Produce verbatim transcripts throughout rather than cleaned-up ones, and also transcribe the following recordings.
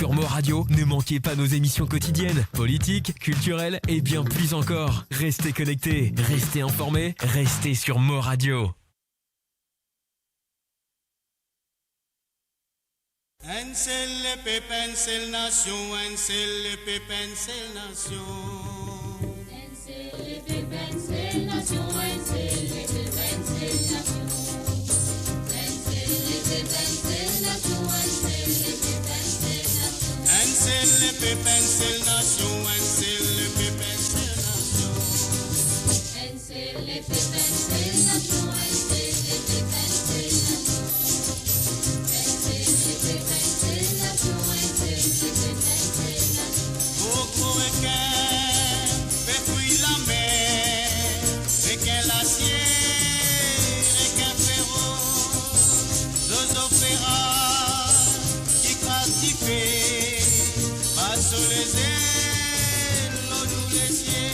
Sur Mo Radio, ne manquez pas nos émissions quotidiennes, politiques, culturelles et bien plus encore. Restez connectés, restez informés, restez sur Mo Radio. Enn sel lepep, enn sel nasion, enn sel lepep, enn sel nasion. Enn sel lepep, enn sel nasion, enn sel lepep, enn sel nasion. Enn sel lepep, enn sel nasion, enn sel lepep, enn sel nasion. Enn sel lepep, enn sel nasion, enn sel lepep, enn sel nasion. Enn sel lepep, enn sel nasion, enn sel lepep, enn sel nasion. Enn sel lepep, enn sel nasion, enn sel lepep, enn sel nasion. Gro, gro rekin pe fouy lamer, rekin lasie, rekin feros, zozo feraz ki kraz dife, pas so lezel lor nou lezie.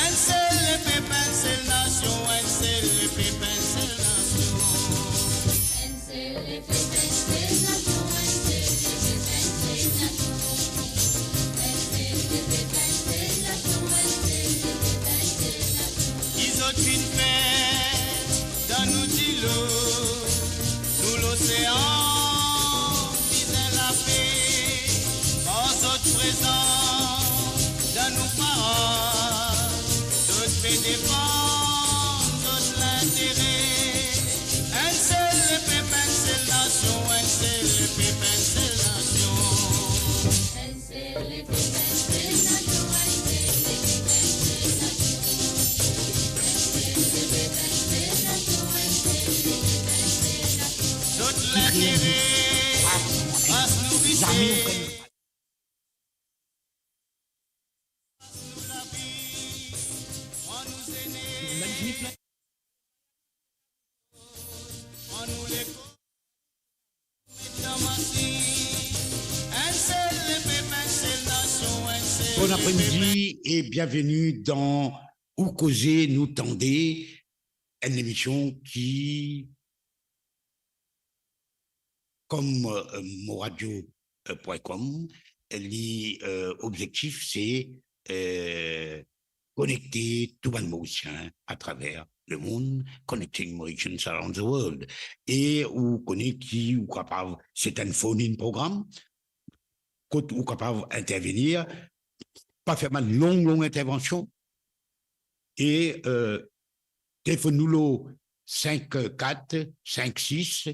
Enn sel lepep, enn sel nasion, enn sel lepep, enn sel nasion. Enn sel lepep, enn sel nasion, enn sel lepep, enn sel nasion. Enn sel lepep, enn sel nasion, enn sel lepep, enn sel nasion. Ki zot finn fer dan nou dilo, nou losean, bizin lape, par zot prezan dan nou parad, zot pe defann zot lintere. Enn sel lepep, enn sel nasion, enn sel lepep, enn sel nasion. Enn sel lepep, enn sel nasion, enn sel lepep, enn sel nasion. Enn sel lepep, enn sel nasion, enn sel lepep, enn sel nasion. Zot lintere, pas nou vise. Bon après-midi et bienvenue dans Ou Koze Nou Tande, enn emision ki, kom, euh, moradio point com, li, euh, objektif se, euh, konekte tou bann Morisien atraver lemond, connecting Mauritians around the world. E ou kone ki ou kapav, se enn phone-in program, kot ou kapav intervenir, pa fer bann long, long intervension, e, euh, telefonn nou lor sink kat sink sis,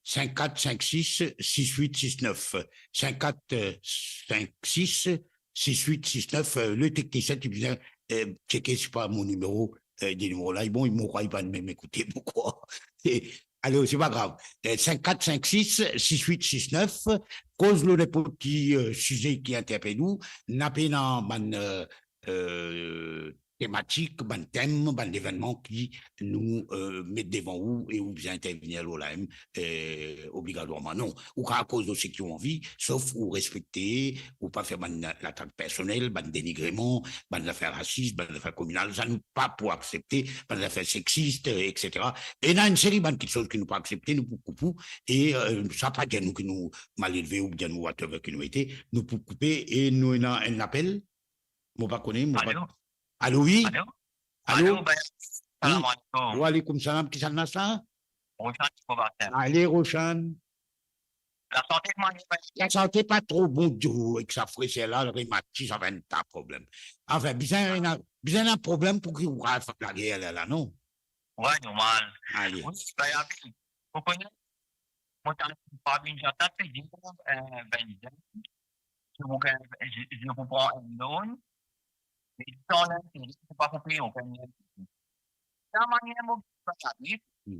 sink kat sink sis, sis wit sis nef, sink kat sink sis, sis wit sis nef, euh, le teknisien ti bizin, euh, tcheke si pa mo nimero, euh, de nimero la, bon, mo krwar li pa mem ekoute, mo krwar. E, alor, se pa grav. Euh, sink kat sink sis, sis wit sis nef, koz lor ninport ki, euh, size ki interpel ou, napa ena bann, euh, euh, tematik, bann tem, bann levennman ki nou, euh, met devan ou e ou bizin intervenir lor la mem, euh, obligatwarman. Non, ou kapav koz lor seki ou anvi, sof ou respekte, ou pa fer bann latak personel, bann denigreman, bann zafer rasis, bann zafer kominal, sa nou pa pou aksepte, bann zafer seksis, euh, et cetera. Ena enn seri bann kiksoz ki nou pa aksepte, nou pou koup ou, e, euh, sa pa dir nou ki nou malelve oubien nou whatever ki nou ete, nou pou koupe e nou ena enn apel, mo pa kone, mo pa... Alo? Alo, wi? Alo? Alo? Alo, ben, wi. Salam aleykoum. Wa aleykoum salam, kisannla sa? Roshan, ki provinsial. Ale, Roshan. Lasante, kouma li ye, ben? Lasante pa tro bon ditou, ek sa freser la, rematis, sa fer enn ta problem. Anfin, bizin ena, bizin ena problem pou ki ou al fak lager la, la, non? Wi, normal. Ale. Wi, ben, Abel, ou kone, mo tann pa vinn, tann pe dir, euh, bann zenn, si ou gagn, si, si ou pran enn loan, me san lintere, ou pa pou peye okenn lintere. Sa manier mo gagn lavi, hmm,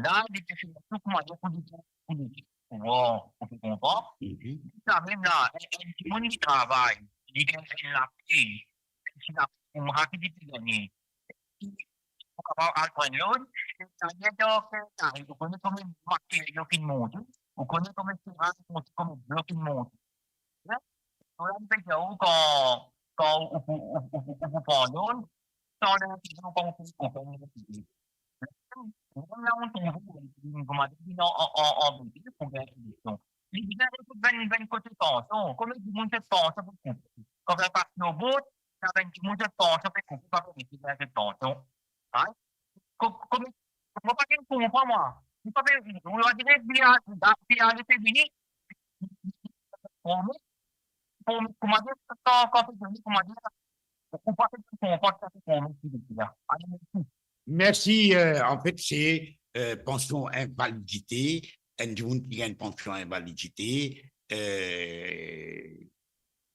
la, li pe fer tou manier pou li, pou li, pou, bon, ou pe konpran? Mhm. Sa mem la, enn, enn dimoun ki travay, li gagn enn lapey, enn ti lapey, kouma ki li pe gagne. Ou kapav al pran loan, e sa, li dan, ou kone konbien materio ki monte, ou kone konbien seran ki monte, konbien dlo ki monte. Wi. Ou la, li pe dir ou kan, kan ou, ou, ou, ou, ou, ou pran loan, san lintere, ou pa pou peye okenn lintere. Mem la, ou trouve, kouma dir, an, an, an, an, pou gagn solipsion. li bizin retourn bann, bann kote pansion. Kouma dimoun zot pansion pou koup? Kan zot pas lor bord, sa bann dimoun zot pansion pou koup, pa pou retourn zot pansion. Hein? Ko-, kouma, mo pa finn konpran, mwa. Mo pa finn, on dirait, via, via, via, vini. Kouma, kouma, kouma dir, kan, kan, kouma dir, ou pa finn konpran sa ki kouma, ki dir la. Ale, mersi. Mersi, euh, an fet, se, euh, pansion invalidite, enn dimoun ki gagn pansion invalidite, euh,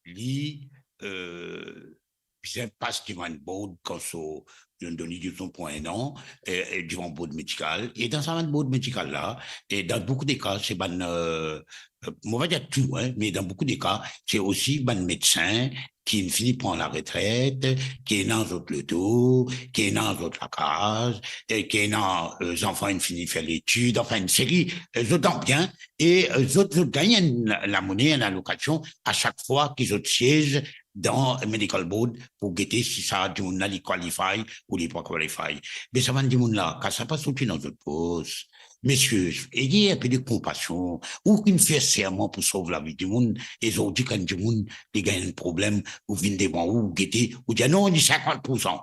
li, euh, bizin pas devan enn bord kan so, zot donn li, dizon, pou enn an, e, e devan bord medikal. E dan sa bann bord medikal la, e dan boukou de ka, se bann, euh, euh, mo pa dir tou, hein, me dan boukou de ka, se osi bann medsin ki fini pran laretret, ki ena zot loto, ki ena zot lakaz, e ki ena, euh, zanfan inn fini fer letid, anfin, enn seri, euh, zot dan bien, e, euh, zot, zot gagn enn lamone, enn alokasion, a sak fwa ki zot siez dan medical board pou gete si sa dimoun la li qualify ou li pa qualify. Me sa bann dimoun la, kan sa pa sorti dan zot pos, mesie, ayez enpe de konpasion. Ou finn fer serman pou sov lavi dimoun, e zordi kan dimoun li gagn enn problem, ou vinn devan ou, ou gete, ou dir, "Non, li sinkant pou san.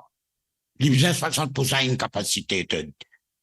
Li bizin swasant pou san inkapasite."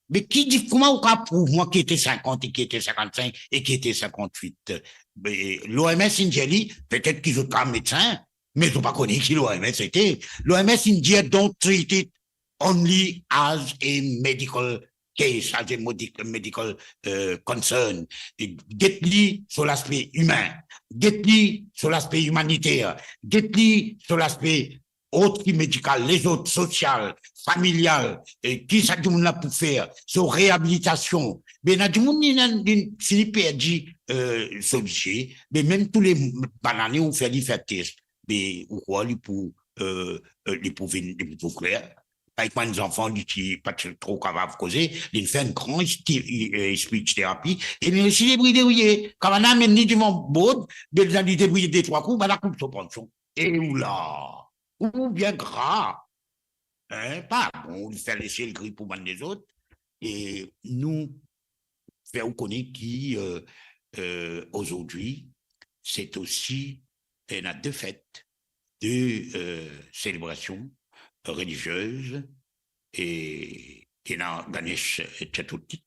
Me ki di, kouma ou kapav prouv mwa ki ete sinkant e ki ete sinkantsink e ki ete sinkantwit? Be, l'O M S inn dir li, petet ki zot kapav medsin, me zot pa kone ki l'O M S ete. L'O M S inn dir, "Don't treat it only as a medical case, as a modi-, medical, euh, concern." Get li sur laspe imin, get li sur laspe imaniter, get li sur laspe ot ki medikal, lezot, sosial, familial, e ki sa dimoun la pou fer, so reabilitasion. Be ena dimoun, li, li, li fini perdi, euh, so visie, be mem tou le banane ou fer li fer tes, be ou krwar li pou, euh, euh, li pou vinn, li pou kler? Parey enn zanfan, li ti pa ti tro kapav koze, li fer enn gran sti-, euh, speech therapy, e li resi debrouye, debrouye. Kan bann la amenn li devan bord, be li debrouye de trwa kou, bann la koup so pansion. E ou la, ou bien gra, hein, pa bon, li fer lesiel gri pou bann lezot. E nou fer ou kone ki, euh, euh, ozordi, se osi ena de fet, de, euh, selebrasion reliziez, e ena Ganesh Chaturthi,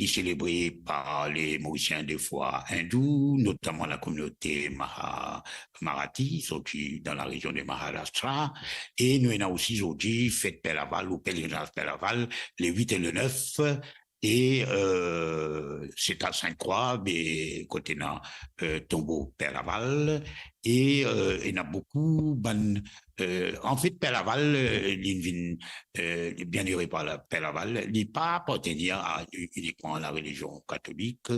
ki selebre par le Morisien de fwa indou, notaman la kominote Maha-, Marathi, sorti dan larezion de Maharashtra. E nou ena osi zordi fet Per Laval ou pelerinaz Per Laval, le wit e le nef, e, euh, se a Sint-Krwa, be kot ena, euh, tonbo Per Laval, e, euh, ena boukou bann, euh, anfet, Per Laval, euh, li vinn, euh, bien ere par la, Per Laval, li pa apartenir a, inikman a larelizion katolik,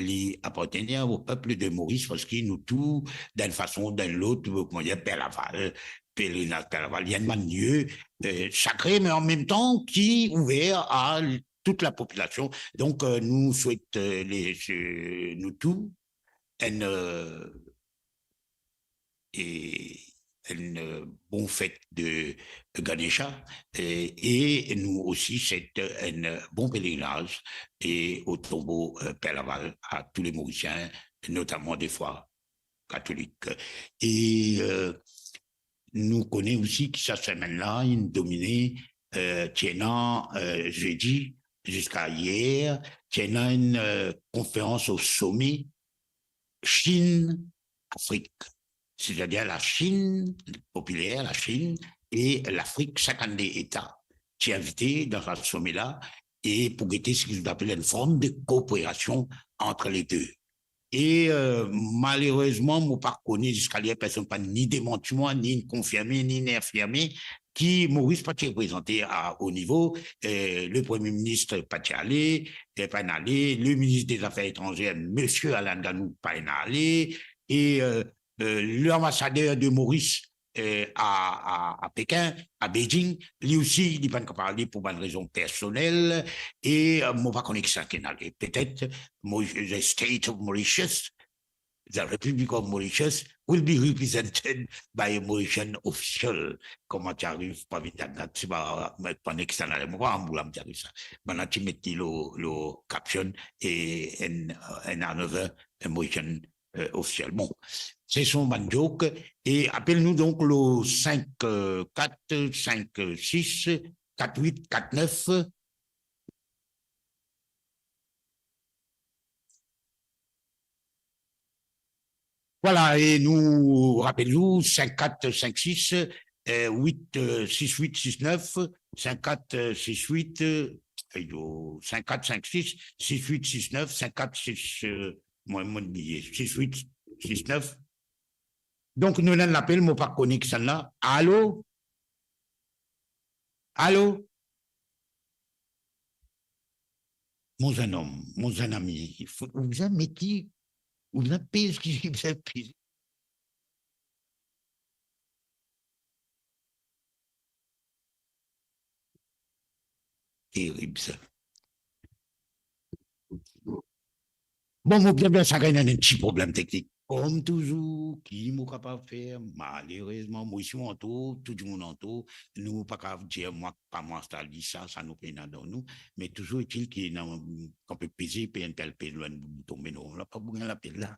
li apartenir o pep de Moris, parski nou tou, dan enn fason, dan enn lot, kouma dir, Per Laval, pelerinaz Per Laval, li enn bann lie, euh, sakre, me an mem tan ki ouver a tout lapopilasion. Donk, euh, nou swet, euh, le, euh, nou tou enn, euh, e enn, euh, bon fet de Ganesha, e, e nou osi swet enn bon pelerinaz e o tonbo, euh, Per Laval a tou le Morisien, notaman de fwa katolik. E, euh, nou kone osi ki sa semenn la inn domine, euh, ti ena, euh, zedi ziska yer, ti ena enn, euh, konferans o some Chine-Afrik. Setadir Lasinn popiler, Lasinn e Lafrik, sinkannde eta ti invite dan sa some la, e pou gete seki zot apel enn form de kooperasion ant le de. E, euh, malerezman, mo pa kone ziska ler, personn pa ni demanti mwa, ni konfirme, ni infirme ki Moris pa ti reprezante a o nivo, euh, le Premie Minis pa ti ale, eh, pa'nn ale, le Minis de Zafer Etranzer, Misie Alan Ganoux, pa'nn ale, e, euh, euh, lanbasader de Moris, euh, a, a, a Pekin, a Beijing, li osi, li pa'nn kapav ale pou bann rezon personel, e, euh, mo pa kone kisannla ale. Petet Mo-, the State of Mauritius, the Republic of Mauritius, will be represented by a Mauritian official. Kouma ti ariv, pa vinn dan, dan, ti pa, pa nek sa la, mo pa anboul la, ti ariv sa. Bann la ti met li lor, lor caption, e an, an another, a Mauritian, euh, official. Bon, se son bann joke. E apel nou donk lor sink, euh, kat, sink, sis, kat wit, kat nef. Vwala, e nou rapel nou, sink kat sink sis, euh, wit, euh, sis wit sis nef, sink kat sis wit, euh, ayo, sink kat sink sis, sis wit sis nef, sink kat sis, euh, mwa, mo bliye, sis wit sis nef. Donk, nou ena enn lapel, mo pa kone kisannla. Alo? Alo? Mon zennom, mon zenami, fo, ou bizin met li, ou bizin pez ki, bizin pez. Terib sa. Bon, mo bien, bien, sa gagn enn ti problem teknik. Kom touzour, ki mo kapav fer? Malerezman, mo isi antour, tou dimoun antour, nou pa kapav dir mwa, pa mwa, sa li sa, sa nou pena dan nou, me touzour etil ki ena, kan pe peze, pe enn tel pe lwin bouton, me non, la pa bouton lapel la.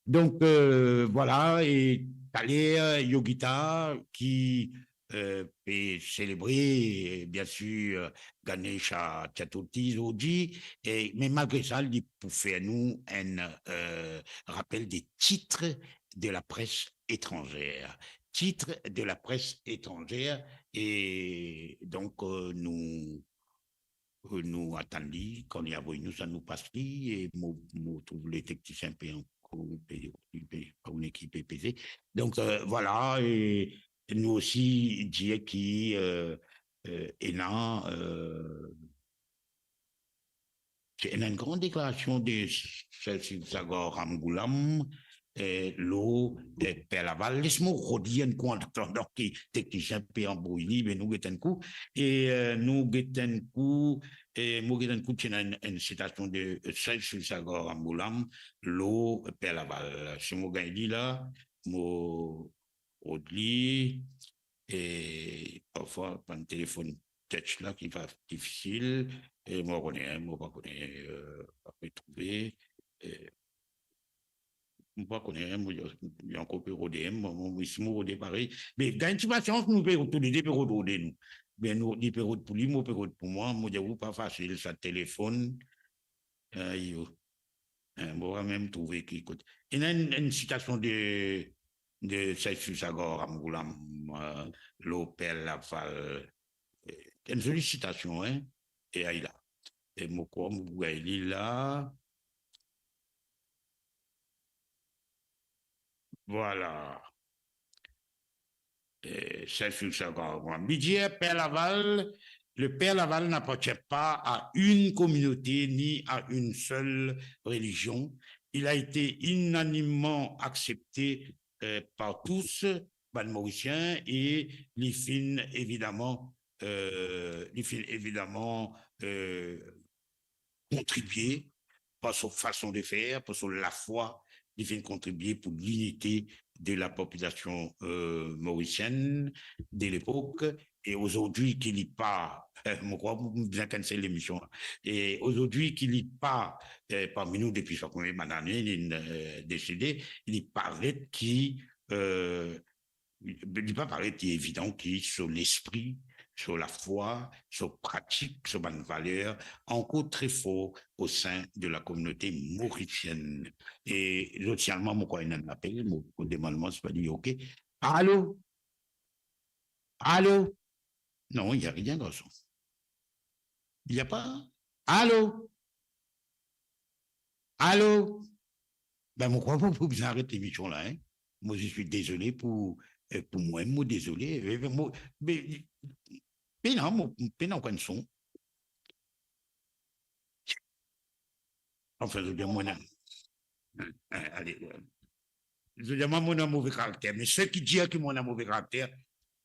Donk, euh, vwala, e taler, Yogita ki, euh, pe selebre, bien sir, Ganesh Chaturthi zordi, e, me malgre sa, li pou fer nou enn, euh, rapel de titre de la presse étrangère. Titre de la presse étrangère, e donk, euh, nou, euh, nou atann li, kan li avoy nou sa, nou pas li, e mo, mo trouv le teknisien pe ankor, pe, pe, pa kone ki pe peze. Donk, euh, vwala, e nou osi dir ki, euh, euh, ena, euh, ena enn gran deklarasion de Sir Sivasagar Ramgoolam, eh, lor, eh, Per Laval. Les mo rod li enn kou, an atandan ki teknisien pe anbrouy li, me nou get enn kou. E, eh, nou get enn kou, e mo get enn kou, ti ena enn, enn sitasion de, eh, Sir Sivasagar Ramgoolam lor Per Laval. Si mo gagn li la, mo rod li, e parfwa, bann telefonn touch la ki pa difisil, e mo pa kone, mo pa kone, eh, pa pe trouve, eh, mo pa kone, mo, li ankor pe rode, mo, mo, mo, si mo rode parey. Me gagn ti pasians, nou pe, toulede pe rod, rode nou. Me nou, li pe rod pou li, mo pe rod pou mwa, mo dir ou pa fasil sa telefonn. Ayo. Eh, mo pa mem trouve ki kot. Ena enn, enn sitasion de, de Sir Sivasagar Ramgoolam, eh, lor Per Laval. Eh, enn zoli sitasion, hein? E ayo la. E mo krwar mo pou gagn li la. Vwala. Eh, Sir Sivasagar Ramgoolam. Li dir, Per Laval, le Père Laval n'appartient pas à une communauté ni à une seule religion. Il a été unanimement accepté, eh, par tous, bann Morisien, e li finn evidaman, eh, li finn evidaman, eh, kontribie par son fason de fer, par son lafwa, li finn kontribie pou linite de la popilasion, eh, morisienn de lepok. E ozordi ki li pa, eh, mo krwar mo bizin cancel lemision la. E ozordi ki li pa, eh, parmi nou depi sa konbien bann ane, li, eh, desede, li paret ki, eh, li pa paret evidan ki so lespri, so lafwa, so pratik, so bann valer ankor tre for o sein de la communauté mauricienne. E zot signal mwa, mo krwar ena enn lapel, mo, mo demann mwa, si pa li ok. Alo? Alo? Non, il y a rien, garçon. Il y a pas. Alo? Alo? Ben, mo krwar mo pou bizin aret lemision la, hein. Mo, je suis désolé pou, eh, pou mwa, mo dezole. Eh, mo, be, pena, mo, pena okenn son. Anfin, zot dir mwa, eh, ale, eh, zot dir mwa, mo ena move karakter. Me seki dir ki mo ena move karakter,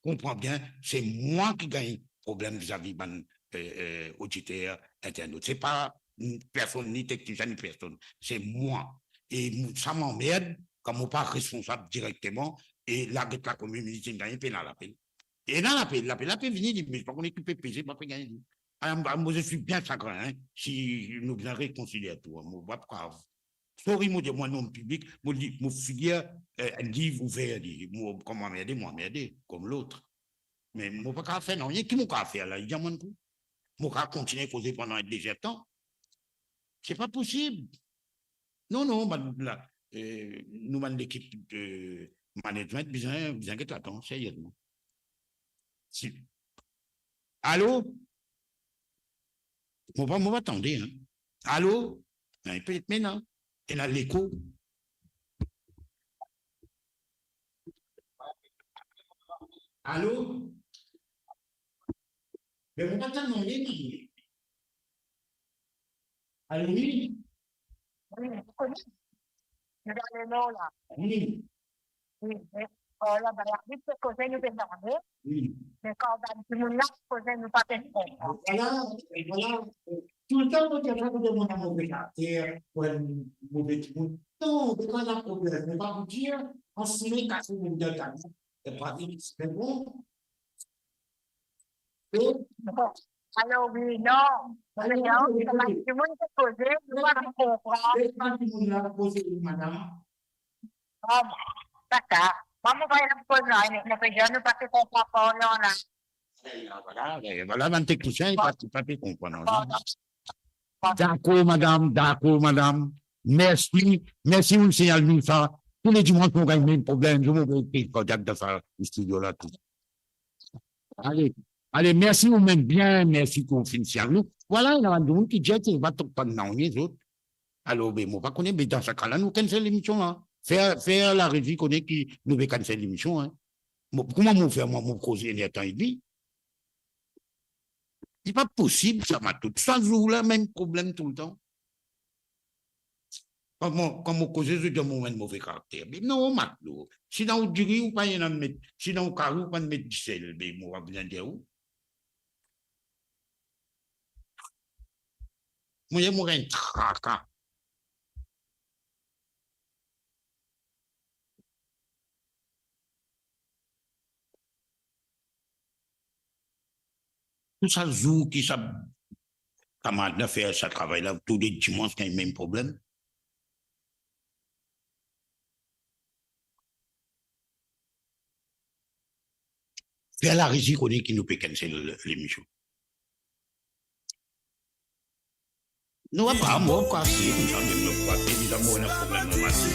konpran bien, se mwa ki gagn problem vizavi bann, eh, eh, oditer, internaut. Se pa, mm, personn, ni teknisien, ni personn. Se mwa. E mo, sa m'anmerd, kan mo pa responsab direkteman, e la get lakomin minis inn gagne, pena lapel. E ena lapel, lapel la pe vini, li, me pa kone ki pe peze, pa pe gagne li. Ah, mo, mo, je suis bien chagrin, hein, si nou bizin rekonsilie tou, hein, mo pa kav. Sorry, mo dir, mo nom piblik, mo li, mo figir, euh, liv ouver li, mo, kan mo anmerde, mo anmerde, kom lot. Me mo pa kav fer nanye, ki mo kav fer la, li dir mwa kou? Mo kav kontigne koze pandan enn dezertan? Se pa posib. Non, non, bann la, euh, nou bann lekip, euh, management bizin, bizin get ladan, seriezman. Si. Alo? Mo pa, mo pa tande, hein. Alo? Hein, petet mem la, ena leko. Alo? Me mo pa tann nanye, non. Alo, wi. Wi, mo kone. Nou dan le nor la. Wi. Wi, me, oh, laba, la, vit koze nou pe pale. Wi. Me kan bann dimoun la koze, nou pa pe konpran. Vwala, vwala. Toultan, mo dir sa, pou dir mo ena move karakter, pou enn move dimoun. Non, se pa sa problem. Me pa pou dir, an sime kase mo dan kamin. Se pa vre, se bon. Alor, wi, non. Alor, non, wi, kouma wi. Dimoun pe koze, nou pa konpran. Kouma dimoun la koze, wi, madam? Bon, pa sa. Mwa, mo pa ena koz, non, mo pe dir, nou pa pe konpran, non, la. Vwala, vwala, bann teknisien, pa, pa pe konpran, non. Bon. Dakor, madam, dakor, madam. Mersi, mersi, ou signal nou sa. Tou le dimans, nou gagn mem problem. Zot, mo pe kriz kardiak dan sa studio la tou. Ale, ale, mersi ou mem bien, mersi ki ou finn signal nou. Vwala, ena bann dimoun ki dir ki va tonn pa nanye zot. Alor, be, mo pa kone, be, dan sa ka la, nou cancel lemision la. Fer, fer larezi kone ki nou pe cancel lemision, hein. Mo, kouma mo fer, mwa, mo koz enn er tan edmi? Li pa posib sa, Matou. Sa zour la, mem problem toultan. Kan mo, kan mo koze, zot dir mo enn move karakter. Be non, Matou. Si dan ou diri, ou pa ena met, si dan ou kari, ou pa met disel, be, mo pa bizin dir ou. Mo, mo gagn traka. Tou sa zour ki sa kamarad la fer sa travay la, tou le dimans gagn mem problem. Fer larezi kone ki nou pe cancel lemision. Nou pa mor, kwa, si, nou pa mor, kwa, si, nou pa mor, nou problem, nou pa si.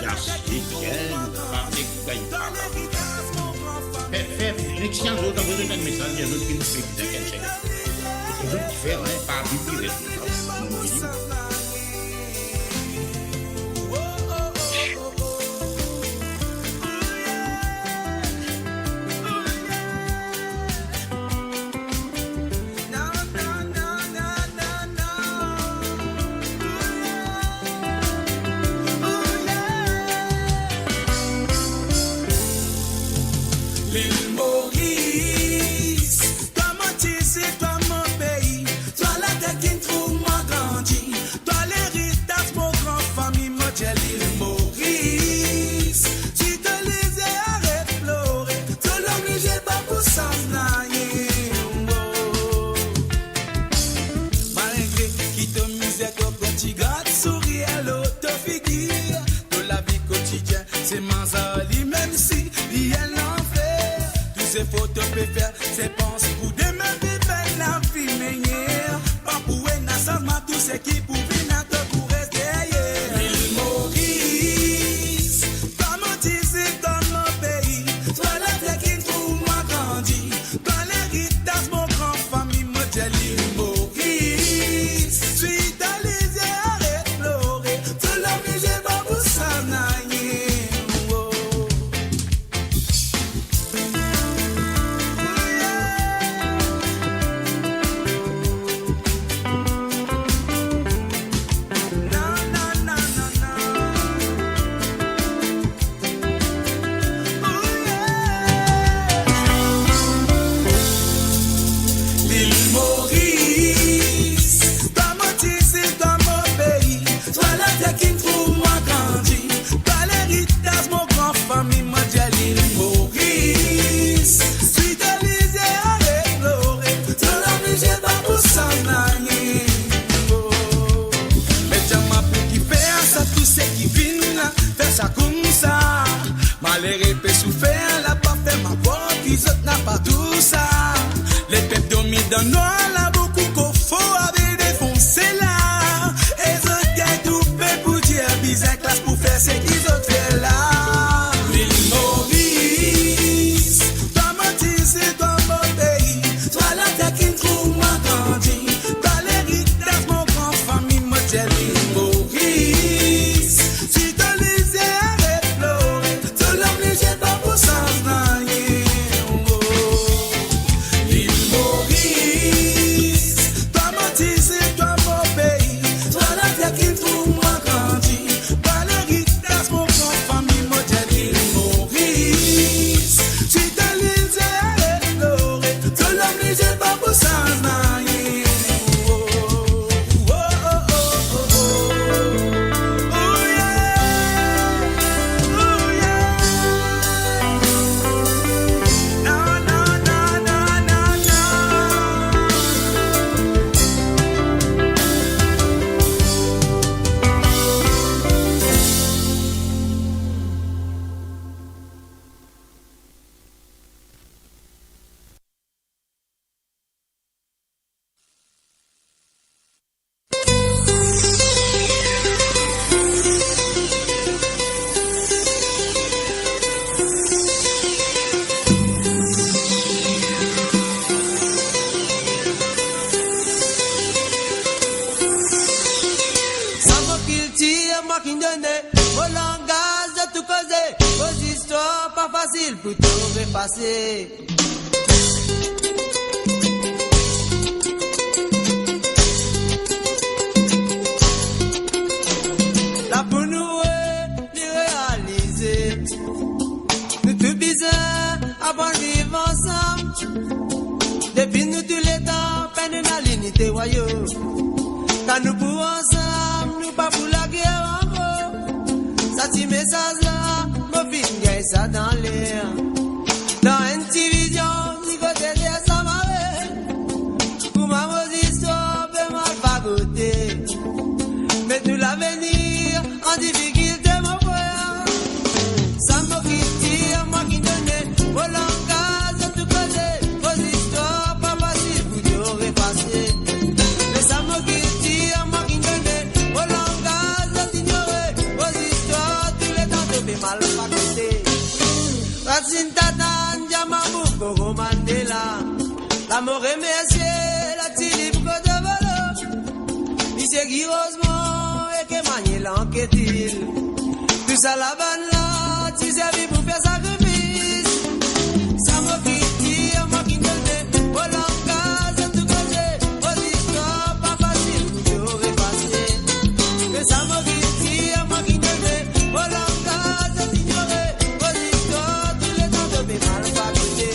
La, se bien, nou pa pe gagn pa. Fer, fer, nek si zot avoy enn mesaz, dir zot ki nou pe bizin cancel. Se zot ki fer, hein, pa Bibi responsab. Lil Moris, twa mo ti, se twa mo pei, twa later kinn trouv mwa grandi, twa leritaz mo gran fami, mo dir Lil Moris. Si to lizie aret plore, to lor mize pa pou sanz nanye, oh. Malgre ki to mizer, to kontign gard sourir lor to figir, to lavi kotidien se manz ali, mem si li enn lanfer. Tou zefor to pe fer, se pans pou demin, viv enn lavi meyer. Pa pou ena sanzman, tou seki pou vini, to pou res deryer. Lil Moris, twa mo ti, se twa mo pei, twa later kinn trouv mwa grandi, twa leritaz mo gran fami, mo dir Lil Moris. Si to lizie aret plore, to lor mize pa pou sanz nanye, oh. Tousa, lepep dormi dan nwar la, boukou kofor avel defonse la. E zot gagn toupe pou dir bizin klas pou fer seki zot fer la. Lil Moris, twa mo tir, se twa mo pei, twa later ki trouv mwa grandi, twa leritaz mo gran fami, mo dir Lil Moris. Si to lizie aret plore, to larm lizie pa pou sanz nanye, oh. Lil Moris, twa mo tir, se twa mo pei, twa later ki trouv mwa grandi, twa leritaz mo gran fami, mo dir Lil Moris. Si to lizie aret plore, to larm lizie pa pou sanz nanye, oh, oh, oh. Sa mo kiltir, mwa ki done, mo langaz, zot tou koze, mo zistwar pa fasil pou to efase. La pou nou re-, li realize, nou tou bizin aprann viv ansam. Depi nou tou letan pena linite, wayo, kan nou pou ansam, nou pa pou lager anmor. Sa ti mesaz la, mo finn gagn sa dan ler. Dan enn ti vizion, ni kote de sa mare. Kouma mo zistwar pe mal fagote, met nou lavenir an difikilte, mo frer. Sa mo kiltir, mwa ki done, mo langaz, zot tou koze, mo zistwar pa fasil pou to efase. Me sa mo kiltir, mwa ki done, mo langaz, zot inyore, mo zistwar touletan to pe mal fagote. Rasinn Tata, Ndyama, Boukoro, Mandela. La mo remersie la ti lib kot volo. Misie Guy Rosemond ek Emmanuel Anquetil. Tou sa la bann la ti servi pou fer sakrifis. Sa mo kiltir, mwa ki done, mo langaz, zot tou koze, mo zistwar pa fasil pou to efase. Me sa mo kiltir, mwa ki done, mo langaz, zot inyore, mo zistwar touletan to pe mal fagote.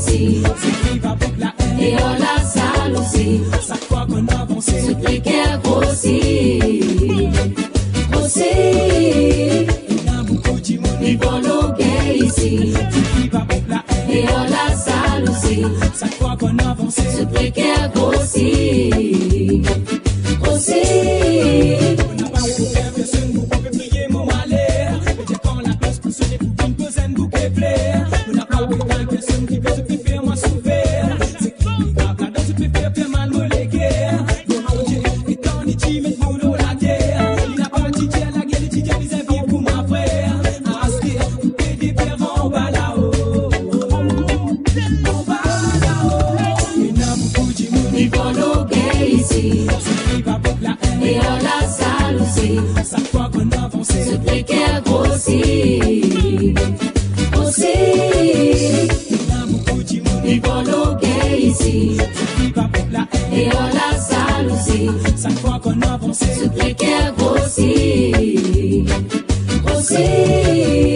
Zot viv avek laenn, deor lazalouzi. Sak fwa konn avanse, zot leker grosi, grosi. Ena boukou dimoun, li pran lorgey isi. Zot viv avek laenn, deor lazalouzi. Sak fwa konn avanse, zot leker grosi, grosi. Mo napa pe fer personn pou pe kriye mo maler. Me dir kan laklos pou sone pou vinn poz enn bouke fler. Mo napa pe kriye personn ki pe, pe fer mwa soufer. Seki grav ladan, zot pe fer, fer mal mo leker. Mo Bondie, letan li ti met mo lor later, li napa ti dir lager, li ti dir bizin viv kouma frer. Aster, zot pe defer anba lao, anba lao. Ena boukou dimoun, li pran lorgey isi. Zot viv avek laenn, deor lazalouzi. Sak fwa konn avanse, zot leker grosi, grosi. Ena boukou dimoun, li pran lorgey isi. Zot viv avek laenn, deor lazalouzi. Sak fwa konn avanse, zot leker grosi, grosi.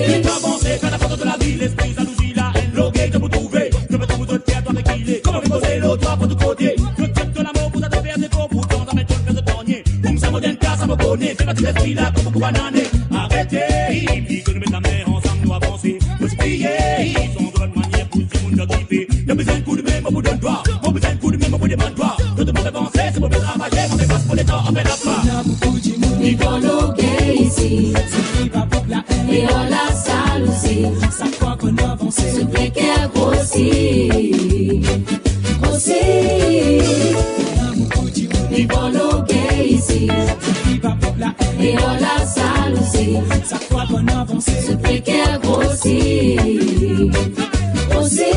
Vinn avanse, fer lafason de lavi, lespri zalouzi, laenn, lorgey, to pou trouve. To pe trouv zot fer twa rekile. Kouma vinn koze lor twa par tou kote. Zot zet to lamour pou zot fer zefor, pourtan zame to fer zot danie. Koumsa mo donn kas a mo bone, fer bann ti lespri la kouma pou banane. Arete, epi kan nou met lame ansam, nou avanse. Multipliye, sanz zot manier pou dimoun okipe. Mo bizin koudme, mo pou donn twa. Mo bizin koudme, mo pou demann twa. Zot mo pe panse, se mo pe travay, mo pe pas mo letan, anfin lapa. Ena boukou dimoun, li pran lorgey isi. Zot viv avek laenn, deor lazalouzi. Sak fwa konn avanse, zot leker grosi, grosi. Ena boukou dimoun, li pran lorgey isi. Zot viv avek laenn, deor lazalouzi. Sak fwa konn avanse, zot leker grosi, grosi.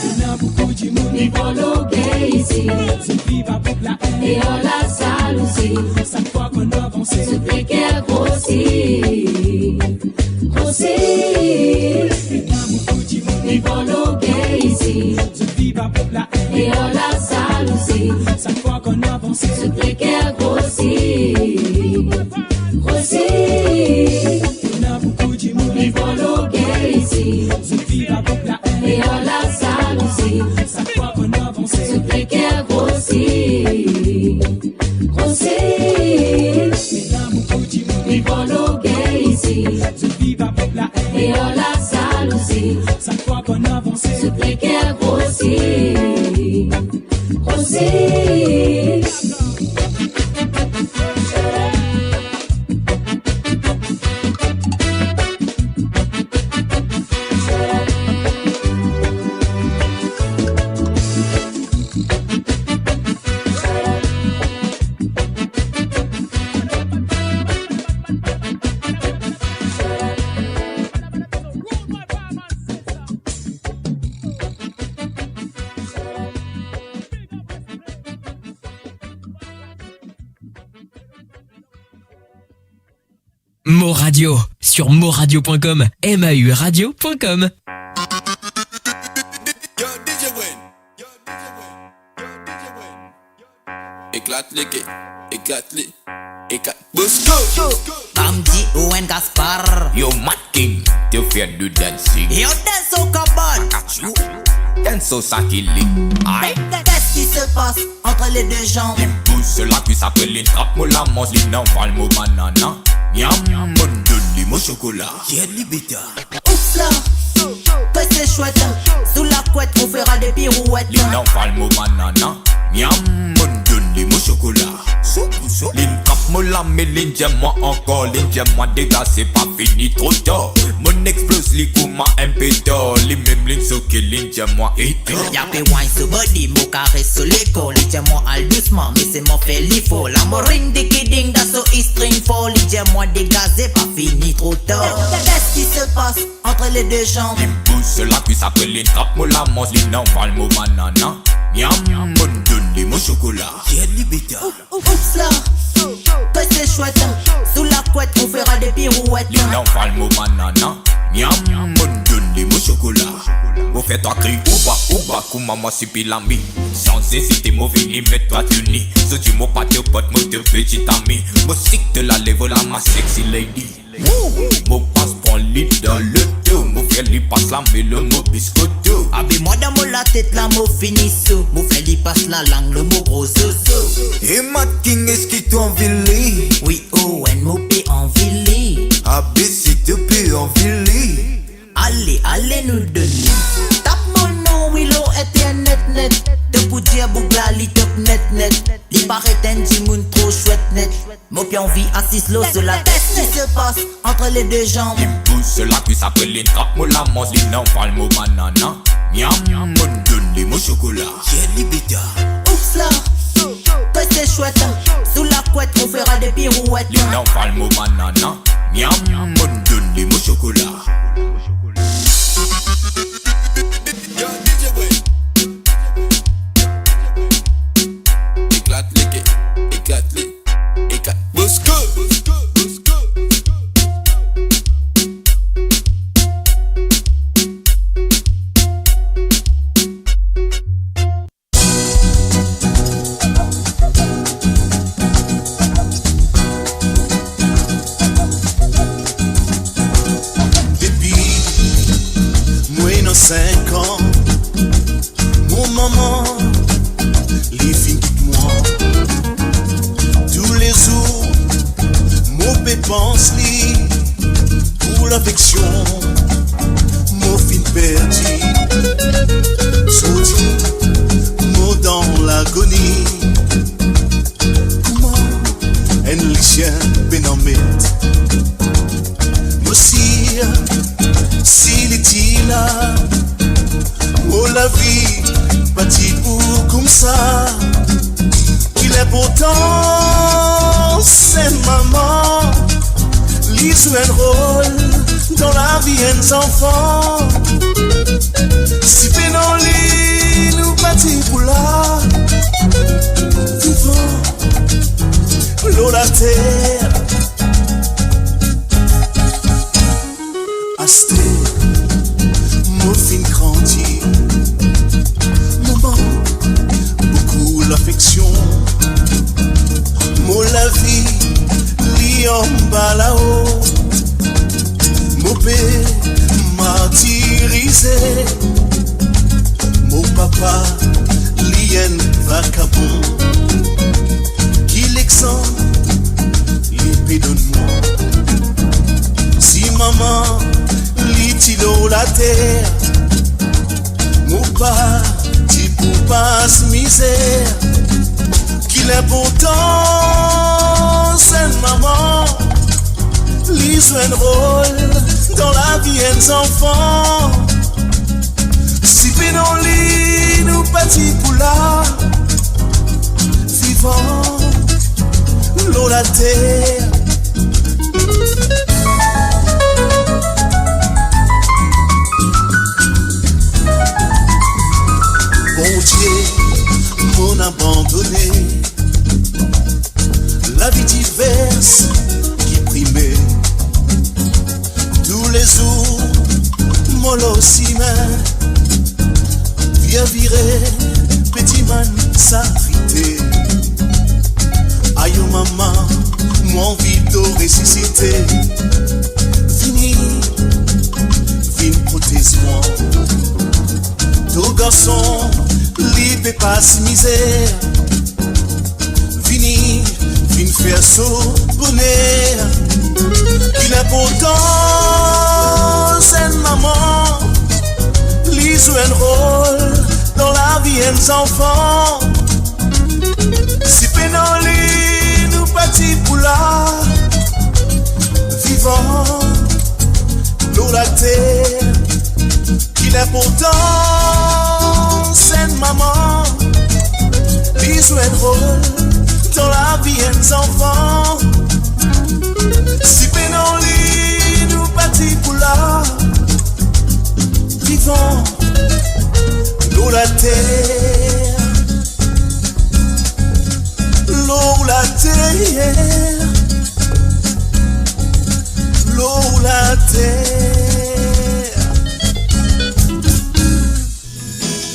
Ena boukou dimoun, li pran lorgey isi. Zot viv avek laenn, deor lazalouzi. Sak fwa konn avanse, zot leker grosi, grosi. Ena boukou dimoun, li pran lorgey isi. Zot viv avek laenn, deor lazalouzi. Sak fwa konn avanse, zot leker grosi, grosi. Ena boukou dimoun, li pran lorgey isi. Zot viv avek laenn, deor lazalouzi. Sak fwa konn avanse, zot leker grosi, grosi. Ena boukou dimoun, li pran lorgey isi. Zot viv avek laenn, deor lazalouzi. Sak fwa konn avanse, zot leker grosi, grosi. Mo Radio, sur moradio point com, M A U radio point com. Yo, D J Wayne. Yo, D J Wayne. Yo, D J Wayne. Eklat li, eklat li, eklat. Bosco. Bamdi Owen Gaspard. Yo, Mad King, to fer nou danse. Yo, dance au cabane. Dance au sakili. Aïe. Qu'est-ce qui se passe entre les deux jambes ? Li bouz so lakwis, apre li trap mo lamans, li aval mo banana. Miam, mo donn li mo sokola. Get li bita. Oups là, que c'est chouette. Sous la couette, on fera des pirouettes. Li aval mo banana. Miam, mo donn Li mo sokola. Li trap mo lame, li dir mwa ankor, li dir mwa degaze, pa fini tro tar. Mo exploz li kouma enn petar, li mem li soke, li dir mwa, "Ey, ey." Li ape wine so body, mo kares so lekor, li dir mwa al dousman, me se mwa fer li for. La mo ring diki ding, dan so string for, li dir mwa degaze, pa fini tro tar. Qu'est-ce qui se passe entre les deux jambes? Li bouz so lakwis, apre li trap mo lamans, li aval mo banana. Miam, mo donn li mo sokola. Get li beta. Oups la, pese chwet, sou lakwet, on fera des pirouettes. Li aval mo banana. Miam, mo donn li mo sokola. Mo fer twa kriy ouba, ouba, kouma mwa sipi lami. San ezite, mo vini met twa toni. Zordi mo pa to pot, mo to petit ami. Mo sik to lalevo la, ma sexy lady. Mo pas pran li dan loto, mo fer li pas lame lor mo biskoto. Abe mwa dan mo latet la, mo fini so, mo fer li pas lalang lor mo gro zozo. Hey Mad King, eski to anvi li? Wi, Owen, mo pe anvi li. Abe si to pe anvi li, ale, ale nou donn li. Tap mo nom, wi, lor internet net. To pou dir boug la li top net net. Li paret enn dimoun tro chwet net. Mo pe anvi asiz lor so latet. Qu'est-ce qui se passe entre les deux jambes? Li bouz so lakwis, apre li trap mo lamans, li aval mo banana. Miam, mo donn li mo sokola. Get li beta. Oups la, pese chwet, sou lakwet, on fera des pirouettes. Li aval mo banana. Miam, mo donn li mo sokola. Yo, D J Boy. Eklat li, eklat li. Eka, Bosco. Depi mo ena sink an, mo mama, li finn kit mwa. Toulezour, mo pe pans li, pou lafeksion, mo finn perdi. Zordi, mo dan lagoni. Kouma enn lisien pena met. Mo sir, si li ti la, mo lavi pa ti pou koumsa. Ki linportans enn mama, li zwe enn rol dan lavi enn zanfan. Si pena li, nou pa ti pou la, vivan lor later. Aster, mo finn grandi, mo mank boukou lafeksion. Mo lavi, li anba lao. Mo pe martirize. Mo papa, li enn vakabon. Ki lexanp li pe donn mwa? Si mama, li ti lor later, mo pa ti pou pas mizer. Ki linportans enn mama, li zwe enn rol dan lavi enn zanfan. Si pena li, nou pa ti pou la, vivan lor later. Bondie, mo'nn abandone. Lavi divers ki prime. Toulezour, mo lor simin. Vire, vire, pe dimann sa vite. Ayo mama, mo anvi to resisite. Vini, vinn protez mwa. To garson, li pe pas mizer. Vini, vinn fer so boner. Ki linportans enn mama, li zwe enn rol dan lavi enn zanfan. Si Ena li nou pa ti pou la, vivan lor later. Ki linportans enn mama, li zwe enn rol dan lavi enn zanfan. Si pena li nou pa ti pou la, vivan lor later. Lor later, lor later.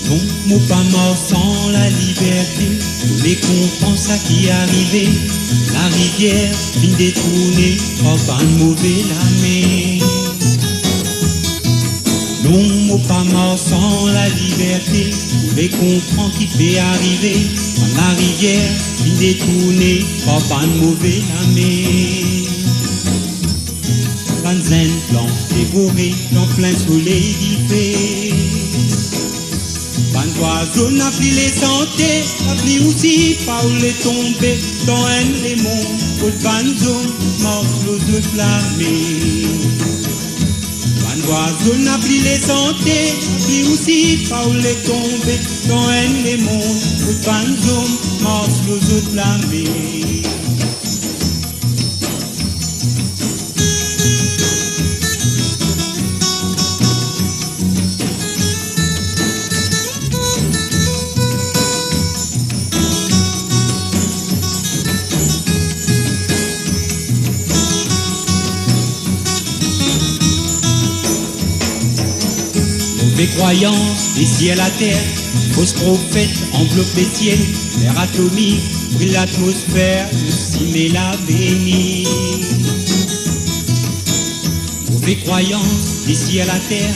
Non, mo pa mars san laliberte. Mo le konpran seki arive. Larivier finn detourne par bann move lame. Non, mo pa mars san laliberte. Mo le konpran ki pe arive. Bann larivier finn detourne par bann move lame. Bann zenn plan devore dan plin soley dife. Bann zwazo napa le sante, lapli osi pa oule tonbe dan enn lemond kot bann zom mars lor zot lame. Bann zwazo napa le sante, lapli osi pa oule tonbe dan enn lemond kot bann zom mars lor zot lame. Move krwayans desir later, fos profet anvlop lesiel, ler atomik bril latmosfer, nou sime lavenir. Move krwayans desir later,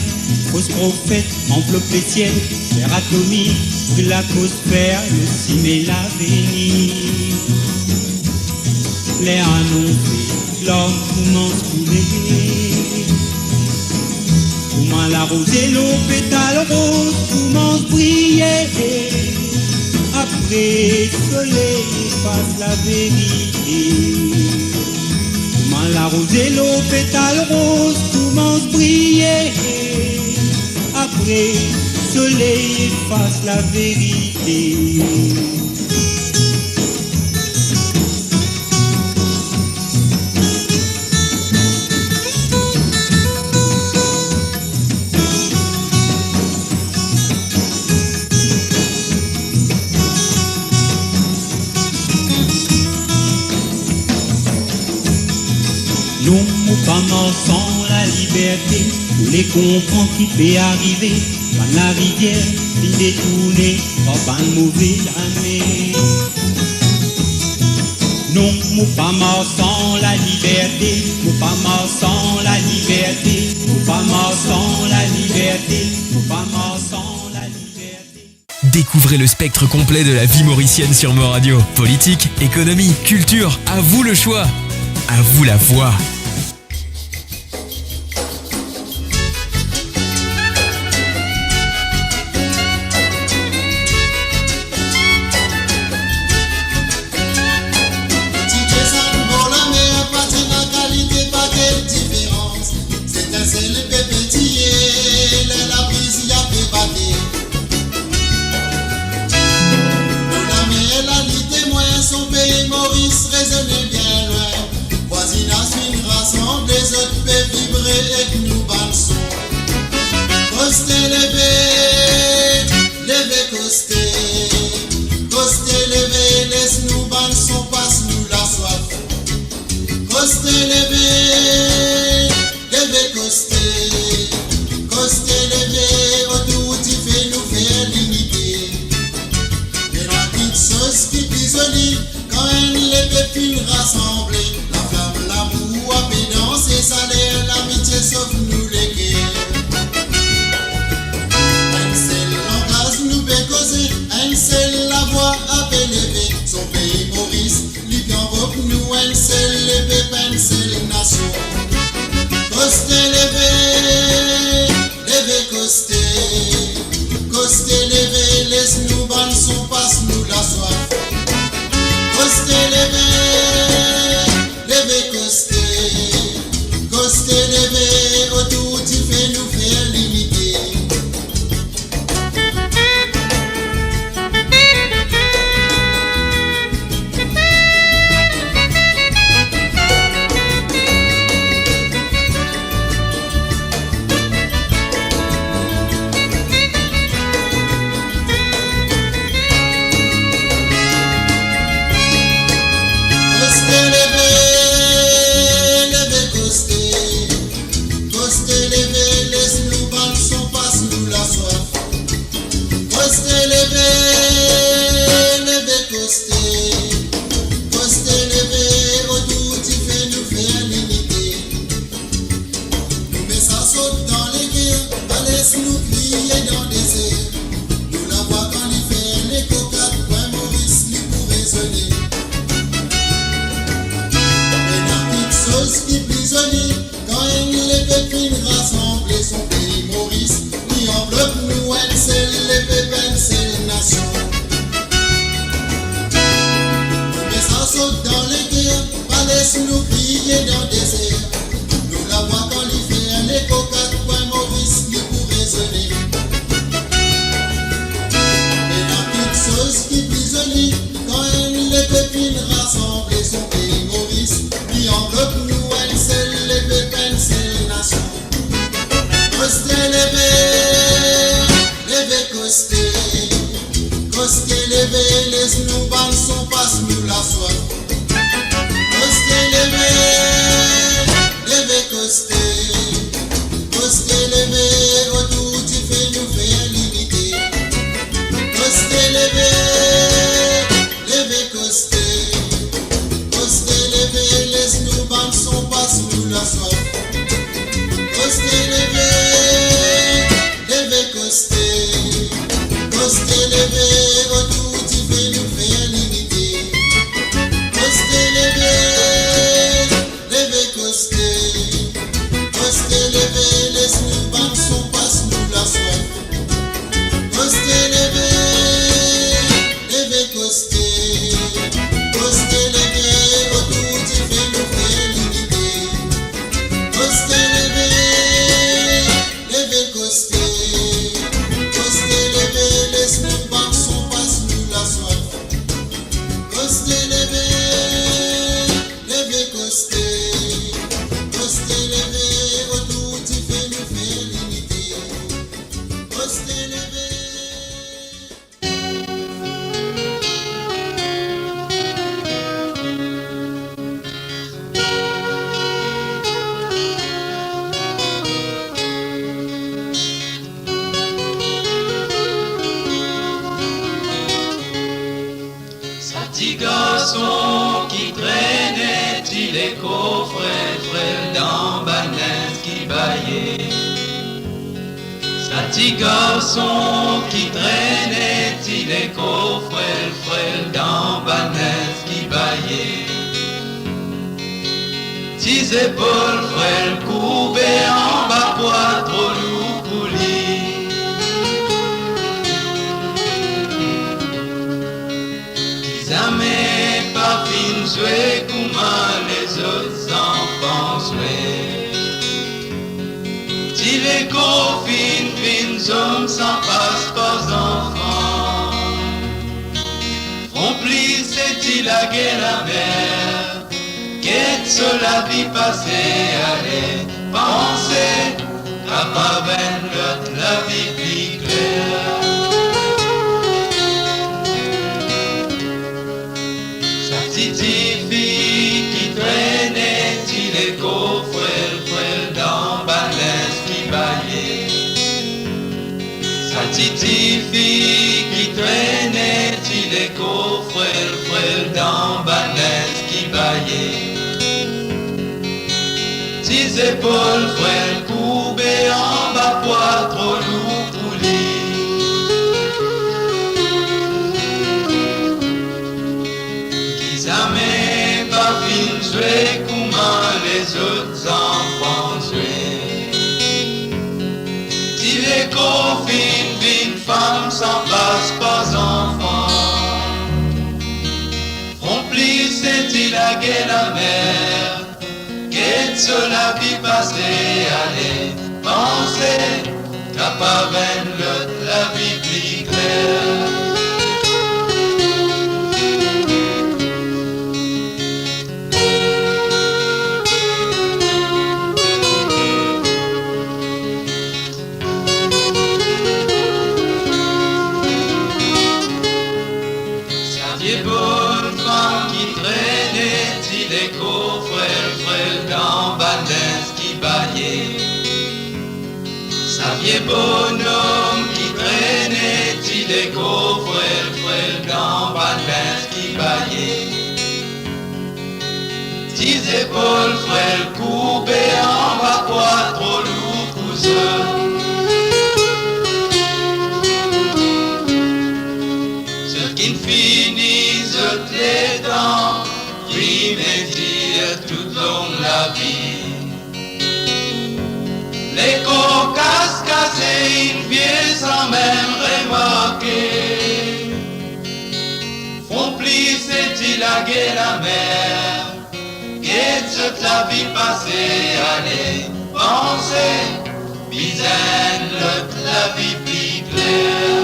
fos profet anvlop lesiel, ler atomik bril latmosfer, nou sime lavenir. Ler anonse larm koumans koule. Kouma laroze lor petal roz koumans briye, apre soley efas laverite. Kouma laroze lor petal roz koumans briye, apre soley efas laverite. Non, mo pa mars san laliberte, mo le konpran ki pe arive. Bann larivier finn detourne par bann move lame. Non, mo pa mars san laliberte, mo pa mars san laliberte, mo pa mars san laliberte, mo pa mars san laliberte. Découvrez le spectre complet de la vie mauricienne sur Mo Radio. Politique, économie, culture, à vous le choix. À vous la voix. Ti desann bor lamer, pa ti ena kalite, pa get diferans. Etinsel pe petite, ler labriz ya pe bate. Lor lamer la li temwin, son pei Moris rezone bien lwin. Vwazinaz finn rasanble, zot pe vibre ek nou bann son. Koste leve, leve koste. Koste leve, les nou bann son pas nou laswaf. Koste leve, leve koste. Koste leve, otour dife nou fer linite. Ena kiksoz ki pli zoli kan enn lepep finn rasanble. Laflam lamour ape danse, sa ler lamitie sof nou leker. Enn sel langaz nou pe koze, enn sel lavwa ape leve. Son pei Moris, li pe anvop nou, enn sel lepep, enn sel nasion. Koste leve, Les nou kriye dan dezer, nou lavwa kan li fer leko kat kwin Moris li pou rezone. Pena kiksoz ki pli zoli, kan enn lepep finn rasanble son pei Moris, li anvlop nou enn sel lepep, enn sel nasion. Nou met sa sot dan leker, pa les nou kriye dan dezer. Nou lavwa kan li fer leko kat kwin Moris li pou rezone. Pena kiksoz ki pli zoli, kan enn lepep finn rasanble son pei Moris, li anvlop nou enn sel lepep, enn sel nasion. Koste leve, leve koste. Koste leve, les nou bann son pas nou laswaf. Koste leve, leve koste. Koste leve, otour dife nou fer linite. Koste leve, leve koste. Koste leve, les nou bann son pas nou laswaf. Koste leve, leve koste. Koste leve, otour dife nou fer linite. Koste leve, leve koste. Koste leve, les nou bann son pas nou laswaf. Koste leve, leve koste. Koste leve, otour dife nou fer linite. Koste leve, leve koste. Koste leve, les nou bann son pas nou laswaf. Koste leve, leve koste. Koste leve, otour dife nou fer linite. Koste leve. Sa ti garson ki trene ti leko frel, frel dan bann linz ki baye. Sa ti garson ki trene ti leko frel, frel dan bann linz ki baye. Ti zepol frel kourbe anba pwa tro lour pou li. Ki zame pa finn zwe kouma lezot zanfan zwe. Ti leko finn vinn zom san pas par zanfan. Fron pli se ti lager lamer. Get so lavi pase ale, panse kapav enn lot lavi pli kler. Sa ti tifi ki trene ti leko frel, frel dan bann linz ki baye. Sa ti tifi ki trene ti leko frel, frel dan bann linz ki baye. Ti zepol frel kourbe anba pwa tro lour pou li. Ki zame pa finn zwe kouma lezot zanfan zwe. Ti leko finn vinn fam san pas par zanfan. Fron pli se ti lager lamer. Get so lavi pase ale, panse kapav enn lot lavi pli kler. Sa vie bonn fam ki trene ti leko frel, frel dan bann linz ki baye. Sa vie bonom ki trene ti leko frel, frel dan bann linz ki baye. Ti zepol frel kourbe anba pwa tro lour pou zot. Lekor kas kase enn pie san mem remarke. Fon plis eti lage lamer. Get zot lavi pase, ale, panse, bizin lot lavi pli kler.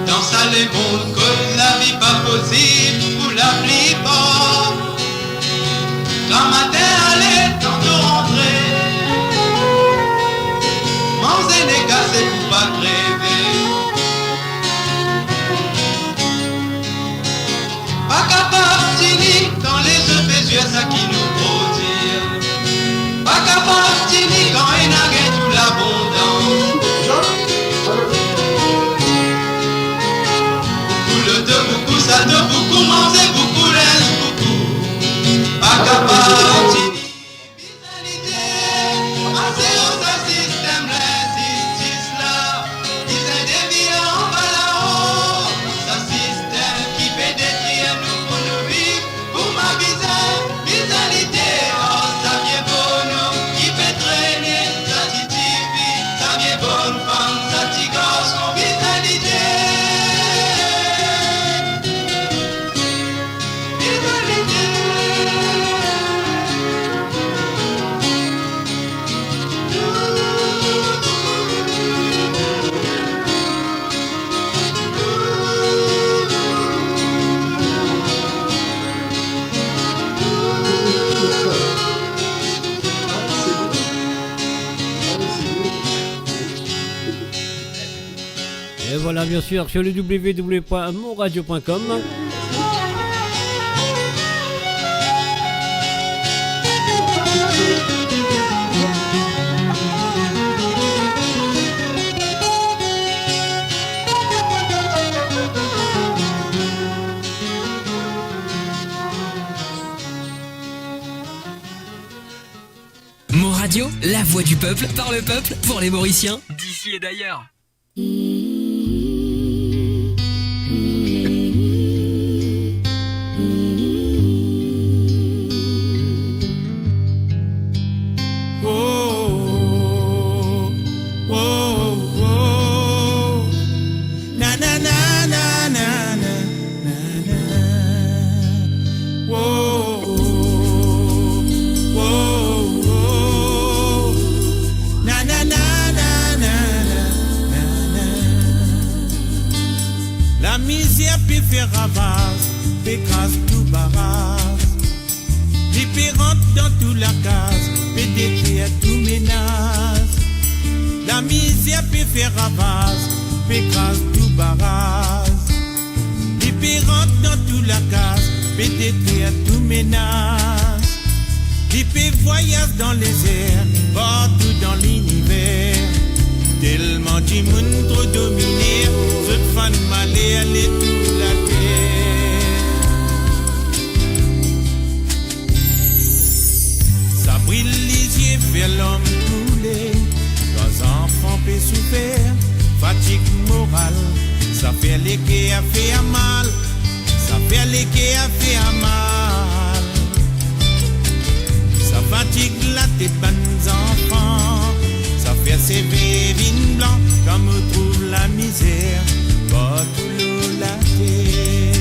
Dan sa lemond kot lavi pa posib pou laplipar, gramatin ale, tanto rantre, manze negase pou pa kreve. Pa kapav tini kan lezot pe zwir saki nou pou dir. Pa kapav tini kan ena gagn tou labondans. Boukou loto, boukou sato, boukou manze, boukou linz, boukou. Pa kapav tini. Bizin lite, aze sa sistem linzistis la, bizin devir anba lao, sa sistem ki pe detrir nou pou nou viv, kouma bizin, bizin lite, ar sa vie pou nou ki pe trene, sa ti tifi, sa vie bonn fam, sa ti garson, bizin lite. Et voilà, bien sûr, sur le w w w point mon radio point com. Mon Radio, la voix du peuple, par le peuple, pour les Mauriciens, d'ici et d'ailleurs. Lamizer pe fer ravaz, pe kraz tou baraz. Li pe rant dan tou lakaz, pe detrir tou menaz. Lamizer pe fer ravaz, pe kraz tou baraz. Li pe rant dan tou lakaz, pe detrir tou menaz. Li pe vwayaz dan lezer, partou dan liniver. Telman dimoun tro domine, zot fann maler letour later. Sa bril lizie, fer larm koule, kan zanfan pe soufer, fatig moral, sa fer leker fer mal, sa fer leker fer mal. Sa fatig latet bann zanfan, sa fer seve vinn blan, kan mo trouv lamizer partou lor later.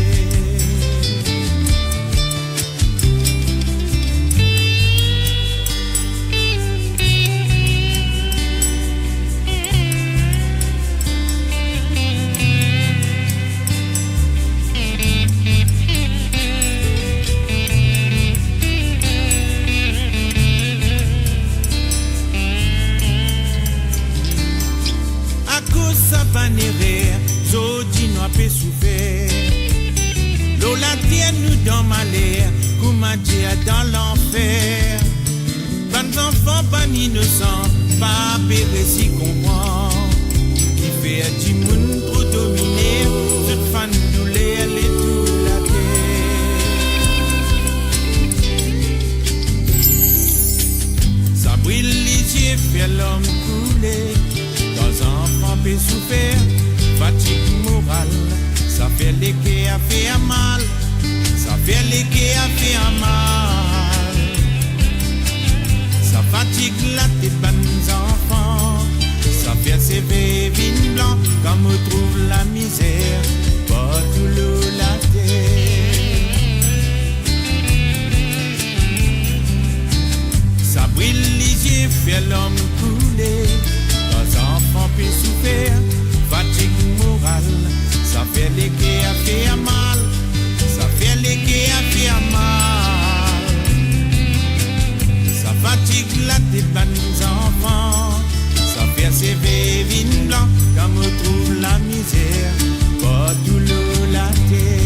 Akoz sa bann erer, zordi nou ape soufer. Lor later nou dan maler, kouma dir dan lanfer. Bann zanfan, bann inosan, pa pe resi konpran. Kifer dimoun tro domine, zot fann douler letour later. Sa bril lizie, fer larm koule, kan zanfan pe soufer, fatig moral, sa fer leker fer mal, sa fer leker fer mal. Sa fatig latet bann zanfan, sa fer seve vinn blan, kan mo trouv lamizer partou lor later. Sa bril lizie, fer larm koule, kan zanfan pe soufer, fatig moral, sa fer leker fer mal, sa fer leker fer mal. Sa fatig latet bann zanfan, sa fer seve vinn blan, kan mo trouv lamizer partou lor later.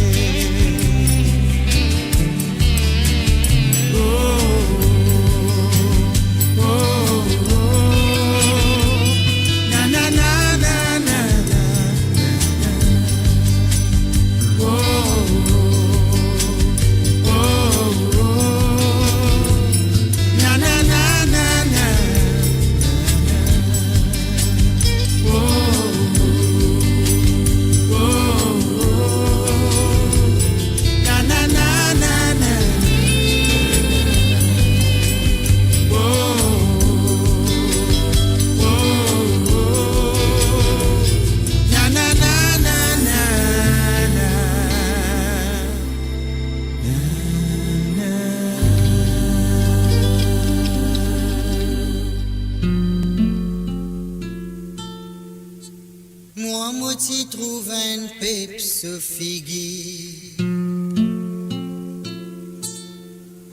Mwa, mo ti trouv enn pep so figir.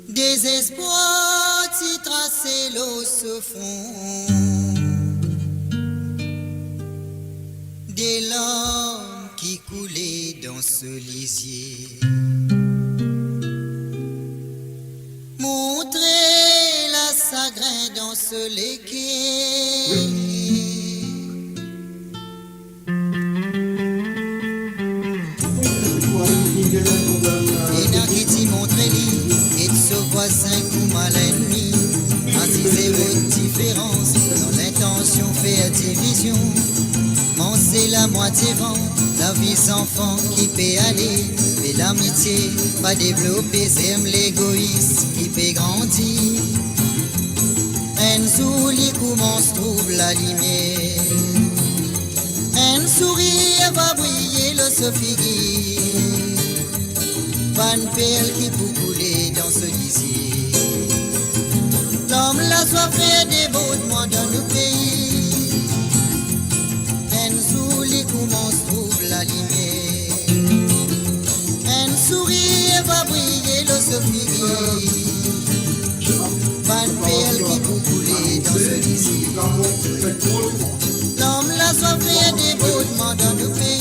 Dezespwar ti trase lor so fron. De larm ki koule dan so lizie. Montre lasagrin dan so leker. Ena ki ti montre li get so vwazin kouma lennmi. Azize rod diferans dan lintansion fer divizion. Manze lamwatie vant, lavi zanfan ki pe ale, me lamitie pa devlope, zerm legois ki pe grandi. Enn zour li koumans trouv lalimier. Enn sourir va briye lor so figir. Bann perl ki pou koule dan so lizie. Larm lazwa fer debordman dan nou pei. Enn zour li koumans trouv lalimier. Enn sourir va briye lor so figir. Bann perl ki pou koule dan so lizie. Larm lazwa fer debordman dan nou pei.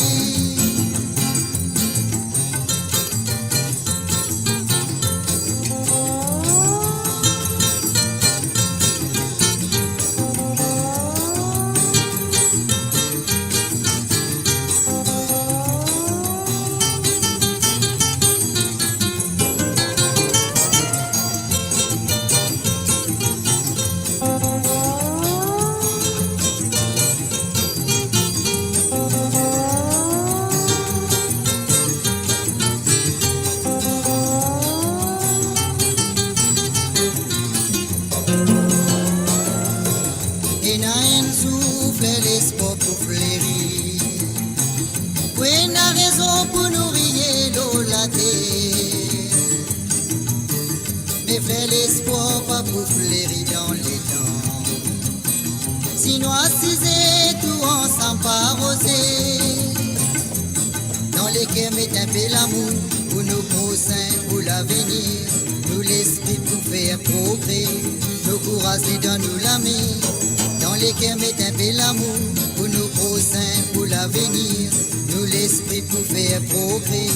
Ena enn zour fler lespwar pou fleri. Pou ena rezon pou nou riye lor later. Me fler lespwar pa pou fleri dan letan. Si nou asize tou ansam par roze, dan leker met inpe lamour pou nou prosin, pou lavenir, nou lespri pou fer progre, nou kouraz li dan nou lame. Dan leker met inpe lamour pou nou prosin, Progre,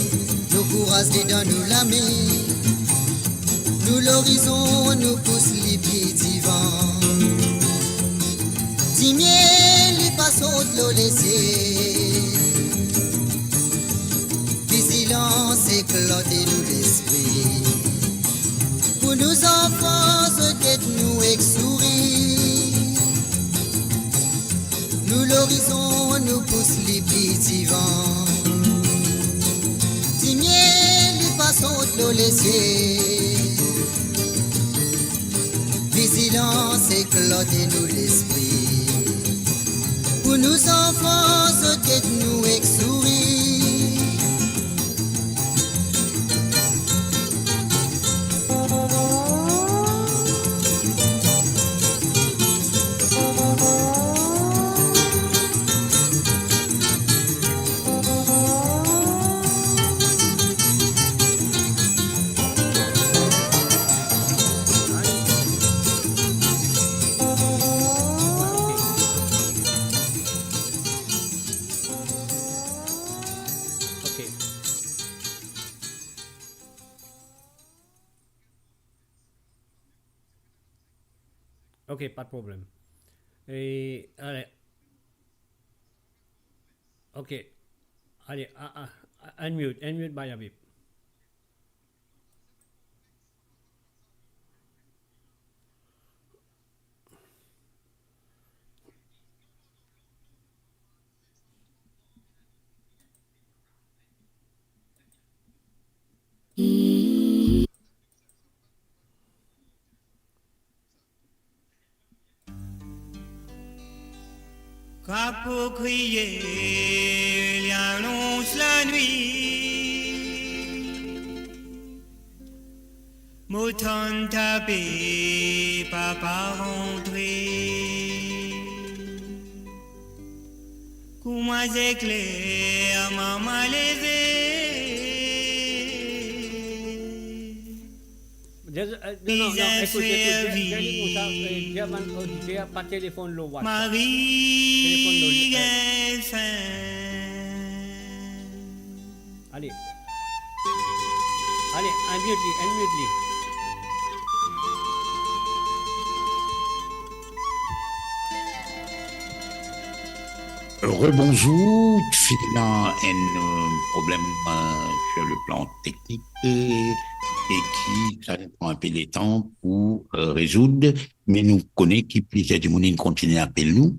nou kouraz li dan nou lame, nou lorizon nou pous li pli divan. Dimie li pa sot lor lezie, vizilans ek lord dan nou lespri. Pou nou zanfan, zot get nou ek sourir. Nou lorizon nou pous li pli divan. Dimie li pa sot lor lezie, vizilans ek lord dan nou lespri. Pou nou zanfan, zot get nou ek sourir. Ok. Ok, pa de problem. E, ale. Ok. Ale, a, a, a, unmute, unmute by Habib. Kapo kriye, li alonz lanwit. Mo tann tape, papa rantre. Kouma zekler, mama leve. Deza, euh, non, non, non, écoute, écoute, dir, dir li koumsa, euh, dir bann oditer pa telefonn lor WhatsApp. Telefonn lor, euh, Ale. Ale, unmute li, unmute li. Rebonzour, finn ena enn, euh, problem, euh, sur le plan technique, euh, e ki sa pran enpe letan pou, euh, rezoud, me nou kone ki plizier dimoun inn kontigne apel nou,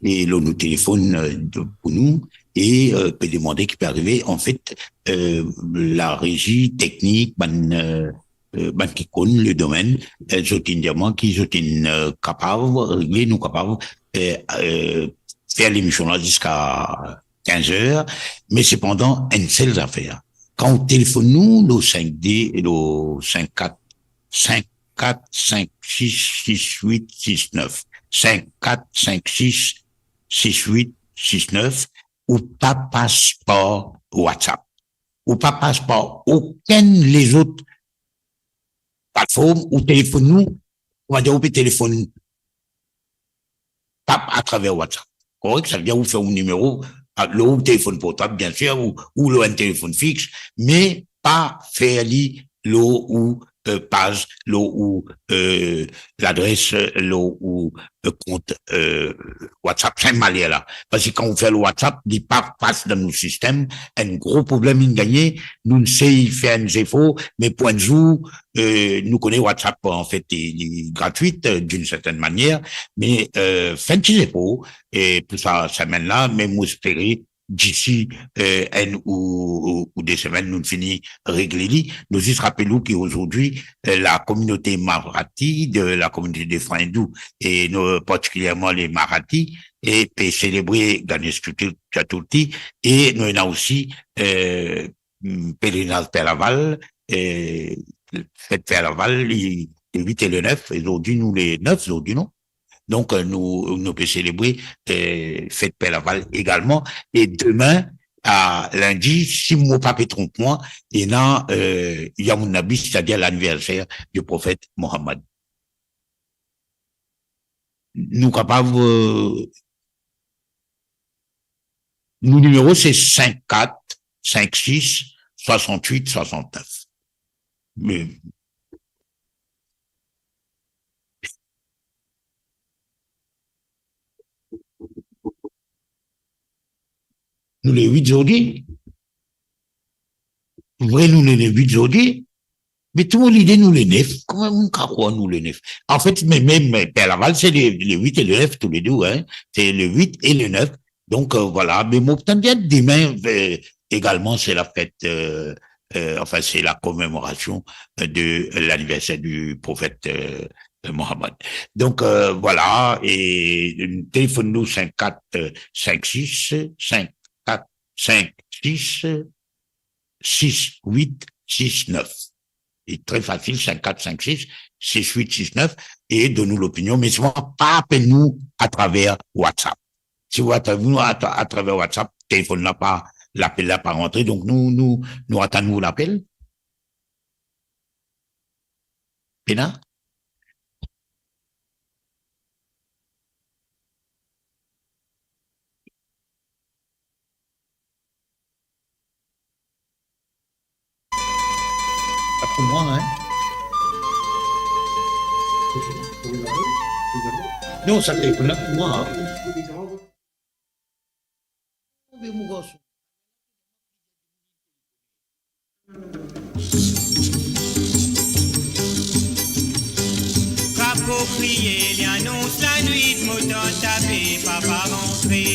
e lor nou telefonn, euh, de, pou nou, e, euh, pe demande ki pe arive. Anfet, euh, larezi teknik, bann, euh, euh, bann ki konn le domenn, euh, zot inn dir mwa ki zot inn, euh, kapav regle, nou kapav, euh, euh, fer lemision la ziska kinz er, me sepandan, enn sel zafer. Kan ou telefonn nou, lor sink de, lor sink kat, sink kat sink sis sis wit sis nef, sink kat sink sis sis wit sis nef, ou pa pas par WhatsApp, ou pa pas par okenn lezot platform, ou telefonn nou, koumadir ou pe telefonn pa atraver WhatsApp. Korek? Savedir ou fer ou nimero, a, lor ou telefonn portab, biensir, ou, ou lor enn telefonn fix, me pa fer li lor ou, euh, paz, lor ou, euh, ladres, euh, lor ou, euh, kont, euh, WhatsApp, sa enn maler la. Parski kan ou fer lor WhatsApp, li pa pas dan nou sistem, enn gro problem inn gagne, nou sey fer enn zefor, me pou enn zour, euh, nou kone WhatsApp, anfet, li, li gratwit, euh, d'une certaine manière, me, euh, fer enn ti zefor, e pou sa semenn la, me mo espere, disi, euh, enn ou, ou, ou de semenn, nou fini regle li. Nou zis rapel ou ki azordi, euh, la communauté Marathi de la communauté des frères hindous, e nou, particulierman les Marathi, e pe selebre Ganesh Chatur-, Chaturthi, e nou ena osi, euh, mm, pelerinaz Per Laval, e fet Per Laval, li, le wit e le nef, e zordi nou le nef zordi, non? Donk, euh, nou, nou pe selebre, euh, fet Per Laval egalman. E demin, a lindi, si mo pa pe tronp mwa, ena, euh, Yawmun Nabi, setadir laniverser di profet Mohammad. Nou kapav, euh, nou nimero se sink kat sink sis, swasant-wit swasant-nef. Me nou le wit zordi. Vre, nou le, le wit zordi, me tou mo lide nou le nef. Kouma moun kapav krwar nou le nef? Anfet, me, me, me Per Laval, se le, le wit e le nef toulede, hein. Se le wit e le nef. Donk, euh, vwala. Me mo tann dir demin, euh, egalman, se lafet, euh, euh, anfin, se la komemorasion, euh, de laniverser di profet, euh, Mohammad. Donk, euh, vwala, e telefonn nou sink kat, euh, sink sis, sink kat, sink sis, sis wit sis nef. E tre fasil, sink kat sink sis, sis wit sis nef, e donn nou lopinion, me selman pa apel nou atraver WhatsApp. Si ou apel nou atra-, atraver WhatsApp, telefonn la pa, lapel la pa rantre, donk nou, nou, nou atann ou lapel. Pena? Pou mwa, hein? Non, sa telefonn la pou mwa, hein? Mon garson. Krapo kriye, li anons lanwit, mo tann tape, papa rantre.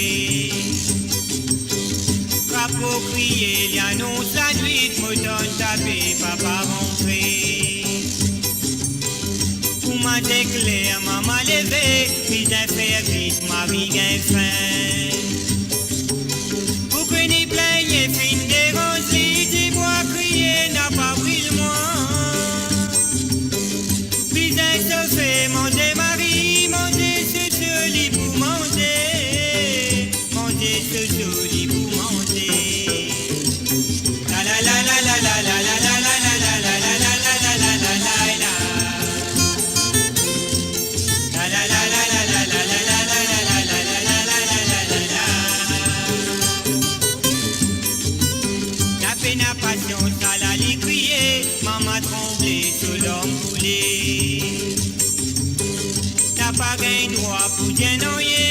Krapo kriye, li anons lanwit, mo tann tape, papa rantre. Kouma dekler, mama leve, bizin fer vit, mari gagn fin. Pou ki ni plin, finn deranz li, dimoun kriye, napa bril mwa. Bizin sofe, manze mari, manze soso li pou manze. Manze soso li pou manze. La la la la la. La la la la la. Lapena pasians, ala li kriye, mama tranble, so larm koule. Napa gagn drwa pou dir nanye,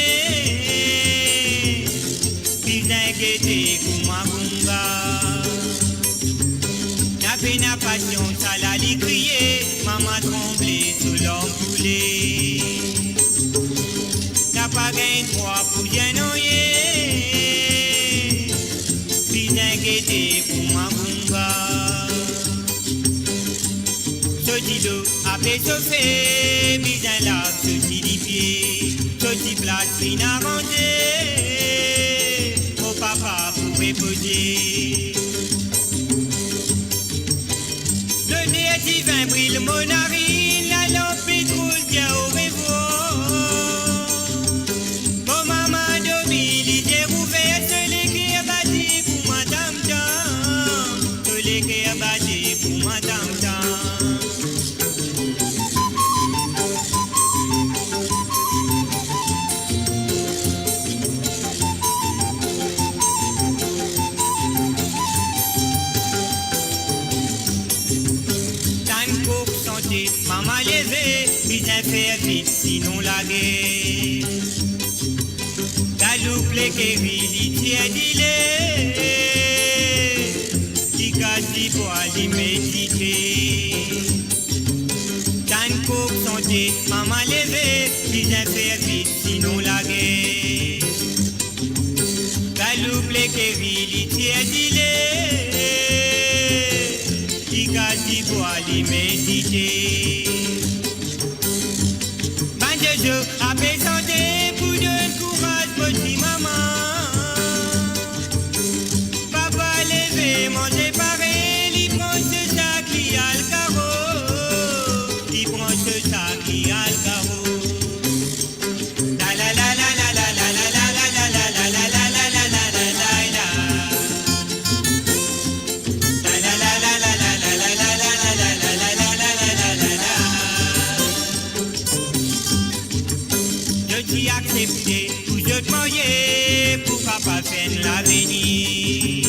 bizin gete kouma gounga. Lapena pasians, ala li kriye, mama tranble, so larm koule. Napa gagn drwa pou dir nanye, bizin gete kouma gounga. So dilo ape sofe, bizin lav so ti lipie. So ti plas finn aranze, mo papa pou repoze. Loder divin bril mo narinn, lalanp petrol dir orevwar. Mo mama dormi, lizie ouver, so leker bati pou mwa tam tam. To leker bati pou mwa tam tam. Tann kok sante, mama leve, bizin fer vit, sinon lagere. Galoup lekeri, li tir dile, li kas dibwa, li met dite. Tann kok sante, mama leve, bizin fer vit, sinon lagere. Galoup lekeri, li tir dile, li kas dibwa, li met dite. Bann zozo ape sante pou donn kouraz mo ti mama. Papa leve, manze pare, li pran so sak, li al karo. Li pran so sak, li al karo. La la la la. Zot ti aksepte pou zot marye, pou papa fer enn lavenir.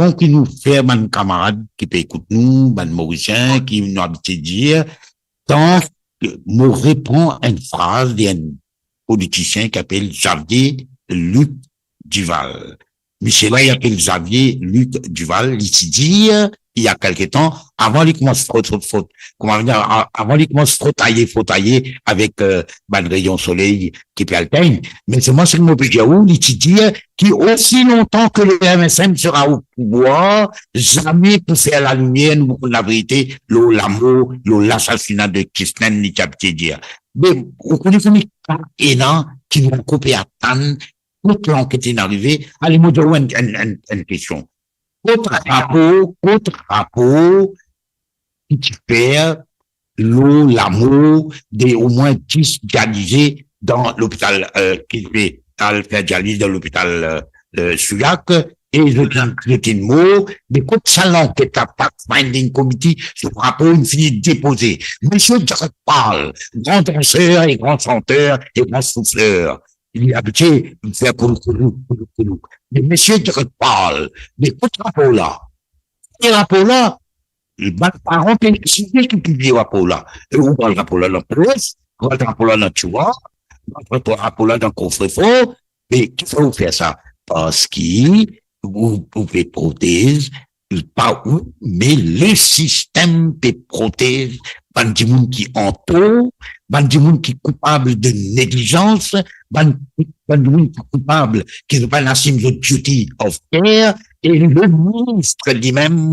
bon ki nou fer bann kamarad ki pe ekout nou, bann Morisien, ki nou abitie dir, tank mo repran enn fraz de enn politisien ki apel Xavier Luc Duval. Misie la, li apel Xavier Luc Duval, li ti dir, il y a quelque temps, avan li koumans frot, frot, frot, kouma dir, a-, avan li koumans frotaye, frotaye avek, euh, bann reyon soley ki pe al tegn. Me selman seki mo pe dir ou, li ti dir ki osi lontan ke le M S M sera au pouvoir, zame pou fer lalimier, nou pou konn laverite lor lamor, lor lasasina de Christine, li ti abitie dir. Me ou kone kouma ka ena ki nou ankor pe atann kot lanket inn arive. Ale, mo dir ou enn, enn, enn, enn kestion. Kot rapor, kot rapor ki ti fer lor lamor de omwin dis dialize dan lopital, euh, ki ti pe al fer dializ dan lopital, euh, euh, Souillac, e zot inn, zot inn mor, me kot sa lanket la, fact finding committee, so rapor inn fini depoze. Misie Jack Paul, gran danser e gran santer e gran soufler, li abitie fer koulou, koulou, koulou, koulou. Me misie Jack Paul, me kot rapor la? E rapor la, bann paran pe desize ki pibliye rapor la. E ou pran rapor la dan pres, ou pran rapor la dan tiwar, ou pran rapor la dan kofrefor, me kifer ou fer sa? Parski ou, ou pe protez, pa ou, me lesistem pe protez bann dimoun ki antor, bann dimoun ki koupab de neglizans, bann, bann dimoun ki koupab ki zot pa'nn asim zot duty of care, e le ministre limem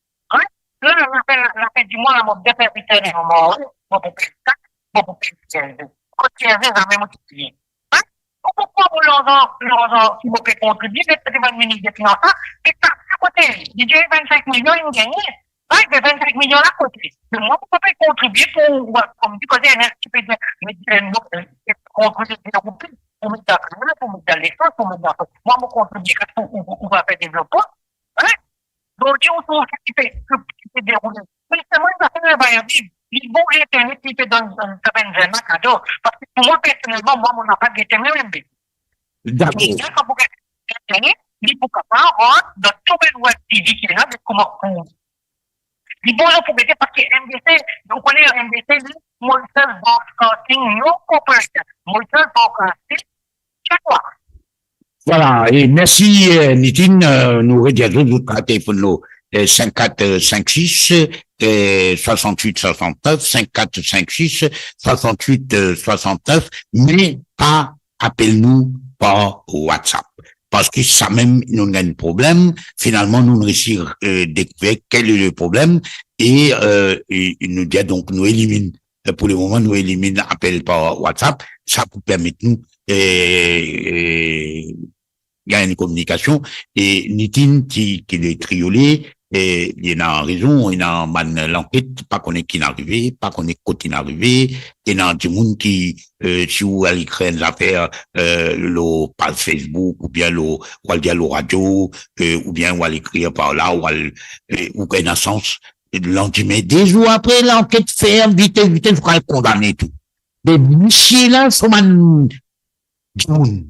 Hein? La, la, la, la, la fin di mwa la, mo bizin fer ritern, mo, mo, mo pou pey kat, mo pou pey T R V. Kot T R V, zame mo ti peye. Hein? Ou pou pran mo larzan, larzan ki mo pe kontribie, met devan minis de finans la, e tax akote. Li dir vennsenk milion, li gagne. Hein, me vennsenk milion la kote? Me mwa, mo pa pe kontribie pou, kouma dir, koze enn, enn ti pe dir, me dir enn mo, kontribie de roupi, pou met dan krim, pou met dan lesans, pou met dan... Mwa, mo kontribie kat pou ou, ou, ou va fer devlopman. Hein? Donk, ou trouv ki pe, ki, ki pe deroule. Me selman, li pa fer labayan viv. Li bon internet, li pe donn, donn sa bann zenn la kado. Parski pou mwa, personelman, mwa, mo napa gete mem. Dakor. Li, kan pou gete internet, li pou kapav rant dan tou bann web T V ki ena, me kouma pou... Li bon, pou gete, parski M B C, ou kone M B C, li, Mauritius Broadcasting, non corporation. Mauritius Broadcasting, Vwala, e mersi, eh, Nitin, eh, nou redir zot, zot kapav telefonn nou, eh, sink kat sink sis, eh, swasant-wit swasant-nef, sink kat sink sis, swasant-wit swasant-nef, me pa apel nou par WhatsApp. Parski sa mem, nou gagn problem, finalman, nou resi, eh, dekouver kel e le problem, e, eh, e nou dir, donk, nou eliminn, eh, pou le moman, nou eliminn apel par WhatsApp, sa pou permet nou, eh, eh, gagn enn kominikasion, e Nitin ki, ki le triole, e li ena rezon, ena bann lanket, pa kone ki'nn arive, pa kone kot inn arive, ena dimoun ki, eh, si ou al ekrir enn zafer, eh, lor paz Facebook, oubien lor, ou al dir lor radio, eh, oubien ou al ekrir par la, ou al, eh, ou ena sans, landime, de zour apre, lanket ferm, vite, vite, zot al kondane tou. Me misie la, so bann dimoun.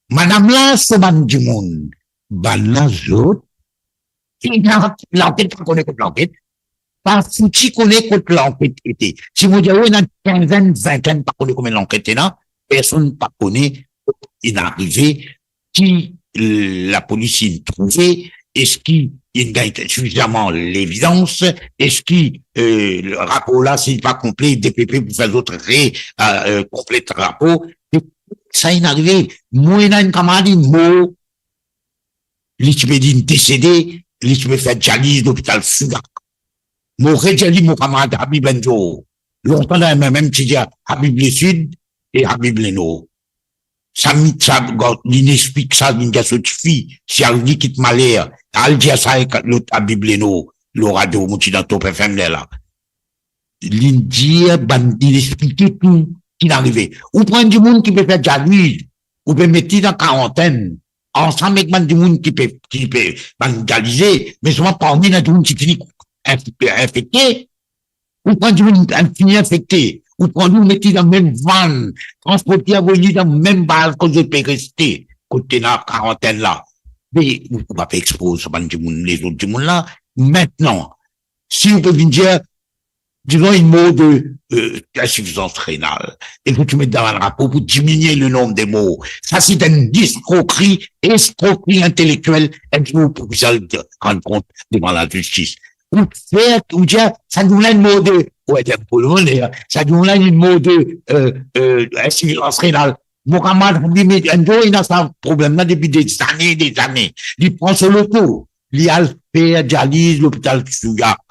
Madam la, so bann dimoun. Bannla zot, ki lanket, pa kone kot lanket, pa fouti kone kot lanket ete. Si mo dir ou, ena kinzenn, vintenn, pa kone konbien lanket ena, personn pa kone kot inn arive, ki lapolis inn trouve, eski inn gagn sifizaman levidans, eski, eh, rapor la, si li pa konple, D P P pou fer zot re, eh, eh, konplet rapor. E sa inn arive. Mwa, ena enn kamarad inn mor, li ti pe dir inn desede, li ti pe fer dializ lopital Soudak. Mo redir li, mo kamarad Habib enn zour. Lontan dan mem, mem ti dir Habib Lesid e Habib Lenor. Sa, sa, li inn explik sa, li inn dir so tifi, si ariv li kit maler, al dir sa ek lot Habib Lenor, lor radio, mo ti dan Top F M lerla. Li inn dir bann, li inn explike tou ki'nn arive. Ou pran dimoun ki pe fer dializ, ou pe met li dan karantenn, ansam ek bann dimoun ki pe, ki pe bann dialize, me selman parmi ena dimoun ki fini inf-, infekte, ou pran dimoun, enn fini infekte, ou pran li, ou met li dan mem vann, transport li, avoy li dan mem baz kot zot pe reste, kot ena karantenn la. Me ou, ou pa pe expoz sa bann dimoun, lezot dimoun la. Aster, si ou pe vinn dir, dizon, inn mor de, eh, insifizans renal, e ki ou met dan enn rapor pou diminie le nonb de mor. Sa se enn eskrokri, eskrokri intelektiel, e ki ou pou bizin rann kont devan lazistis. Ou fer, ou dir, sa dimoun la inn mor de, ou dir pou le moman, sa dimoun la inn mor de, eh, eh, insifizans renal. Mo kamarad Habib Enzo, ena sa problem la depi dezane, dezane. Li pran so loto, li al fer dializ lopital Souillac.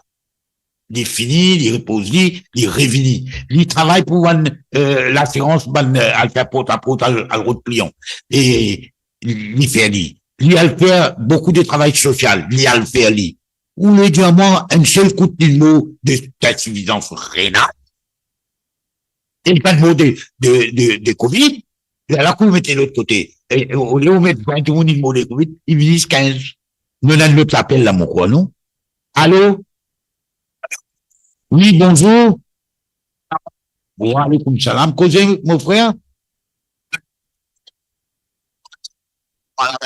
Li fini, li repoz li, li revini. Li travay pou bann, eh, lasirans, bann, eh, al fer portaport, al, al rod klian. E li fer li. Li al fer boukou de travay sosial, li al fer li. Ou le dir mwa, enn sel kout li mor de, dinsifizans renal, e li pa mor de, de, de, de covid. Lerla kou ou mete lot kote, e, e, olie ou met vin dimoun li mor de covid, li vinn zis kinz. Nou ena lot lapel la, mo krwar, non? Alo? Wi, bonzour. Wa aleykoum salam. Koze, mo frer. Ahan.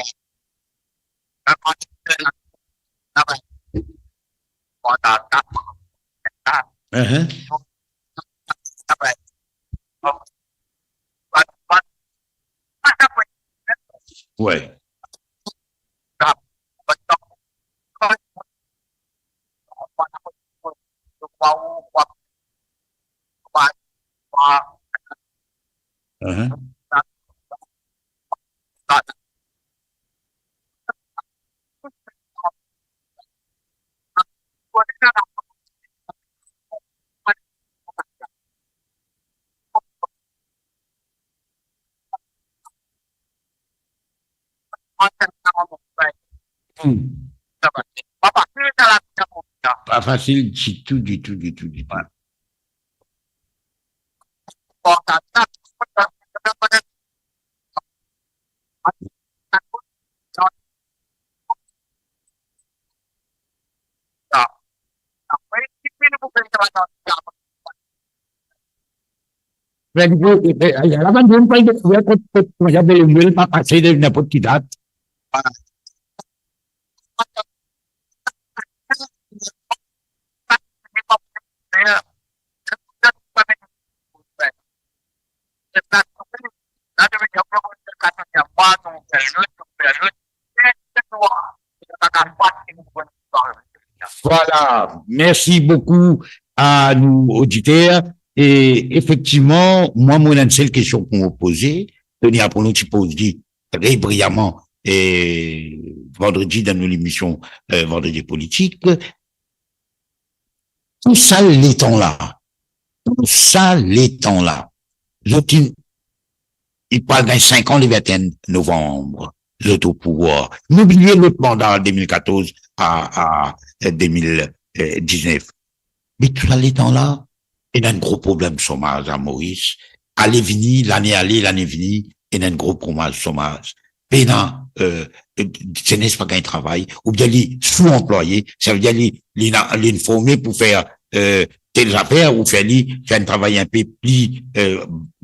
Wi. Ahan. Hmm. Pa fasil ditou, ditou, ditou, ditou. Be, li, li, li, li, la bann dimoun pa dekouver kot, kot, kot, kot, pa pase de ninport ki dat. Vwala, mersi boukou a nou oditer. E efektivman, mwa, mo ena enn sel kestion pou mo poze. Tony Apollon ti poz li tre briyaman, e, vandredi dan nou lemision, e, Vandredi Politik. Tou sa letan la, tou sa letan la, zot inn, li pou al gagn sink an le vinn-e-enn novanm, zot o pouvwar. Nou bliye lot manda de mil katorz a, a, e, de mil diznef. Me tou sa letan la, ena enn gro problem somaz a Moris. Ale vini, lane ale, lane vini, ena enn gro problem somaz. Pena, e, e, zenes pa gagn travay, oubien li sou-anplwaye, savedir li, li ena, li inn forme pou fer, e, tel zafer, ou fer li fer enn travay inpe pli, e,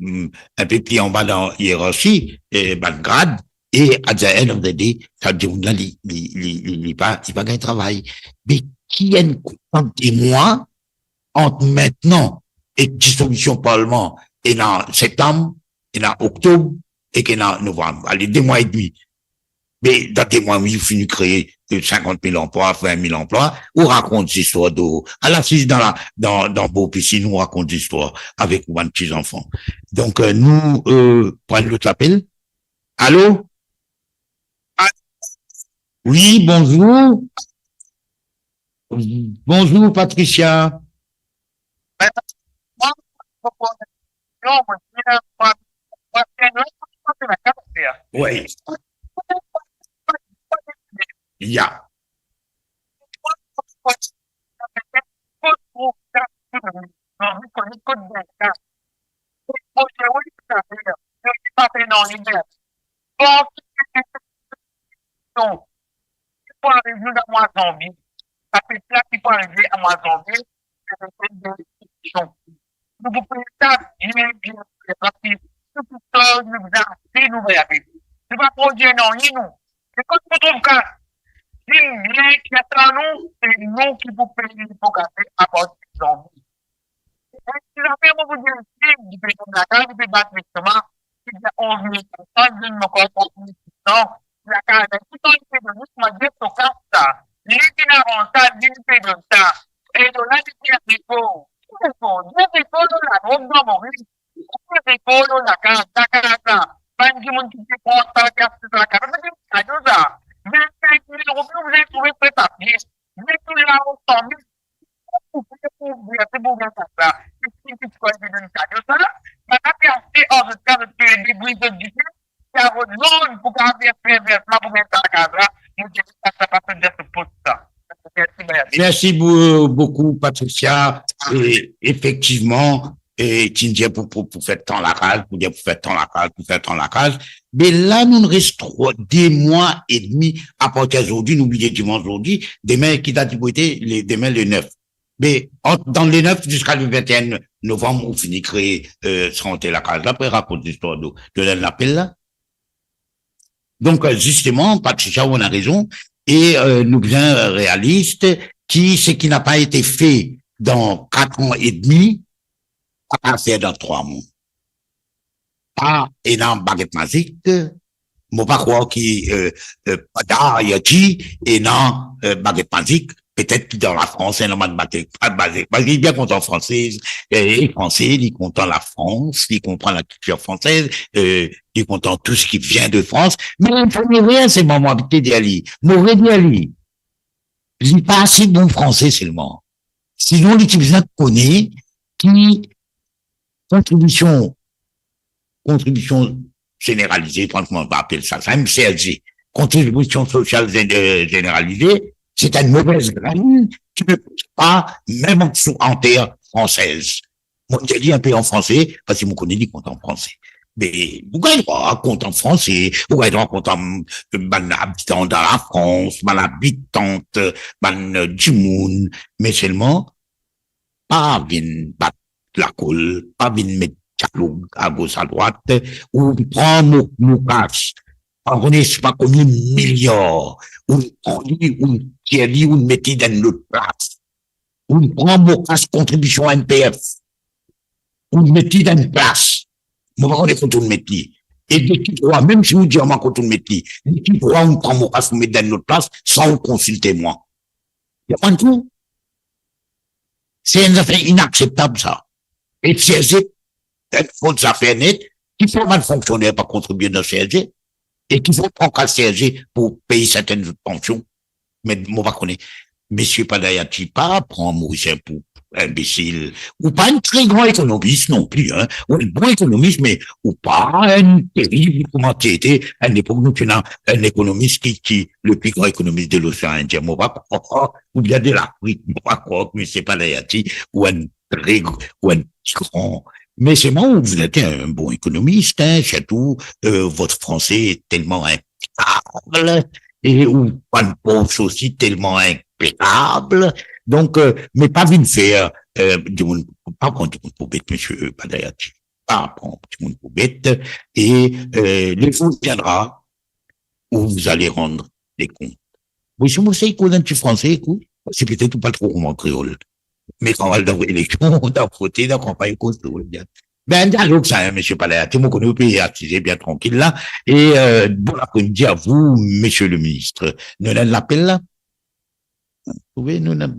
mm, inpe pli anba dan ierarsi, e, bann grad, e at the end of the day, sa dimoun la, li, li, li, li, li pa, li pa gagn travay. Me ki enn koupab de mwa ant mintnan ek disolision parlman, ena septam, ena oktob, ek ena novanm. Ale, de mwa edmi. Me dan de mwa, wi, ou fini kree, e, sinkant mil anplwa, vin mil anplwa, ou rakont zistwar de, al asiz dan la, dan, dan bor pisin, ou rakont zistwar avek ou bann ti zanfan. Donk, e, nou, e, pran lot lapel. Alo? Wi, bonzour. Bonzour, Patricia. Wi. Ya. Ki pou arive nou dan mwa zanvie? Sa pep la ki pou arive an mwa zanvie, se nou pou peye sa bien, bien, bien, paske nou pou sov, nou bizin aste, nou vwar apre. Nou pa pou dir nanye, nou. Se kot nou trouv kas, dimoun bien ki atann nou, se nou ki pou peye li pou gate apartir zanvie. Enn ti zafer mo pou dir, li pe donn lakaz, li pe bat lestoma, li dir onz mil sink san, li donn ankor trant mil six cents, lakaz, toutan li pe donn, kouma dir so kas sa, li ena avan sa, li pe donn sa, e donn la, li dir depo, depo, dir depo lor ladrog dan Moris, dir depo lor lakaz, lakaz la, Mont sa, ki aste sa lakaz la, se kado sa. Vinn sink mil roupi, ou bizin trouve pre papie. Vinn tou la, ou san mil pou fer pou ouver, pou ouver lakaz la. Ki, ki, ki, ki, ki, kado sa. Bann la pe aste, an zot ka, zot pe debrouy zot difin, ki a rod lord pou kapav fer, fer, fer, pou met sa lakaz la. Mo dir, sa, sa pa fer de sou pos sa. Mersi, Bayati. Mersi bou-, boukou, Patricia. E, efektivman, e, ti dir pou, pou, pou fer tan lakaz, pou dir pou fer tan lakaz, pou fer tan lakaz. Me la, nou res trwa, de mwa edmi apartir zordi, nou oublie dimans zordi, demin, ki dat li pou ete? Le, demin, le nef. Me ant, dan le nef ziska le vinteen novanm, ou fini kree, e, sante lakaz la, apre rakont listwar de, de Lenn Lapel la. Donk, e, zisteman, Patricia, ou ena rezon, e, e, nou bizin, e, realis, ki seki napa ete fe dan kat an edmi, pa kapav fer dan trwa mwa. Pa ena baget mazik, mo pa krwar ki, e, e, Padayati ena, e, baget mazik, petet ki dan Lafrans, ena bann baget, pa baget, parski li bien kontan fransez, e, li franse, li kontan Lafrans, li konpran lakiltir fransez, e, li kontan tou seki vien de Frans, me li konn rien, se mwa mo abite dir li, mo redir li, li pa ase bon franse selman. Sinon, li ti bizin kone ki kontribision, kontribision zeneralize, kouma nou apel sa, sa, M C S G, kontribision sosial zen-, e, zeneralize, se enn move grenn ki ne pous pa mem an, sou an ter fransez. Mo dir li enpe an franse, parski mo kone li kontan franse. Me ou gagn drwa kontan franse, ou gagn drwa kontan, e, bann abitan dan Lafrans, bann abitan, e, bann, e, dimoun, me selman, pa vinn bat lakol, pa vinn met dialog agos adrwat, ou pran mo, mo kas, pa kone sipa konbien miliar, ou pran li, ou tir li, ou met li dan enn lot plas. Ou pran mo kas kontribision N P F, ou met li dan enn plas. Mo pa kone kot ou met li. E de ki drwa, mem si ou dir mwa kot ou met li, de ki drwa ou pran mo kas ou met dan enn lot plas san ou konsilte mwa? Ou konpran tou? Se enn zafer inakseptab, sa. E C S G, enn lot zafer net, ki fer bann fonksioner pa kontribie dan C S G, e ki fer pran kas C S G pou pey sertenn zot pansion. Me mo pa kone. Misie Padayati, pa pran Morisien pou inbesil. Ou pa enn tre gran ekonomis non pli, hein. Ou enn bon ekonomis, me ou pa enn terib kouma ti ete enn lepok nou ti ena enn ekonomis ki, ki le pli gran ekonomis de Losean Indien. Mo pa krwar, oubien de Lafrik, mo pa krwar ki misie Padayati ou enn tre gr-, ou enn gran. Me selman, vous êtes un bon économiste, hein, sirtou, euh, votre français est tellement impeccable, e ou bann pos osi telman inpekab. Donk, euh, me pa vinn fer, euh, dimoun, pa pran dimoun pou bet, misie Padayati. Pa pran dimoun pou bet. E, euh, le jour viendra où vous allez rendre des comptes. Bon, si mo sey koz enn ti franse, ekout, se petet ou pa tro konpran kreol. Me kan al dan eleksion, dan vote, dan kanpagn, koz kreol bien. Be, enn dialog sa, hein, misie Padayati, mo kone ou pe asize bien trankil la. E, euh, bon apremidi à vous, monsieur le ministre. Nou ena enn lapel la? Ou trouve, nou ena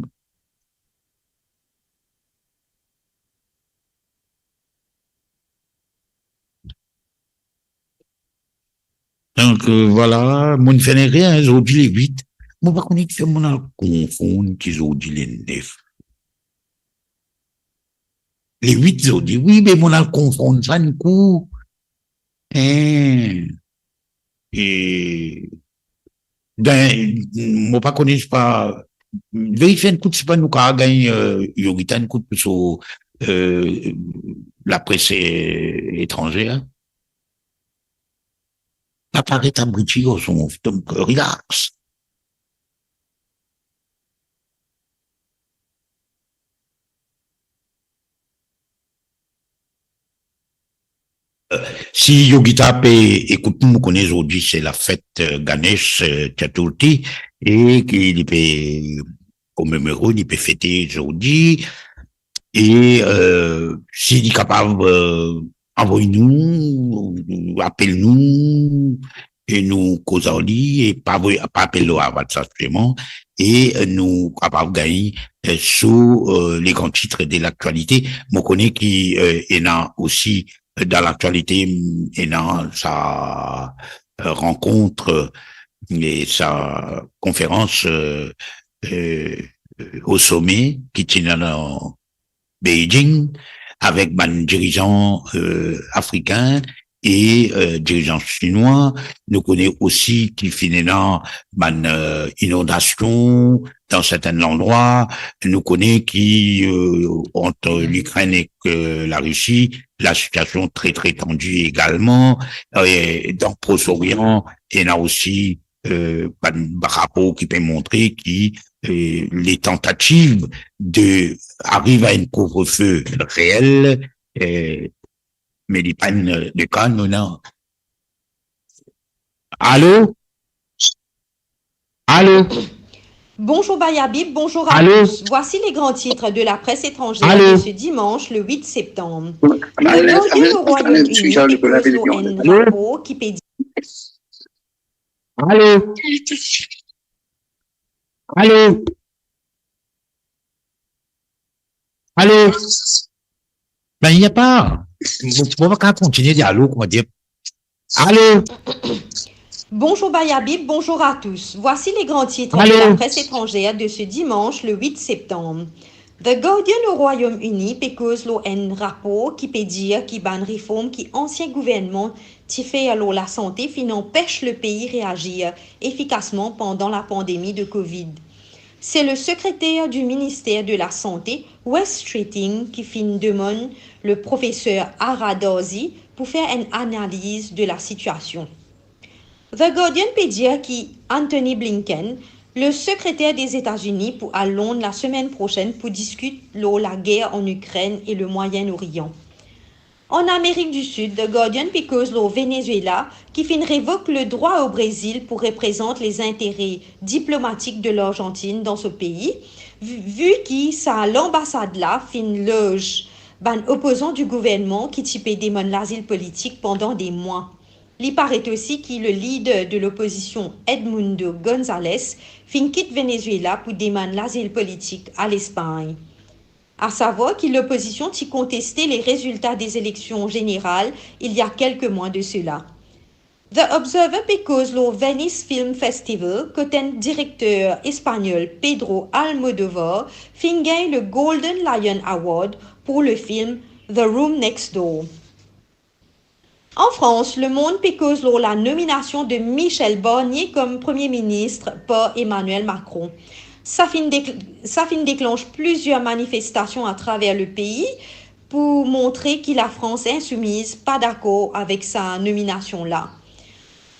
Donk, euh, vwala, mo'nn fini re, hein, zordi le wit. Mo pa kone kifer mo'nn al konfonn ki zordi le nef. Le wit zordi, wi, me mo'nn al konfonn sa enn kou. Hein. E, ben, mo pa kone, sipa, verifie enn kout, sipa nou kapav gagn, euh, Yogita enn kout pou so, euh, lapres, euh, etranze, hein. Pa paret abwiti, garson, relax. Euh, si Yogita pe ekout nou, mo kone zordi se lafet, euh, Ganesh, euh, Chaturthi, e ki li pe komemore, li pe fete zordi. E, euh, si li kapav, euh, avoy nou, apel nou, e nou koz ar li, e pa avoy, pa apel lor WhatsApp selman, e nou kapav gagn, euh, sou, euh, le gran tit de laktialite. Mo kone ki, euh, ena osi, euh, dan laktialite, ena sa, rankont, e sa konferans, e, e, o some ki ti ena dan Beijing avek bann dirizan, e, afrikin e, e, dirizan sinwa. Nou kone osi ki finn ena bann, e, inondasion dan sertin landrwa. Nou kone ki, e, ant Likrinn ek, e, Larisi, lasitiasion tre, tre tandi egalman. E, dan Prox-Orient, ena osi, e, bann rapor ki pe montre ki, e, le tantativ de ariv a enn kouvrefe reel, e, me li pa enn, e, le ka, nou ena. Alo? Alo? Bonjour Bayabib, bonjour à tous. Voici les grands titres de la presse étrangère de ce dimanche, le huit septembre. The Guardian au Royaume-Uni, ki koz lor enn rapor ki pe dir Alo? Alo? Alo? Ben, il n'y a pas. Mo, mo pa kapav kontinie dir alo, kouma dir. Alo? Bonjour Bayabib, bonjour à tous. Voici les grands titres de la presse étrangère de ce dimanche, le huit septembre. The Guardian au Royaume-Uni pe koz lor enn rapor ki pe dir ki bann reform ki ansien gouvernman ti fer lor lasante finn anpes lepei reazir efikasman pandan lapandemi de Covid. Se le sekreter di Minister de Lasante, Wes Streeting, ki finn demann le profeser Ara Darzi pou fer enn analiz de lasitiasion. The Guardian pe dir ki Antony Blinken, le sekreter Dezetazini, pou al Lond lasemenn prosenn pou diskit lor lager an Ikrenn e le Mwayen Orian. An Amerik di Sid, The Guardian pe koz lor Venezuela, ki finn revok ledrwa o Brezil pou reprezant lezintere diplomatik de Larzantinn dan so pei, vi, vi ki sa lanbasad la finn loz bann opozan di gouvernman ki ti pe demann lazil politik pandan de mwa. Li paret osi ki le lider de lopozision, Edmundo Gonzalez, finn kit Venezuela pou demann lazil politik a Lespagn. A savwar ki lopozision ti konteste le rezilta de zeleksion zeneral il y a quelques mois de cela. The Observer pe koz lor Venice Film Festival, kot enn direkter espanyol, Pedro Almodovar, finn gagn le Golden Lion Award pou le film The Room Next Door. An Frans, lemond pe koz lor lanominasion de Michel Barnier kom Premie Minis par Emmanuel Macron. Sa finn dekl-, sa finn deklanse plizier manifestasion atraver lepei pou montre ki Lafrans Insoumise pa dakor avek sa nominasion la.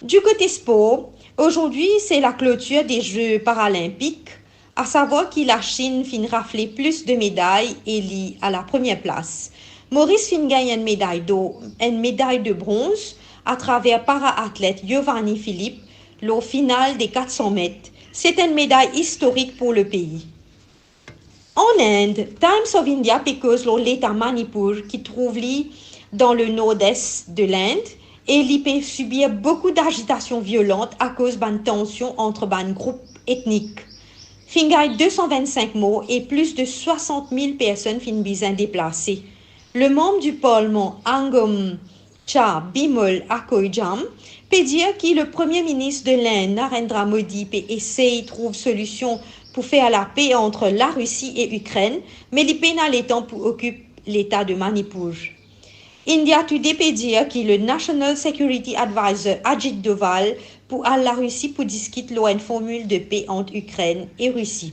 Du côté sport, aujourd'hui, c'est la clôture des Jeux paralympiques, a savwar ki Lachinn finn rafle plis de meday e li a la premie plas. Moris finn gagn enn meday dor, enn meday de bronz atraver para-atlet Giovanni Philippe lor final de kat san met. Se enn meday istorik pou lepei. An Ind, Times of India pe koz lor leta Manipur ki trouv li dan le nord-est de l'Inde e li pe sibir boukou dazitasion violant akoz bann tansion ant bann group etnik. Finn gagn de san vinn-sink mor e plis de swasant mil personn finn bizin deplase. Lemanm di parlman Angom Cha Bimol Akoijam pe dir ki le Premie Minis de Lind, Narendra Modi, pe esey trouv solision pou fer lape ant Larisi e Ikrenn, me li pena letan pou okip leta de Manipur. India Today pe dir ki le National Security Advisor Ajit Doval pou al Larisi pou diskit lor enn formil de pe ant Ikrenn e Risi.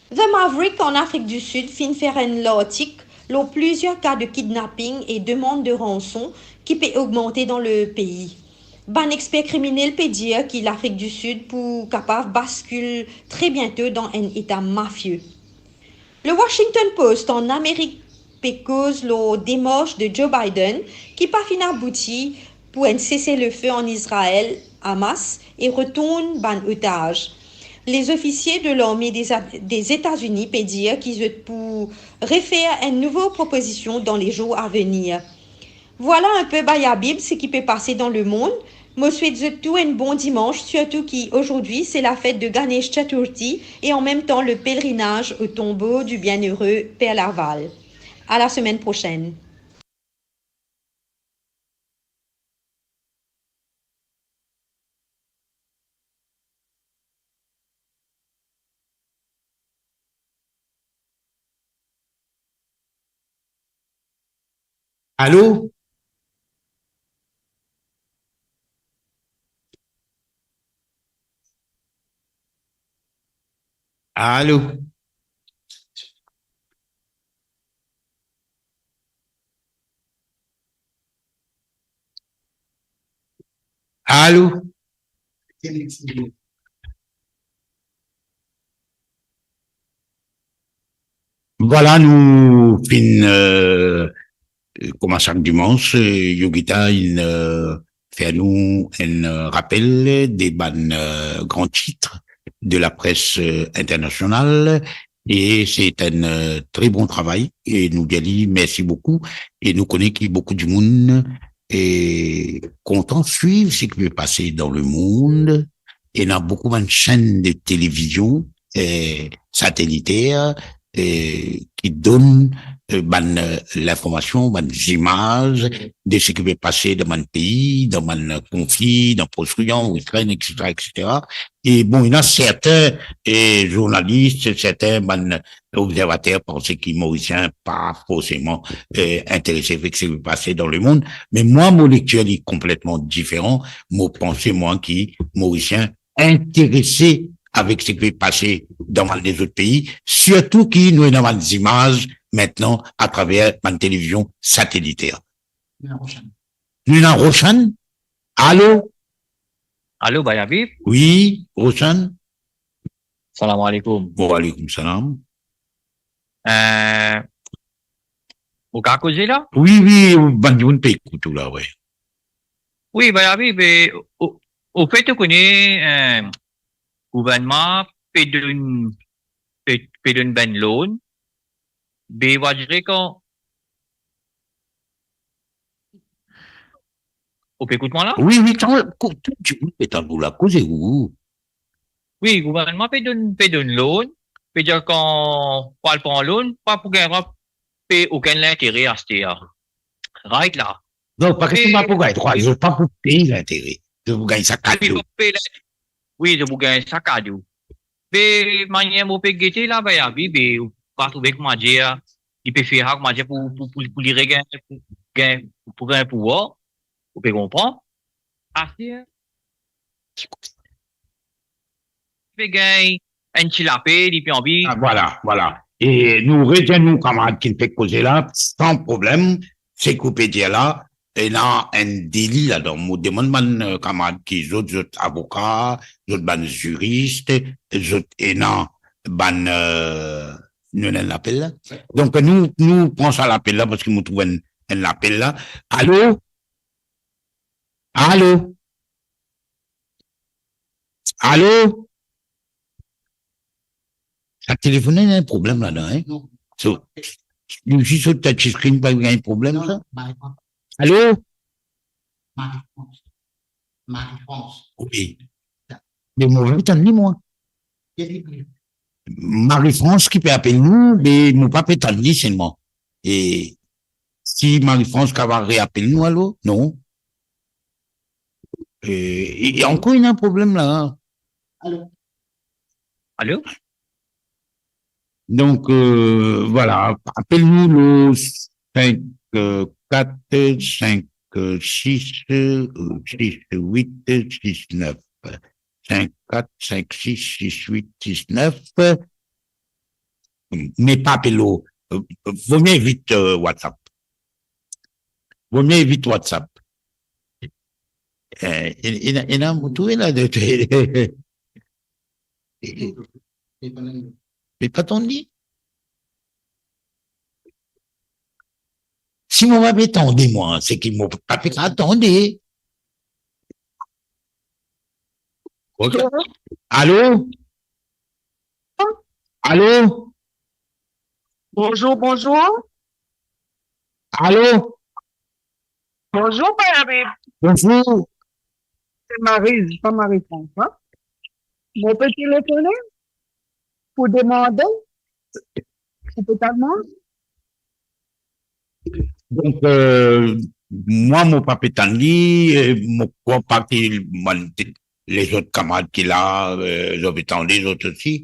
The Maverick an Afrik di Sid finn fer enn lartik lor plizier ka de kidnapping e demann de ranson ki pe ogmante dan lepei. Bann exper kriminel pe dir ki Lafrik di Sid pou kapav baskil tre biento dan enn eta mafie. Le Washington Post an Amerik pe koz lor demars de Joe Biden ki pa finn abouti pou enn sese-lefe ant Izrael, Hamas, e retourn bann otaz. Lezofisie de larme de, de Zetazini pe dir ki zot pou refer enn nouvo propozision dan lezour a venir. Vwala inpe Bayabib seki pe pase dan lemond. Mo swet zot tou enn bon dimans, sirtou ki azordi se lafet de Ganesh Chaturthi e an mem tan le pelerinaz o tonbo di bienere Per Laval. A la semenn prosenn. Alo? Alo? Alo? Vwala, nou finn, euh, kouma sak dimans, euh, Yogita inn, euh, fer nou enn, euh, rapel de bann, euh, gran tit de lapres, euh, internasional, e se enn, euh, tre bon travay, e nou dir li mersi boukou, e nou kone ki boukou dimoun, e kontan swiv seki pe pase dan lemond, ena boukou bann senn de televizion, eh, sateliter, eh, ki donn, eh, bann, eh, linformasion, bann zimaz de seki pe pase dan bann pei, dan bann konfli, dan Proche-Orient, Ikrenn, et cetera, et cetera. E bon, ena sertin, eh, zournalis, sertin bann obzervater panse ki Morisien pa forseman, eh, interese avek seki pe pase dan lemond. Me mwa, mo lektir li konpletman diferan. Mo panse, mwa, ki Morisien interese avek seki pe pase dan bann lezot pei, sirtou ki nou ena bann zimaz aster atraver bann televizion sateliter. Nou ena Roshan. Alo? Alo, Bhai Habib? Wi, Roshan. Salam alaikum. Wa alaikum salam. Eh, ou kapav koze la? Wi, wi, bann dimoun pe ekout ou la, wi. Wi, Bhai Habib, be, o, ofet, ou kone, eh, gouvernman pe donn, pe, pe donn bann loan, be, on va dire kan, ou pe ekout mwa la? Wi, wi, kan, kou-, tou dimoun pe tann ou la, koze ou. Wi, gouvernman pe donn, pe donn loan, pe dir kan pou al pran loan, pa pou gagn, pa pe okenn lintere aster. Right la. Non, pa kestion pa pou gagn, zot pa pou pey lintere. Zot pou gagn sa kado. Wi, zot pou gagn sa kado. Be, manier mo pe gete la, Bhai Habib, be, ou pa trouve kouma dir, li pe fer sa, kouma dir, pou, pou, pou, pou li regagn, pou gagn, pou gagn pouvwar, ou pe konpran? Aster, pe gagn enn ti lape, li pe anvi. Ah, vwala, vwala. E nou redir nou kamarad ki pe koze la, san problem, seki ou pe dir la, ena enn deli ladan. Mo demann bann, eh, kamarad ki zot, zot avoka, zot bann ziris, zot ena bann, eh, nou ena enn lapel la. Donk nou, nou pran sa lapel la, parski mo trouv enn, enn lapel la. Alo? Alo? Alo? Sa telefonn la, ena problem ladan, hein? Non. So, li osi so touch screen, pa gagn problem sa? Alo? Marie-France. Marie-France. Wi. Me mo pa pe tann li, mwa. Marie-France ki pe apel nou, me mo pa pe tann li selman. E si Marie-France kapav reapel nou, alor? Non. E, e, e ankor ena problem la. Alo? Alo? Donk, euh, vwala, apel nou lor sink, euh, kat, sink, euh, sis, euh, sis, wit, sis, nef. Sink, kat, sink, sis, sis, wit, sis, nef. Me pa apel lor, euh, vomie evit, euh, WhatsApp. Vomie evit WhatsApp. Eh, ena, ena, mo trouve la de, de, de, de, de, pa tann li. Si mo pa pe tande, mwa, se ki mo pa pe kapav tande. Ok. Alo? Alo? Bonzour, bonzour. Alo? Bonzour, Père Abbé. Bonzour. Se Marie, pa Marie-France, hein? Mo pe telefone pou demande, ou pe tann mwa? Donk, euh, mwa, mo pa pe tann li, e mo krwar pa ki bann lezot kamarad ki la, euh, zot pe tande, zot osi.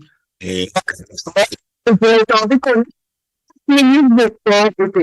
E... Zot pe tande kouma? Minit de tan, ok.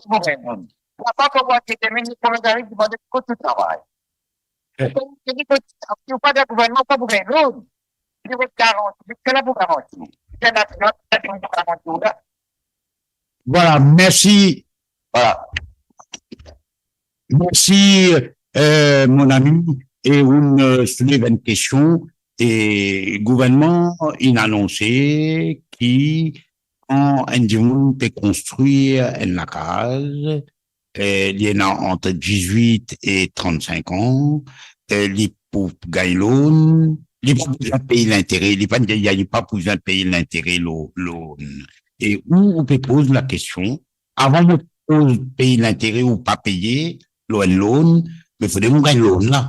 Kouma ki pou gagn loan? Laba kouma ki demin, kouma ki ariv, demande kot to travay. Eh. Kouma ki, kot, si ou pa dan gouvernman, pa pou gagn loan. Li pou garanti, li la pou garanti. Li la, li la, li la pou garanti ou la. Voilà, mersi. Voilà. Mersi, euh, mon ami. E ou, euh, soulèv enn kestion. E gouvernman inn anonse ki kan enn dimoun pe konstrir enn lakaz, eh, li ena ant dizwit e trannsenk an, eh, li pou gagn loan, li pa pou bizin pey lintere, li pa, li, li pa pou bizin pey lintere lo, loan. E ou, ou pe poz lakestion, avan mo poz pey lintere ou pa peye lo enn loan, me fode mo gagn loan la.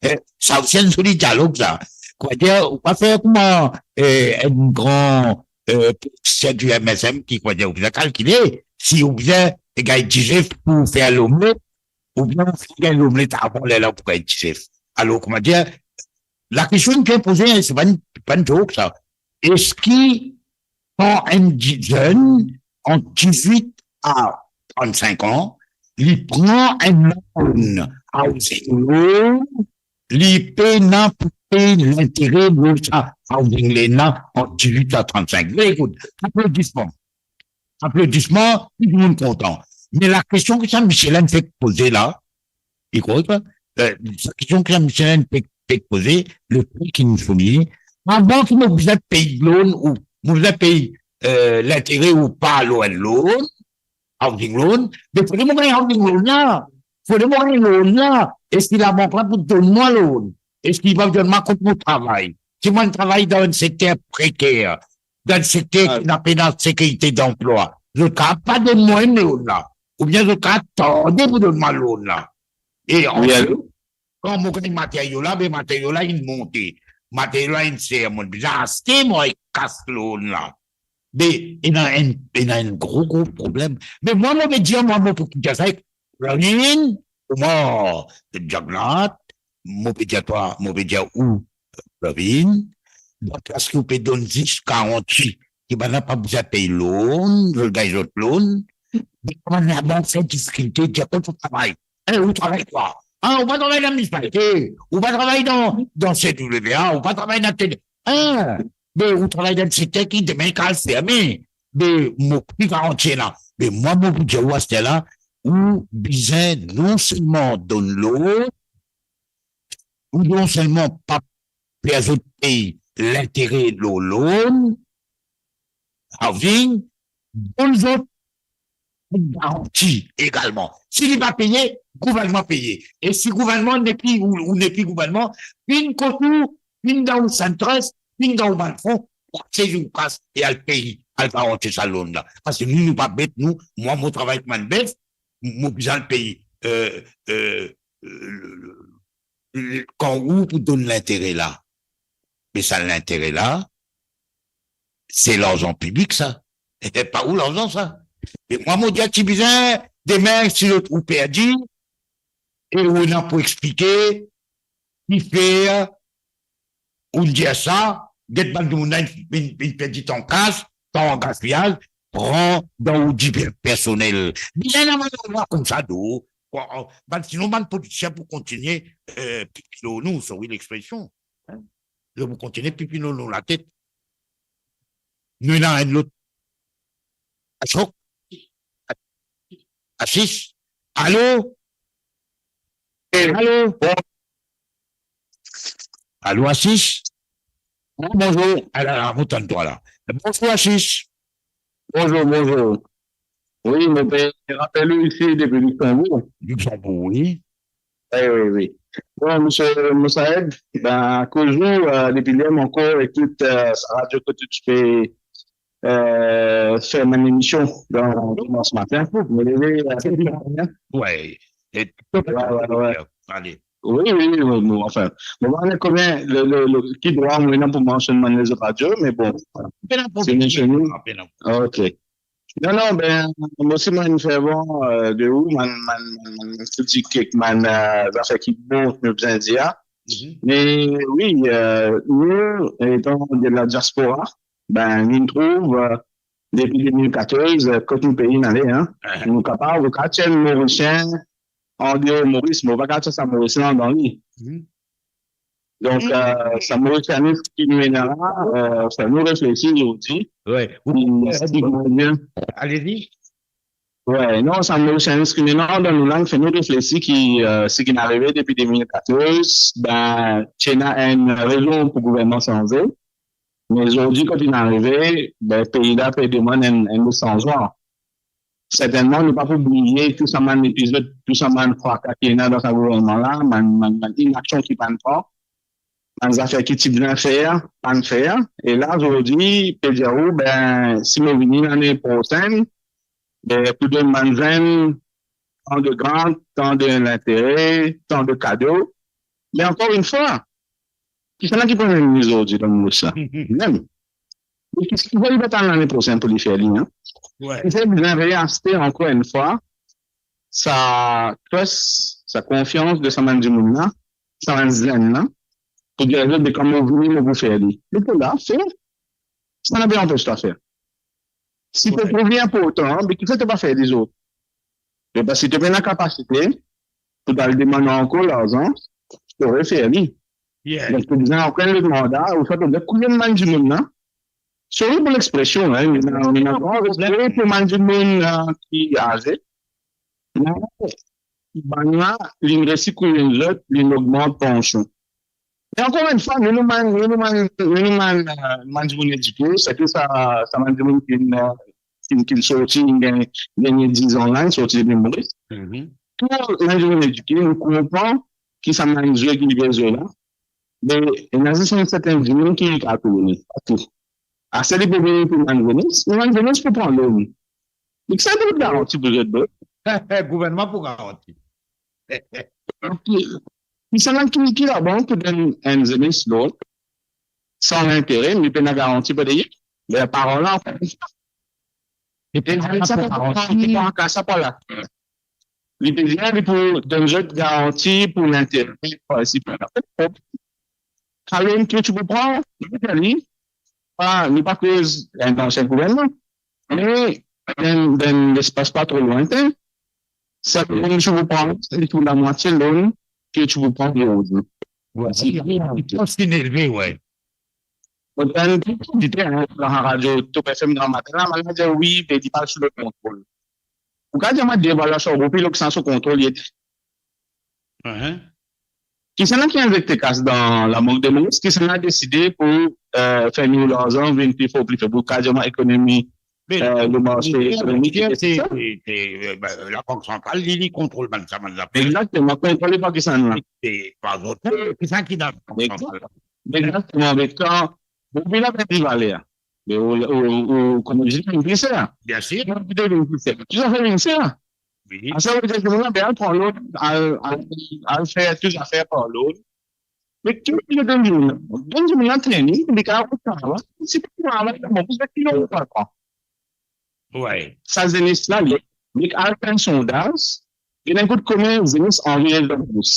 Eh, sa osi enn zoli dialog, sa. Kouma dir, ou pa fer kouma, eh, enn gran, eh, politisien di M S M ki, kouma dir, ou bizin kalkile, si ou bizin gagn dizef pou fer lomlet, oubien ou finn gagn lomlet avan lerla pou gagn dizef. Alor, kouma dir, lakestion ki inn poze, se pa enn, pa enn joke, sa. Eski kan enn di-, zenn ant dizwit a trannsenk an, li pran enn loan housing loan, li pena pou pey lintere lor sa housing loan la ant dizwit a trannsenk. Very good. Aplodisman. Aplodisman, tou dimoun kontan. Me lakestion ki sa misie la inn fek poze la, li korek la? Eh, sa kestion ki sa misie la inn fek, fek poze, le pri ki nou souliye, avan ki mo bizin pey loan ou mo bizin pey, eh, lintere ou pa lo enn loan, housing loan, me fode mo gagn housing loan la. Fode mo gagn loan la. Eski labank la pou donn mwa loan? Eski li pa pou donn mwa kot mo travay? Si mo travay dan enn sekter preker, dan enn sekter ki na pena sekirite danplwa, zot kapav pa donn mwa enn loan la. Oubien zot kapav tarde pou donn mwa loan la. E wi, answit, alo? Kan mo gagn materio la, be materio la inn monte. Materio la inn ser, mo bizin aste mwa ek kas loan la. Be, ena enn, ena enn gro, gro problem. Me mwa, mo pe dir, mwa, mo pou dir sa ek Pravin, kouma, Jagannath, mo pe dir twa, mo pe dir ou, Pravin, dan kas ki ou pe donn zis garanti, ki bann la pa bizin pey loan, zot gagn zot loan, me kouma labank fer difikilte, dir kot ou travay. Eh, ou travay kwa? Ah, ou pa travay dan minisipalite, ou pa travay dan, dan C W A, ou pa travay dan tele. Ah, be ou travay dan sekter ki demin kapav ferme. Be mo pli garanti la. Be mwa, mo pou dir ou aster la, ou bizin non selman donn loan, ou non selman pa fer zot pey lintere lor loan, housing, donn zot enn garanti egalman. Si li pa peye, gouvernman peye. E si gouvernman nepli, ou, ou nepli gouvernman, vinn kot ou, vinn dan ou Centrest, vinn dan ou bann fon, pou aste ou kas e al pey, al garanti sa loan la. Parski nou, nou pa bet, nou, mwa, mo travay kouma enn bef, mo bizin al pey, eh, eh, le, le, le, kan ou pou donn lintere la. Me sa lintere la, se larzan piblik sa. E pa ou larzan sa. E mwa, mo dir ti bizin, demin, si zot ou perdi, e ou ena pou explike, kifer ou dir sa, get bann dimoun la inn, inn, inn perdi tan kas, tan gaspiyaz, pran dan ou dife personel. Bizin ena bann lwa koumsa, do, bann, sinon bann politisien pou kontigne, eh, pipi lor nou, sorry lexpresion. Hein? Zot pou kontigne pipi lor nou latet. Nou ena enn lot. Ashok? Asis? Alo? Alo? Alo, Asis? Wi, bonzour. Ala, ala, mo tann twa la. Bonzour, Asis. Bonzour, bonzour. Wi, mo pe rapel ou isi depi Luxembourg. Luxembourg, wi. Wi, wi, wi. Bon, misie Moussaed, ben, akoz ou, euh, depi ler mo ankor ekout, euh, sa radio kot ou ti pe, euh, fer bann emision dan, dan Dimanche Matin. Mo leve, euh, wi. Wi, wi, wi. Ale. Wi, wi, wi, bon, anfin, mo pa kone le, le, le, ki drwa mo ena pou mansionn bann lezot radio, me bon, pena problem, pena problem. Ok. Non, non, ben, mo osi, mo enn fervan, euh, de ou, mo, mo, mo, mo, mo ti dir kek bann, euh, zafer ki bon, nou bizin dir. Me wi, euh, nou, etan de la diaspora, ben, nou trouv, euh, depi de mil katorz, euh, kot nou pei inn ale, hein. Nou kapav, ou kapav tir Morisien andeor Moris, me ou pa kapav tir sa Morisien dan li. Donk, euh, sa Morisianism ki nou ena la, euh, fer nou reflesi, zordi. Wi. Alezi. Wi, non, sa Morisianism ki nou ena dan nou lang, fer nou reflesi ki, euh, seki inn arive depi de mil katorz, ben, ti ena enn rezon pou gouvernman sanze. Me zordi, kan inn arive, ben, pei la pe demann enn, enn sanzman. Sertennman, nou pa pou bliye tou sa bann epizod, tou sa bann fraka ki ena dan sa gouvernman la, bann, bann, bann inaksion ki pa'nn pran, bann zafer ki ti bizin fer, pa'nn fer. E la, zordi, pe dir ou, ben, si mo vini lane prosenn, ben, pou donn bann zenn tan de grant, tan de lintere, tan de kado. Me ankor enn fwa, kisannla ki Premie Minis zordi dan mo sa? Mem. Me ki, ki li pe atann lane prosenn pou li fer li, hein? Wi. Li bizin reaste ankor enn fwa sa trust, sa konfians de sa bann dimoun la, sa bann zenn la, pou dir zot, be kan mo vini, mo pou fer li. Me to la, fer. Sa nanye pa anpes twa fer. Si to trouv li inportan, be kifer to pa fer li zot? Me parski to pena kapasite pou to al demann ankor larzan, to refer li. Donk, to bizin ankor enn lot manda, ouswa to bizin koulout bann dimoun la. Sorry pou lexpresion, hein, me ena, me ena gran respe pou bann dimoun, euh, ki aze. Me bann la, li resi koulout zot, li ogmant pansion. E ankor enn fwa, nou, nou bann, nou, nou bann, nou, nou bann, euh, bann dimoun edike, sirtou sa, sa bann dimoun ki, euh, ki, ki sorti, ki gagn, gagn diz an la, sorti depi Moris. Tou bann dimoun edike, nou konpran ki sa bann zwe ki li pe zwe la. Me ena zis enn serten dimoun ki kalkile, pa tou. Aster li pou vini pou bann zenes, me bann zenes pou pran loan. Li ki sa pou garanti pou zot, bro? Gouvernman pou garanti. Ki sa bann ki, ki labank pou donn enn zenes loan san lintere, me pena garanti pou deryer? Me paran la, e sa pa garanti, sa pa la. Li pe dir li pou donn zot garanti pou lintere, par isi, par la. Sa loan ki ti pou pran, li, pa, li pa koz enn ansien gouvernman. Me dan, dan lespas pa tro lwintin, sa loan ki ti pou pran, se tou lamwatie loan ki ti pou pran zordi. Wi, si, si, si, si, elve, wi. Mo tann tou, tou, tou, hein, dan radio Top F M gramatin la, mo dir, wi, be li pa sou lot kontrol. Ou kapav dir mwa, devalwasion roupi, lor kisannla sou kontrol li ete? Kisannla ki inzekte kas dan labank de Moris? Kisannla deside pou, euh, fer nou larzan vinn pli for, pli fer, pou kapav dir mwa ekonomi, euh, lemarse ekonomik, se, etsetera. Se, se, euh, ben, Labank Santral, li, li kontrol bann sa, bann zafer. Egzakteman, kontrole par kisannla? Se pa zot, kisannla ki dan Labank Santral? Egzakteman, me kan, bon, vinn avek li valer. Me ou, ou, ou, kouma dir, vinn pli ser. Biensir. Vinn pli ser. Ki sa fer vinn ser? Wi. Sa ve dir ki dimoun la, be al pran loan, al, al, al fer tou zafer par loan. Me ki, ki donn dimoun la? Donn dimoun la training, li kapav travay, si li travay, bon, pou sa ki loan pa pran. Wi. Sa zenes la, li, li al fer enn sondaz, li ena kout komie zenes anvi al dan bours.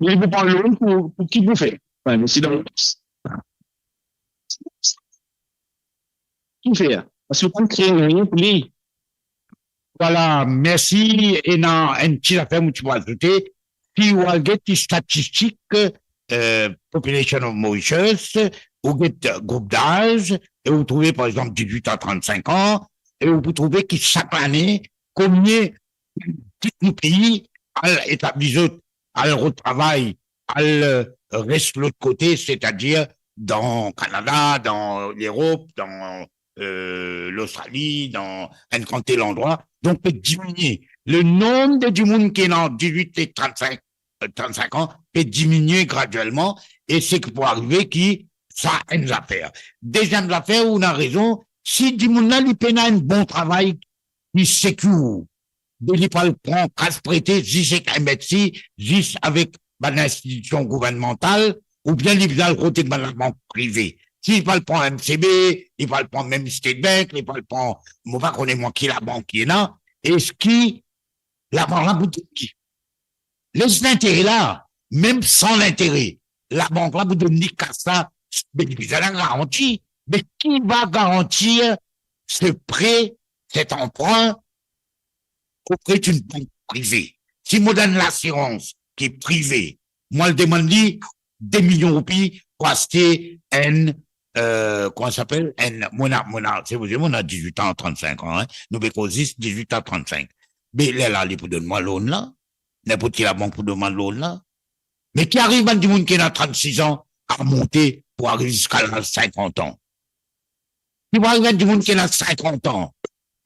Li pou pran loan pou, pou ki pou fer? Pou inves dan bours. Ki fer? Parski ou pa kre nanye pou li. Vwala, mersi. Ena enn ti zafer mo ti pou azoute. Si ou al get statistik, euh, population of Mauritius, ou get group daz, e ou trouve, par exanp, dizwit a trannsink an, e ou pou trouve ki sak lane, komie kit nou pei, al etabli zot, al rod travay, al, euh, res lot kote, setadir dan Kanada, dan Lerop, dan, euh, Lostrali, dan enn kantite landrwa. Donk, pe diminie. le nombre de dimoun ki ena ant dizwit e trant-sink, euh, trant-sink an pe diminie gradielman, e seki pou arive ki sa enn zafer. Deziem zafer, ou ena rezon, si dimoun la li pena enn bon travay ki sekir, be li pou al pran kas prete zis ek enn medsin, zis avek bann institision gouvernmantal, oubien li pou al kot bann labank prive. Si li pou al pran M C B, li pou al pran mem State Bank, li pou al pran, mo pa kone mwa ki labank ki ena, eski labank la pou donn li? Les lintere la, mem san lintere, labank la pou donn li kas la, be li bizin ena garanti. Me qui va garantir ce prêt, cet emprunt, auprès d'une banque privée? Si mo donn lasirans ki prive, mo al demann li de milion roupi pou aste enn, euh, kouma sa apel, enn, mo ena, mo ena, se vre, mo ena dizwit an, trant-sink an, hein. Nou pe koz zis dizwit a trant-sink. Be lerla li pou donn mwa loan la, ninport ki labank pou donn mwa loan la. Me ki ariv bann dimoun ki ena trant-sis an a monte pou ariv ziska laz sinkant an? Ki pou ariv bann dimoun ki ena sinkant an,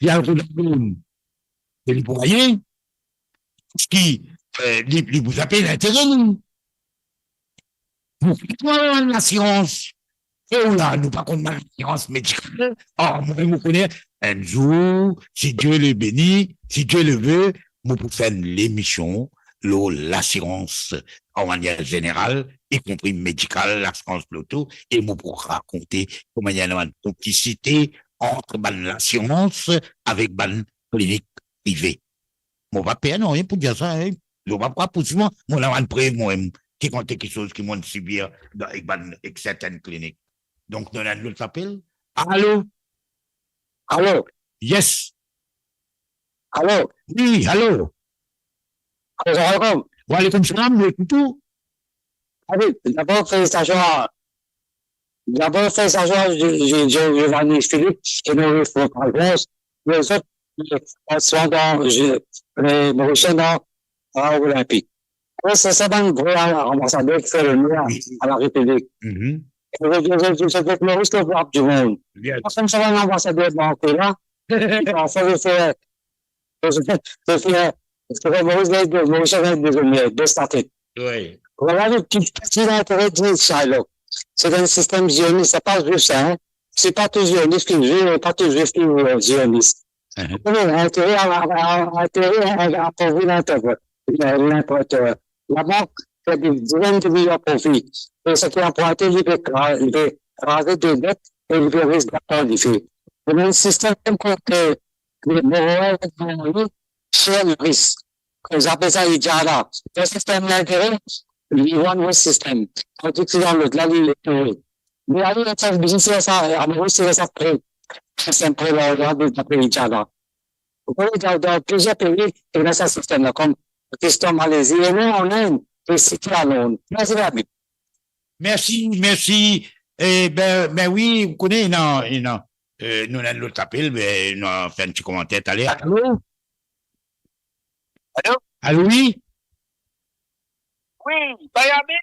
li al rod loan, e li pou gagn, parski, euh, li, li pou pey lintere, li. Pou ki bann lasirans? E ou la, nou pa konn bann lasirans medikal. Ar, mwa, mo kone, enn zour, si Dieu le bénit, si Dieu le veut, mo pou fer enn lemision lor lasirans an manier zeneral, ikonpri medikal, lasirans loto, e mo pou rakonte kouma ena bann konplisite ant bann lasirans avek bann klinik prive. Mo pa per nanye pou dir sa, hein. Zot pa pou pous mwa, mo ena bann prev mwa mem, ki kantite kiksoz ki mo'nn sibir dan, ek bann, ek sertenn klinik. Donk, nou ena enn lot apel. Alo? Alo? Yes. Alo? Wi, alo. Alo, salam aleykoum. Wa aleykoum salam, nou ekout ou. Ah wi, dabor, felisitasion a, dabor, felisitasion a Jo-, Jo-, Jo-, Giovanni Philippe e Maurice Bourg-Alphonse, lezot, euh, swa dan, euh, Morisien dan, euh, Olinpik. Alor, se sa bann vre anbasader ki fer loner a, a Larepiblik. Mhm. E zot, zot, zot, zot Moris le roi du monde. Bien. Parski sa bann anbasader manke la, parski zot fer, zot, zot fer, zot fer Moris, Moris avek de, de, de statit. Wi. Vwala, zot ki, ki lintere de Shylock. Se enn sistem zionis, se pa zwif sa, hein. Se pa tou zionis ki zwif, pa tou zwif ki, euh, zionis. Mhm. Wi, lintere a, a, a, lintere a, a, apovri linport, linport, euh, labank fer de dizenn de milion profi. E seki anprinte, li pe kra-, li pe kraze de det e li pe risk dakor li fer. Li ena enn sistem kot, euh, le Moris, cher le risk. Zot apel sa IJADA. Sa sistem lintere, li one way system. Tandis ki dan lot la, li, li two way. Me ale, sa biznis la, sa, a Moris, se sa pre. Sistem pre larzan, de, dapre IJADA. Ou kone, dan, dan plizier pei, ena sa sistem la, kom Pakistan, Malezi, e mem an Inn, e sirtou a Lond. Mersi, David. Mersi, mersi. E ben, ben wi, ou kone, ena, ena, euh, nou ena lot apel, ben, nou a fer enn ti komanter taler. Alo? Alo? Alo, wi? Wi, Bayami,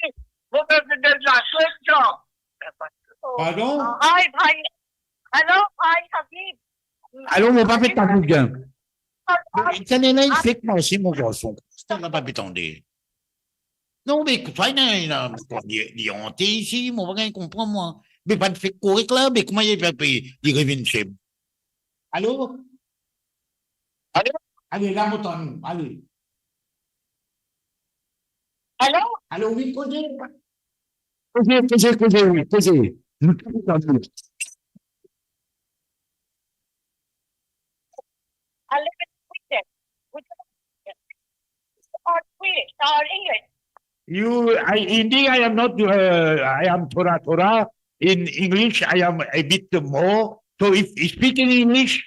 mo pe vinn la, Jean. Pardon? Hi, Bay-, alo, Bay Habib. Alo, mo pa pe tande bien. Internet la, li fek marse, mo garson. Sa mo pa pe tande. Non, me kouma, ena, ena, li, li ante isi, mo pa gagn konpran, mwa. Me pa fek korek la, me kouma li pe, li revinn se Alo? Alo? Ale, la mo tann ou, ale. Alo? Alo, wi, koze. Koze, koze, koze, wi, koze. Nou tou tann ou. Ale, wi, wi. Or, wi, or English. You, I, indeed, I am not, uh, I am थोड़ा थोड़ा. In English, I am a bit more. So if you speak in English.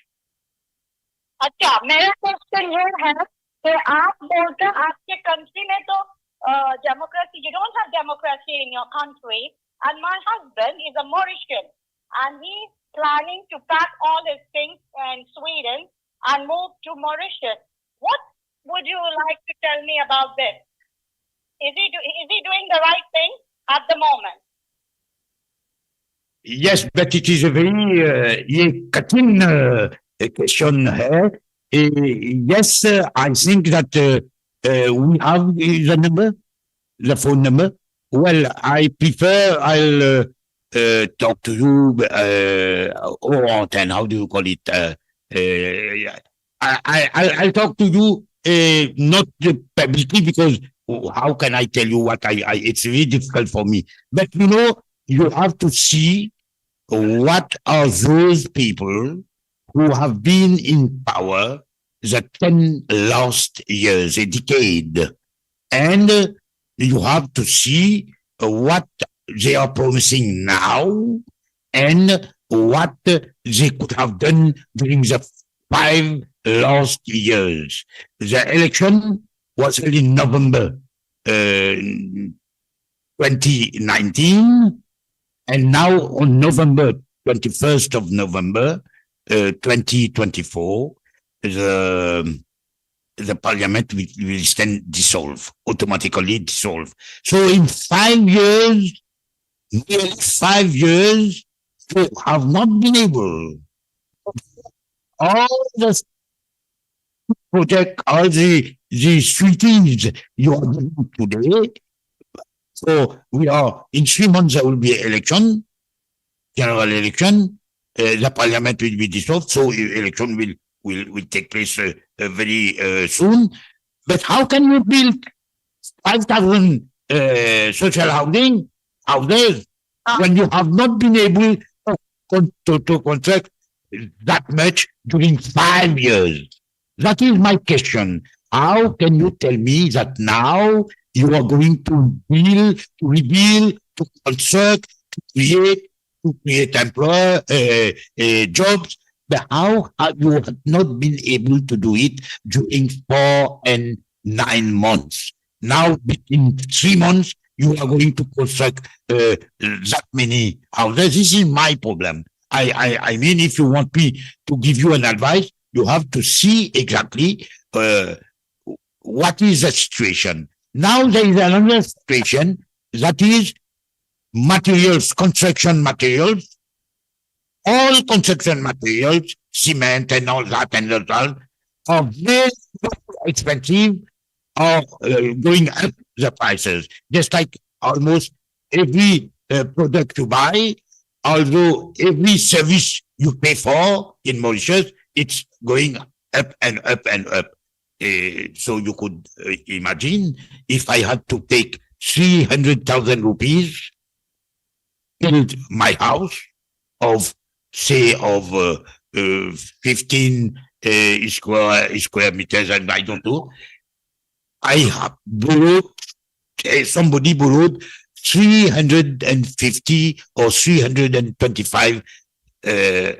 अच्छा, मेरा क्वेश्चन ये है कि आप बोलते हैं आपके कंट्री में तो, अ, democracy, you don't have democracy in your country, and my husband is a Mauritian, and he is planning to pack all his things in Sweden and move to Mauritius. What would you like to tell me about this? Is he do, is he doing the right thing at the moment? Yes, but it is a very, uh, ye katin, uh, question here. Eh, yes, uh, I think that, uh, uh, we have the number, the phone number. Well, I prefer I'll, uh, uh, talk to you, uh, or antenne. How do you call it? Uh, uh, I, I, I'll, I'll talk to you, uh, not, uh, publicly, because how can I tell you what I, I, it's really difficult for me. But you know, you have to see what are those people who have been in power the ten last years, a decade. And, uh, you have to see, uh, what they are promising now and what, uh, they could have done during the five last years. The election was held in November, uh, twenty nineteen, and now on November, twenty-first of November, uh, twenty twenty-four, the, the parliament will, will stand dissolved, automatically dissolved. So in five years, nearly five years, you have not been able, all the project, all the, the treaties you are doing today. So we are, in three months there will be an election, general election. Uh, the parliament will be dissolved, so e-, election will, will, will take place, uh, uh, very, uh, soon. But how can you build five thousand, uh, social housing houses when you have not been able to, con-, to, to construct that much during five years? That is my question. How can you tell me that now you are going to build, to rebuild, to construct, to create, to create employ, uh, uh, jobs? But how have you have not been able to do it during four and nine months? Now, in three months, you are going to construct, uh, that many houses. This is my problem. I, I, I mean, if you want me to give you an advice, you have to see exactly, uh, what is the situation. Now there is another situation, that is materials, construction materials. All construction materials, cement and all that and all that, are very, very expensive, are, uh, going up the prices. Just like almost every, uh, product you buy, also every service you pay for in Mauritius, it's going up and up and up. Uh, so you could, uh, imagine if I had to take three hundred thousand rupees, build my house of, say, of, uh, uh, fifteen, uh, square, square meters, and I don't know. I have borrowed, uh, somebody borrowed three hundred and fifty or three hundred and twenty-five, uh,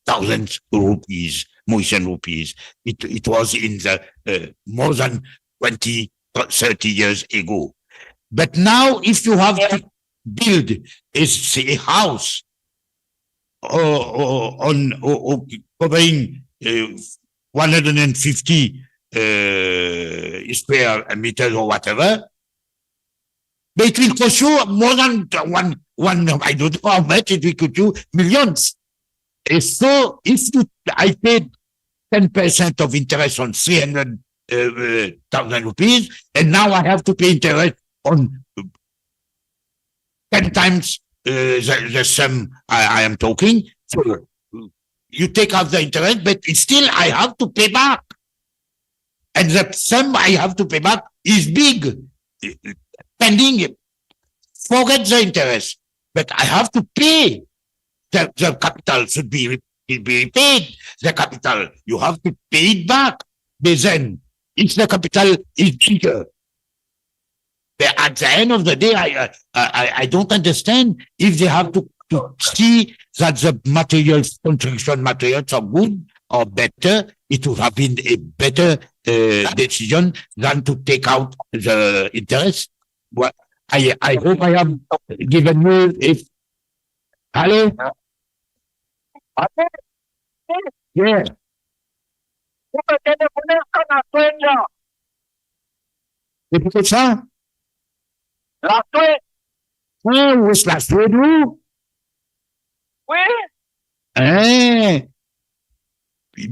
thousand rupees, Mauritian rupees. It, it was in the, uh, more than twenty, thirty years ago. But now, if you have to build a, say, a house, or, or on, or, or covering, uh, one hundred and fifty, uh, square meters or whatever, but it will cost you more than one, one, I don't know how much it will cost you, millions. And so, if you, I paid ten percent of interest on three hundred, uh, uh, thousand rupees, and now I have to pay interest on ten times, uh, the, the sum I, I am talking. So you take out the interest, but it's still I have to pay back. And the sum I have to pay back is big. Pending, forget the interest, but I have to pay. The, the capital should be re-, be repaid. The capital, you have to pay it back. But then, if the capital is bigger, but at the end of the day, I, I, I, I don't understand if they have to, to see that the materials, construction materials are good or better. It would have been a better, uh, decision than to take out the interest. Well, I, I hope I have given you a... Hello? Hello? Yeah. Ou pe telefone kan laswed la. Depi kot sa? Laswed. Ah, ou res Laswed ou? Wi. Hein?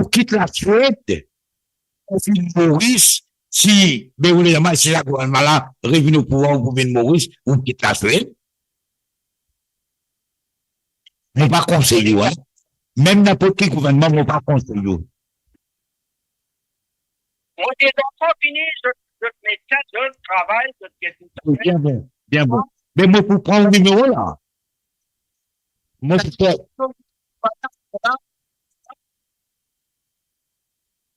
ou kit Laswed, ou vinn Moris, si, be ou le, si sa gouvernman la revinn o pouvwar, ou pou vinn Moris, ou kit Laswed. Mo pa konsey ou, hein. Mem ninport ki gouvernman, mo pa konsey ou. Mo deza fini, zot, zot met sa, zot travay, zot get tou sa. Bien bon, bien bon. Me mo pou pran ou nimero la. Mo pou fer.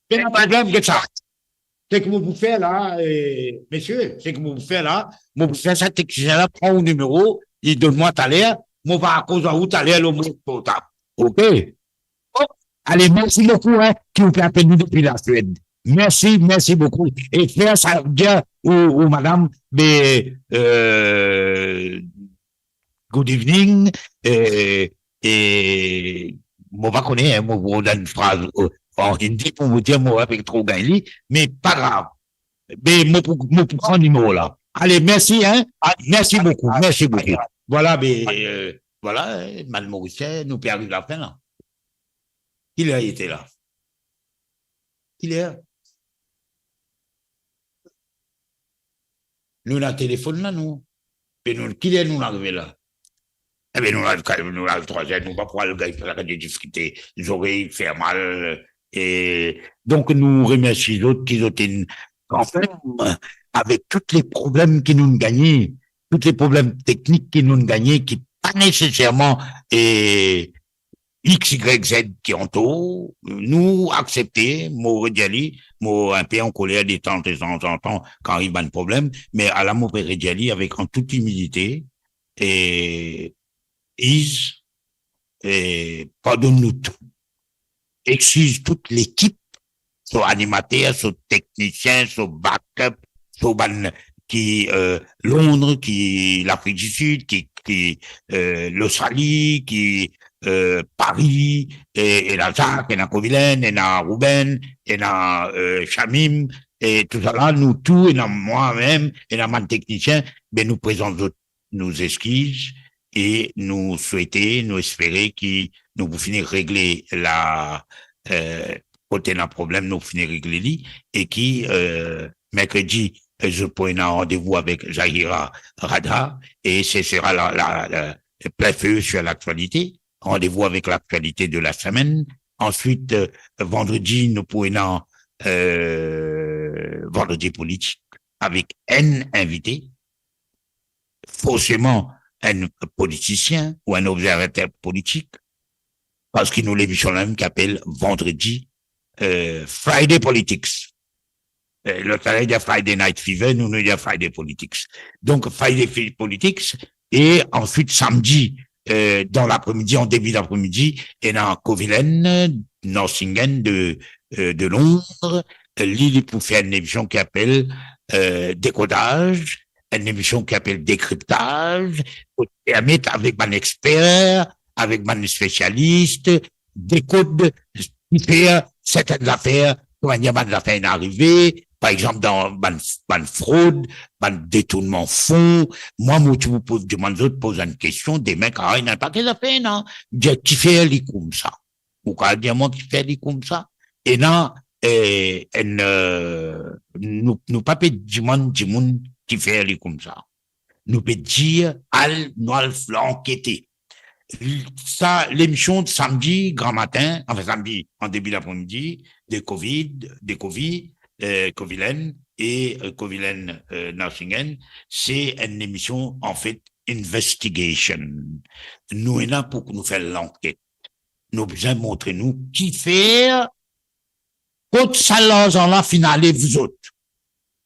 Pena problem, get sa. Seki mo pou fer la, eh, mesie, seki mo pou fer la, mo pou fer sa teknisien la pran ou nimero, li donn mwa taler, mo va koz ar ou taler lor mo portab. Ok? Ale, mersi boukou, hein, ki ou pe apel nou depi Laswed. Mersi, mersi boukou. E fer sa, dir ou, ou madam, be, eh, good evening, eh, e mo pa kone, hein, mo pou dan enn fraz, eh, an Hindi pou mo dir, mo pa pe tro gagn li, me pa grav. Be, mo pou, mo pou pran nimero la. Ale, mersi, hein. Mersi boukou, mersi boukou. Vwala, be, eh, vwala, eh, bann Morisien, nou pe ariv lafin la. Kiler li ete la? Kiler? Nou ena telefonn la, nou. Be nou, kiler nou arive la? Ebe, nou al, nou al trwa-zer, nou pa pou al gagn, gagn diskite, zorey fer mal. E donk, nou remersi zot ki zot inn, kanmem, avek tou le problem ki nou gagne, tou le problem teknik ki nou gagne, ki pa neseserman, e, X, Y, Z ki antour, nou aksepte, mo redir li, mo inpe ankoler detan, detanzantan, kan ariv bann problem, me ala mo pe redir li avek, an tout imilite, e, Iz, e, pardonn nou tou. Exkiz tou lekip, so animater, so teknisien, so backup, so bann ki, eh, Londres, ki Lafrik di Sid, ki, ki, eh, Lostrali, ki, eh, Pari, e, ena Zak, ena Kovilenn, ena Rouben, ena, eh, Shamim, e tousala, nou tou, ena mwa mem, ena bann teknisien, be nou prezant zot nou exkiz e nou swete, nou espere ki nou pou fini regle la, eh, kote ena problem, nou pou fini regle li, e ki, eh, merkredi, eh, zot pou ena randevou avek Zahira Radha, e se sera la, la, la, plein feu sur l'actualité, randevou avek laktialite de la semenn. Answit, eh, vandredi, nou pou ena, eh, vandredi politik avek enn invite, forseman enn politisien ou enn obzervater politik, parski nou lemision la mem ki apel vandredi, eh, Friday Politics. Eh, lot la dir Friday Night Fever, nou, nou dir Friday Politics. Donk, Friday Fi-, Politics, e answit samdi, eh, dan lapremidi, an debi dapremidi, ena Kovilenn Norsingen de, eh, de Londres. Li, li pou fer enn emision ki apel, eh, Dekodaz, enn emision ki apel Dekriptaz, pou permet avek bann exper, avek bann spesialis, dekod kifer sertenn zafer, ki manier bann zafer inn arive, par exanp, dan bann, bann frod, bann detournman fon, mwa, mo ti pou poz, dimann zot, poz enn kestion, demin, kapav ena enn pake zafer, non? Dir, kifer li koumsa? Ou kapav dir mwa kifer li koumsa? Ena, eh, enn, eh, nou, nou pa pe dimann dimoun kifer li koumsa. Nou pe dir, al, nou al ankete. Sa, lemision samdi gramatin, anfin, samdi an debi lapre-midi, de Covid, de Covid, eh, Coviland e, eh, Coviland, eh, Nursing End, se enn lemision, anfet, investigation. Nou ena pou nou fer lanket. Nou bizin montre nou kifer, kot sa larzan la finn ale, vouzot.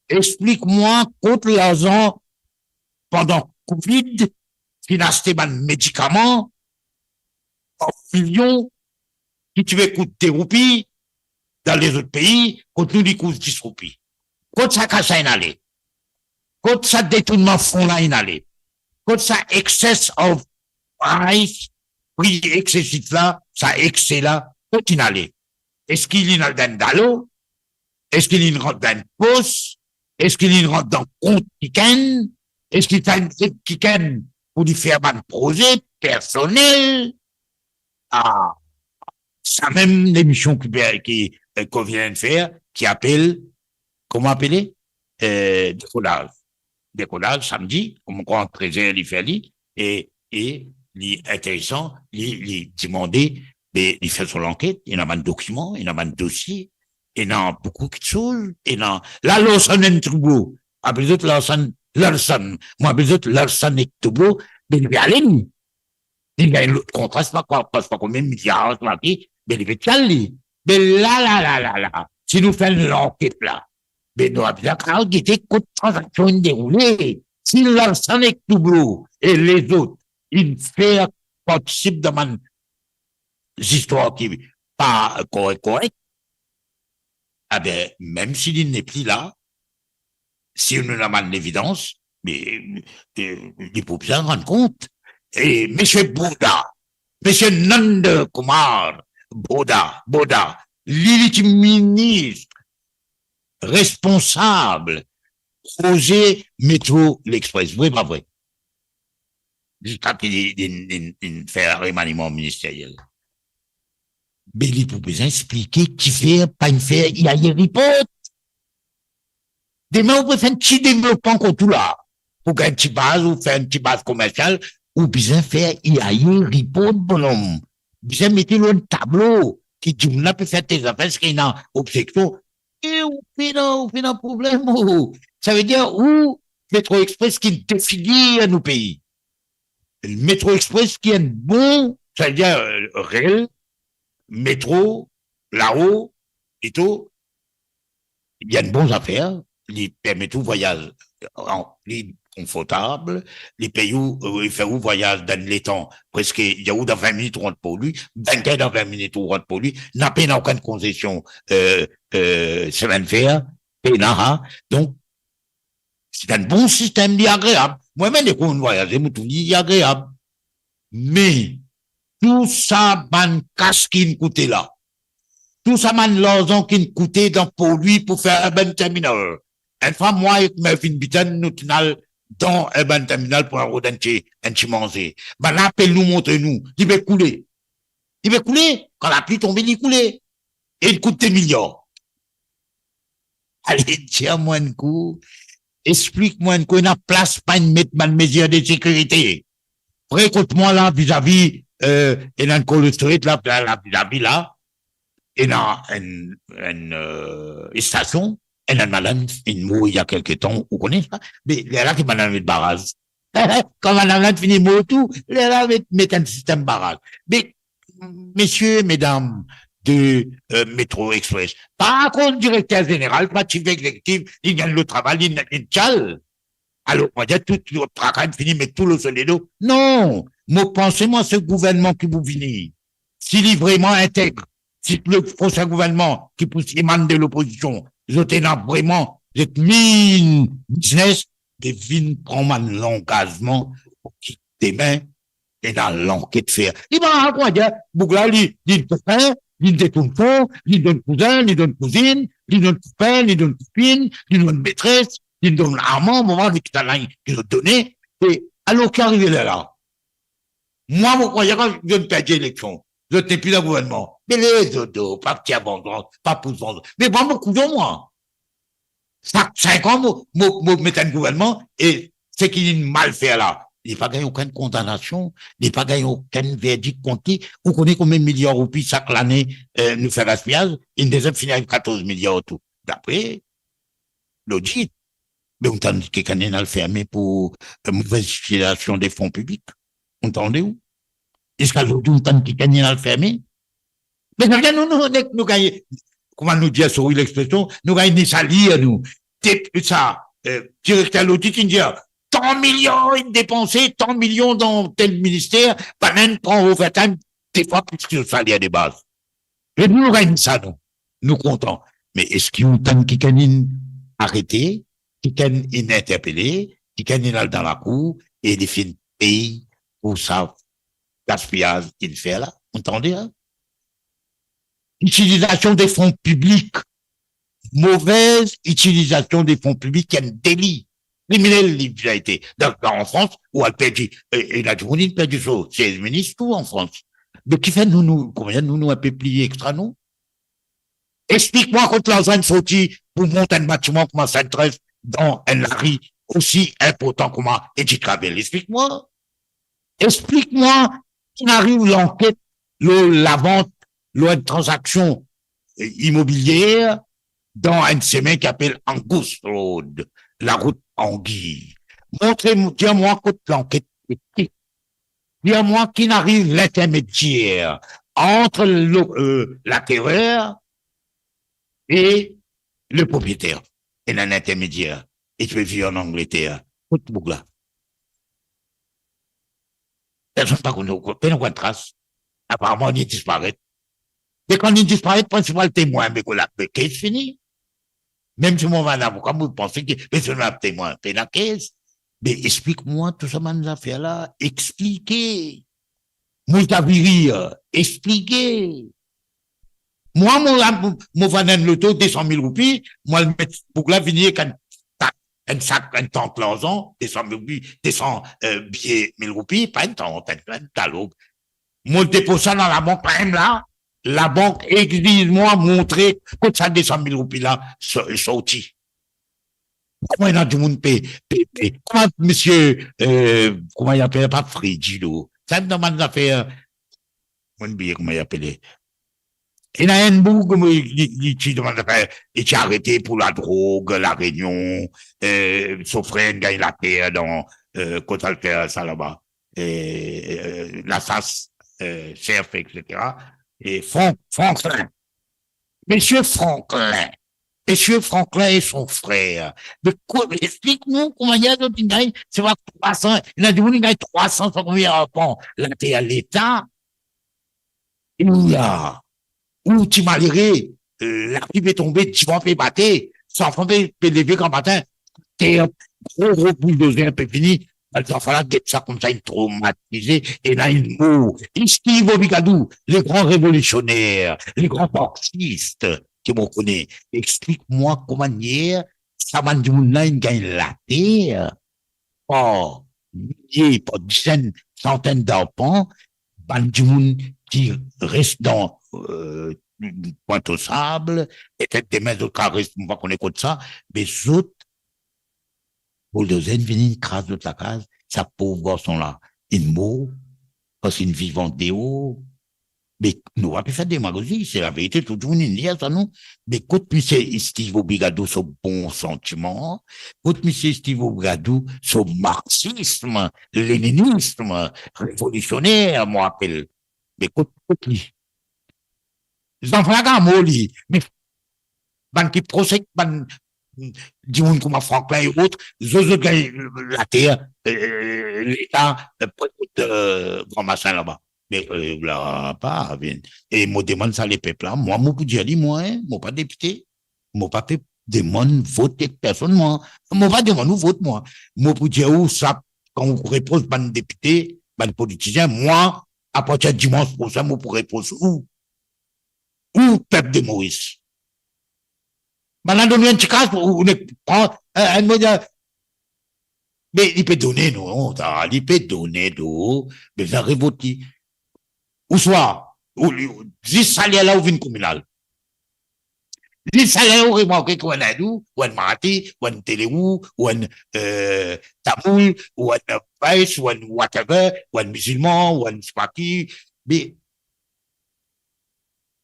Explik mwa kot larzan pandan Covid finn aste bann medikaman an milion ki ti pe kout de roupi dan lezot pei, kot nou li kout dis roupi. Kot sa kas la inn ale? Kot sa detournman fon la inn ale? Kot sa excess of price, pri eksesif la, sa ekse la, kot inn ale? Eski li inn al dan enn dalo? Eski li inn rant dan enn pos? Eski li inn rant dan kont kikenn? Eski sa inn ed kikenn pou li fer bann proze personel? Ah, sa mem lemision ki, ki, eh, Coviland fer, ki apel, kouma apele? Eh, Dekolaz. Dekolaz, samdi, mo krwar trez er li fer li, e, e li interesan, li, li dimande, be, li fer so lanket, ena bann dokiman, ena bann dosie, ena boukou kiksoz, ena, la, Larsen and Toubro, apel zot Larsen, Larsen, mo apel zot Larsen ek Toubro, be, li pe ale li. Li gagn lot kontra, se pa kwa, pa, se pa konbien miliar, se pa ki, be, li pe ti al li. Be la, la, la, la, la, si nou fer lanket la, be, nou ava bizin al gete kot tranzaksion inn deroule. Si Larsen ek Toubro e lezot inn fer partisip dan bann zistwar ki pa korek, korek, abe, mem si li nepli la, si nou ena bann levidans, me, eh, li pou bizin rann kont. E misie Boda, misie Nanda Kumar Boda, Boda, li, li ti minis responsab proze Metro Express, vre pa vre? Ziska ki li, li, li, li fer remaniman ministeriel. Be, li pou bizin explike kifer pa inn fer E I A report. Demin ou pe fer enn ti devlopman kot ou la, pou gagn ti baz, ou fer enn ti baz komersial, ou bizin fer E I A report, bonom. Bizin mete lor enn tablo ki dimoun la pe fer tes zafer, eski ena obzeksion. E ou pena, ou pena problem, ou. Savedir ou Metro Express ki defigir nou pei. Metro Express ki enn bon, savedir, eh, rel, metro, lao, etou, li enn bon zafer, li permet ou vwayaz an, pli konfortab, li pey ou, eh, li fer ou vwayaz dan letan, preske, ou dan vin minit ou rant Porlwi, vinn-kaz dan vin minit ou rant Porlwi, na pena okenn konzesion, eh, eh, semin fer, pena, donk, se enn bon sistem, li agreab. Mwa mem, lekou mo vwayaze, mo trouv li agreab. Me, tou sa bann kas ki inn koute la, tou sa bann larzan ki inn koute dan Porlwi pou fer urban terminal. Enn fwa, mwa ek Mervyn Bitton, nou ti al dan urban terminal pou al rod enn ti, enn ti manze. Bannla apel nou, montre nou, li pe koule. Li pe koule, kan lapli tonbe, li koule. E li kout de miliar. Ale, dir mwa enn kou, explik mwa enn kou, ena plas pa inn met bann mezir de sekirite. Pre kot mwa la, vizavi, eh, ena enn Cold Street la, la, la, vizavi la, ena enn, enn, eh, estasion, ena enn madanm inn mouri il y a quelque temps, ou kone sa? Me lerla ki bann la met baraz. Kan madanm la fini mor tou, lerla met, met enn sistem baraz. Me, mesie, medam de, eh, Metro Express, pa akoz direkter zeneral, pa tif exekitif, li gagn lot travay, li, li ti al. Alor, mo dir, tou, tou traka inn fini, met tou lor so ledo. Non, mo panse, mwa, se gouvernman ki pou vini, si li vreman integ, si le prosin gouvernman ki pou emann de lopozision, zot ena vreman, zot mean business, de vinn pran bann langazman pou ki demin ena lanket fer. Li pa al, kouma dir, boug la, li, li kokin, li detourn fon, li donn kouzin, li donn kouzinn, li donn kopin, li donn kopinn, li donn metres, li donn aman, mo pa kone ki lalinn ki zot done. E alor ki arive lerla? Mwa, mo krwar kan zot perdi eleksion, zot nepli dan gouvernman. Me les zot, pa tir vanzans, pa pous vanzans. Me mwa, mo kouzon mwa. Sak sink an, mo, mo, mo met enn gouvernman e seki linn mal fer la, li pa gagn okenn kondanasion, li pa gagn okenn verdik kont li. Ou kone konbien miliar roupi sak lane, eh, nou fer gaspiyaz? Inn deza fini ariv katorz miliar tou. Dapre lodit, me ou tann ki enn al ferme pou, eh, movez itilizasion de fon piblik. Ou tande ou? Ziska zordi, ou tann ki enn al ferme? Me savedir nou, nou, nou, nou gagn, kouma nou dir, sori lexpresion, nou gagn ni salir nou. Dep-, sa, eh, direkter lodit, inn dir, tan milion inn depanse, tan milion dan tel minister, bann inn pran overtime, de fwa plis ki salir de baz. E nou, nou gagn sa, nou, nou kontan. Me eski ou tann kikenn inn arete, kikenn inn interpele, kikenn inn al dan lakour, e li finn pey pou sa gaspiyaz ki'nn fer la? Ou tande, hein? Itilizasion de fon piblik, movez itilizasion de fon piblik, enn deli kriminel li bizin ete. Dan, dan, an Frans, ou al perdi, e, ena dimoun inn perdi so siez minis tou an Frans. Me kifer nou, nou, kouma nou, nou enpe pli extra, nou? Explik mwa kot larzan inn sorti pou mont enn batiman kouma Sainte-Thérèse dan enn lari osi inportan kouma Edith Cavell. Explik mwa. Explik mwa, ki'nn ariv lanket lor lavant, lor enn tranzaksion, eh, imobilier dan enn semin ki apel Angus Road, larout Angi. Montre, dir mwa kot lanket ete. Dir mwa ki'nn ariv lintermedier ant le, eh, lakerer e le propriyeter. Ena enn intermedier, e ti pe viv an Angleter. Kot boug la? Personn pa kone, pena okenn tras. Aparaman, li disparet. Me kan li disparet, prinsipal temwin, me kot la, me kes fini. Mem si mo ena avoka, mo panse ki personn pa temwin, pena kes. Me explik mwa tou sa bann zafer la, explike. Mo Zavirir, explike. Mwa, mo, mo, mo vann enn loto de san mil roupi, mo al met boug la vini ek enn sak, enn sak, enn tank larzan, de san mil roupi, de san, eh, biye mil roupi, pa enn tank, enn, enn talog. Mo depoz sa dan labank, lamem la, labank exiz mwa montre kot sa de san mil roupi la so-, sorti. Kouma ena dimoun pe, pe, pe, kouma misie, eh, kouma li apele, pa Freddy, non. Sa dan bann zafer, mo bliye kouma li apele. Ena enn boug, li, li ti dan bann zafer, li ti arete pou ladrog, La Rényon, eh, so frer inn gagn later dan, eh, kot al fer sa laba, eh, eh, lasas, eh, serf, et cetera. E Frank, Franklin. Misie Franklin. Misie Franklin e son frer. Me ko-, explik nou kouma zot inn gagn, se pa trwa san, ena dimoun inn gagn trwa san, san konbien arpan later Leta. Ou la, ou ti malere, eh, lapli pe tonbe, divan pe bate, zanfan pe, pe leve gramatin, ter, gro, gro bouldozer pe vini, bann zanfan la get sa koumsa, inn tromatize, ena inn mor. E Steve Bobby Gadou, le gran revolisioner, le gran marxis ki mo kone, explik mwa kouma manier sa bann dimoun la inn gagn later par milie, par dizenn, santenn darpan, bann dimoun ki res dan, eh, Pointe aux Sables, petet demin zot kapav res, mo pa kone kot sa, me zot, bouldozer inn vini, inn kraz zot lakaz, sa pov garson la inn mor, parski inn viv andeor. Me nou pa pe fer demagozi, se laverite, tou dimoun inn lir sa, non? Me kot misie Steve Bobby Gadou so bon santiman, kot misie Steve Bobby Gadou so marxism, leninism, revolisioner, mo apel? Me kot, kot li? Zanfan la gagn mor li, me bann ki pros ek bann dimoun kouma Franklin e ot, zot, zot gagn later, eh, Leta, eh, pre kot, eh, Gran Basin laba. Me, eh, la pa vinn. E mo demann sa lepep la, mwa, mo pou dir li, mwa, hein, mo pa depite. Mo pa pe demann vot ek personn, mwa. Mo pa demann ou vot, mwa. Mo pou dir ou sa, kan ou repros bann depite, bann politisien, mwa, apartir dimans prosin, mo pou repros ou. Ou pep de Moris. Bann la donn enn ti kas, ou, ou nek pran, eh, enn mo dir, me li pe done, non, sa, li pe done, do, me sa revot li. Ouswa, ou, li, zis saler la, ou vinn kominal. Zis saler la, ou remarke ki ou enn Indou, ou enn Marathi, ou enn Telugu, ou enn, eh, Tamoul, ou enn Vais, ou enn whatever, ou enn mizilman, ou enn Sipaki. Me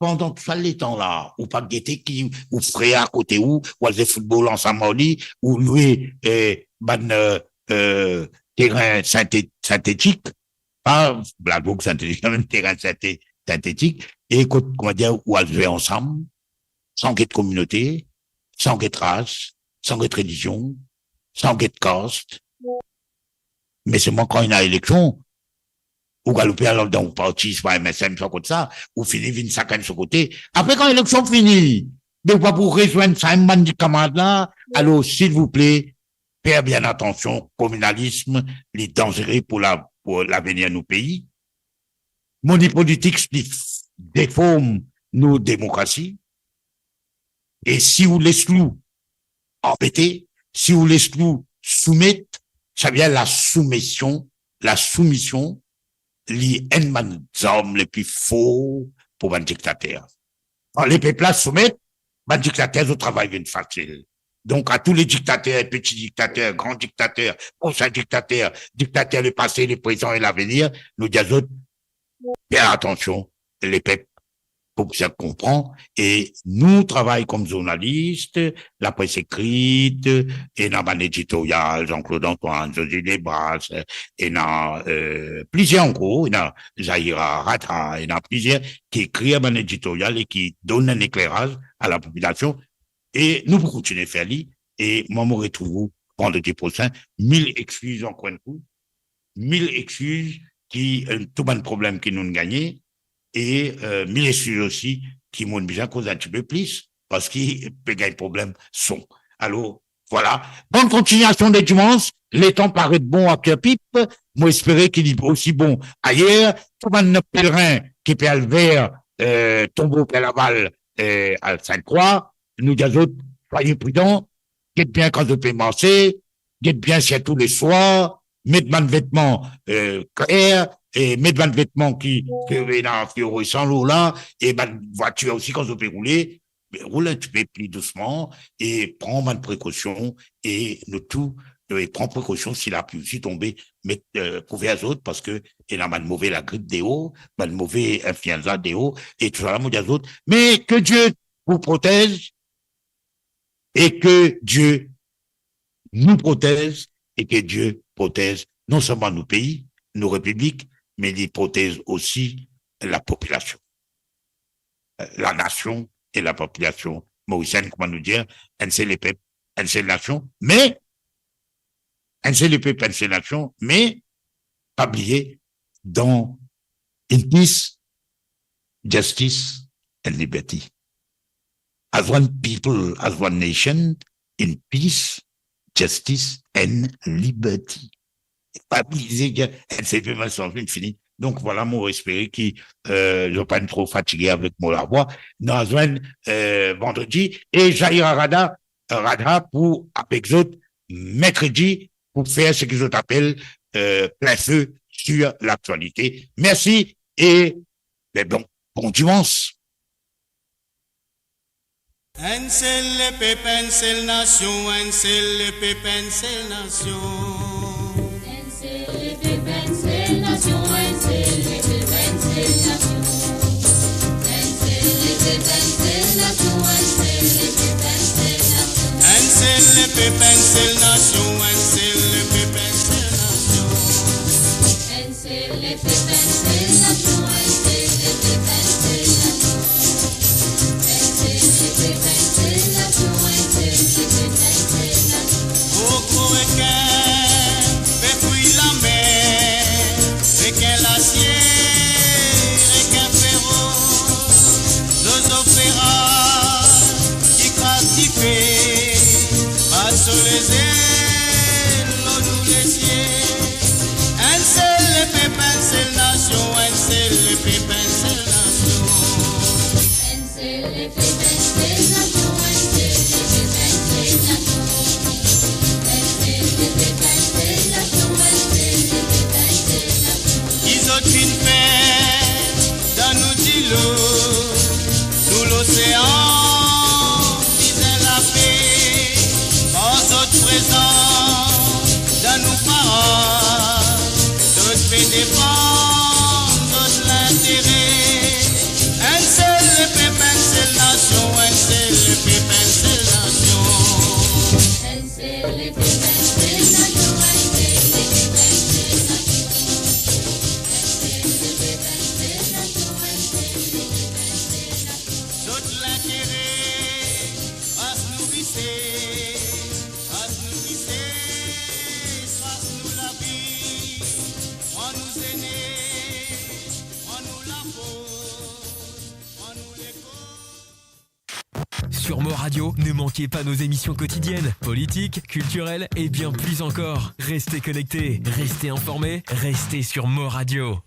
pandan tou sa letan la, ou pa gete ki ou frer akote ou, ou al zwe foutbol ansam ar li, ou lwe, eh, bann, eh, eh, terin sinte-, sintetik, pa ladrog sintetik, mem terin sinte-, sintetik, e kot, kouma dir, ou al zwe ansam, san get kominote, san get ras, san get relizion, san get kast. Me selman kan ena eleksion, ou galoupe al dan ou parti, swa M S M, swa kot sa, ou fini vinn sakenn so kote. Apre, kan eleksion fini, be ou pa pou rezwenn samem bann kamarad la. Alor, silvouple, fer bien atansion, kominalism, li danzere pou la, pou lavenir nou pei. Moni politik, li f-, deform nou demokrasi. E si ou les ou anbete, si ou les ou soumet, sa vinn lasoumision, lasoumision, li enn bann zarm le pli for pou bann diktater. Kan lepep la soumet, bann diktater, zot travay vinn fasil. Donk, a tou le diktater, peti diktater, gran diktater, prosin diktater, diktater lepase, leprezan e lavenir, nou dir zot, fer atansion, lepep pou bizin konpran, e nou travay kom zournalis, lapres ekrit, ena bann editorial, Jean-Claude Antoine, José Lebras, ena, eh, plizier ankor, ena Zahira Radha, ena plizier ki ekrir bann editorial e ki donn enn lekleraz a lapopilasion, e nou pou kontigne fer li, e mwa, mo retrouv ou vandredi prosin. Mil exkiz ankor enn kou, mil exkiz ki, eh, tou bann problem ki nou'nn gagne, e, eh, mil exkiz osi ki mo'nn bizin koz enn tipe plis, parski pe gagn problem son. Alor, vwala. Bonn kontignasion de dimans, letan paret bon a Pierre Pip, mo espere ki li osi bon ayer. Tou bann pelerin ki pe al ver, eh, tonbo Pè Laval, eh, a Sinte Krwa, nou dir zot, swaye pridan, get bien kan zot pe marse, get bien sirtou leswar, met bann vetman, eh, kler, e met bann vetman ki, ki ena fluoresan lor la, e bann vwatir osi kan zot pe roule, roul enn tipe pli dousman, e pran bann prekosion, e nou tou, e pran prekosion si lapli osi tonbe, met, eh, kouver zot, parski ena bann move lagrip deor, bann move influenza deor, e tousala, mo dir zot, me que Dieu vous protège, et que Dieu nous protège, et que Dieu protège non selman nou pei, nou repiblik, me li protez osi lapopilasion. Lanasion e lapopilasion morisienn, kouma nou dir, enn sel lepep, enn sel nasion, me enn sel lepep, enn sel nasion, me pa bliye, dan in peace, justice and liberty. As one people, as one nation, in peace, justice and liberty. Pa bliye, enn sel lepep, enn sel nasion, fini. Donk, vwala, mo espere ki, eh, zot pa tro fatige avek mo lavwa. Nou a zwenn, eh, vandredi, e Zahira Radha, Radha pou avek zot merkredi pou fer seki zot apel, eh, plein feu sur l'actualité. Mersi e, be bon, bon dimans. Enn sel lepep, enn sel nasion, enn sel lepep, enn sel nasion. Enn sel lepep, enn sel nasion, enn sel lepep, enn sel nasion. Enn sel lepep, enn sel nasion, enn sel lepep, enn sel nasion. Enn sel lepep, enn sel nasion, enn sel lepep, enn sel nasion. Enn sel lepep, enn sel nasion, enn sel lepep, enn sel nasion. Enn sel lepep, enn sel nasion, enn sel lepep, enn sel nasion. Kokorekin pe fwi lamer, rekin lasie, rekin feros, zozo feraz ki kraz dife, pas so lezel lor nou lezie. Enn sel lepep, enn sel nasion, Defann zot lintere. Enn sel lepep, enn sel nasion, enn sel lepep, enn sel nasion. Enn sel lepep, enn sel nasion, enn sel lepep, enn sel nasion. Zot lintere, pas nou vise, pas nou vise, pas nou lavi, pran nou zene, pran nou lafors, pran nou lekor. Sur Mo Radio, ne manquez pas nos émissions quotidiennes, politiques, culturelles et bien plus encore. Restez connectés, restez informés, restez sur Mo Radio.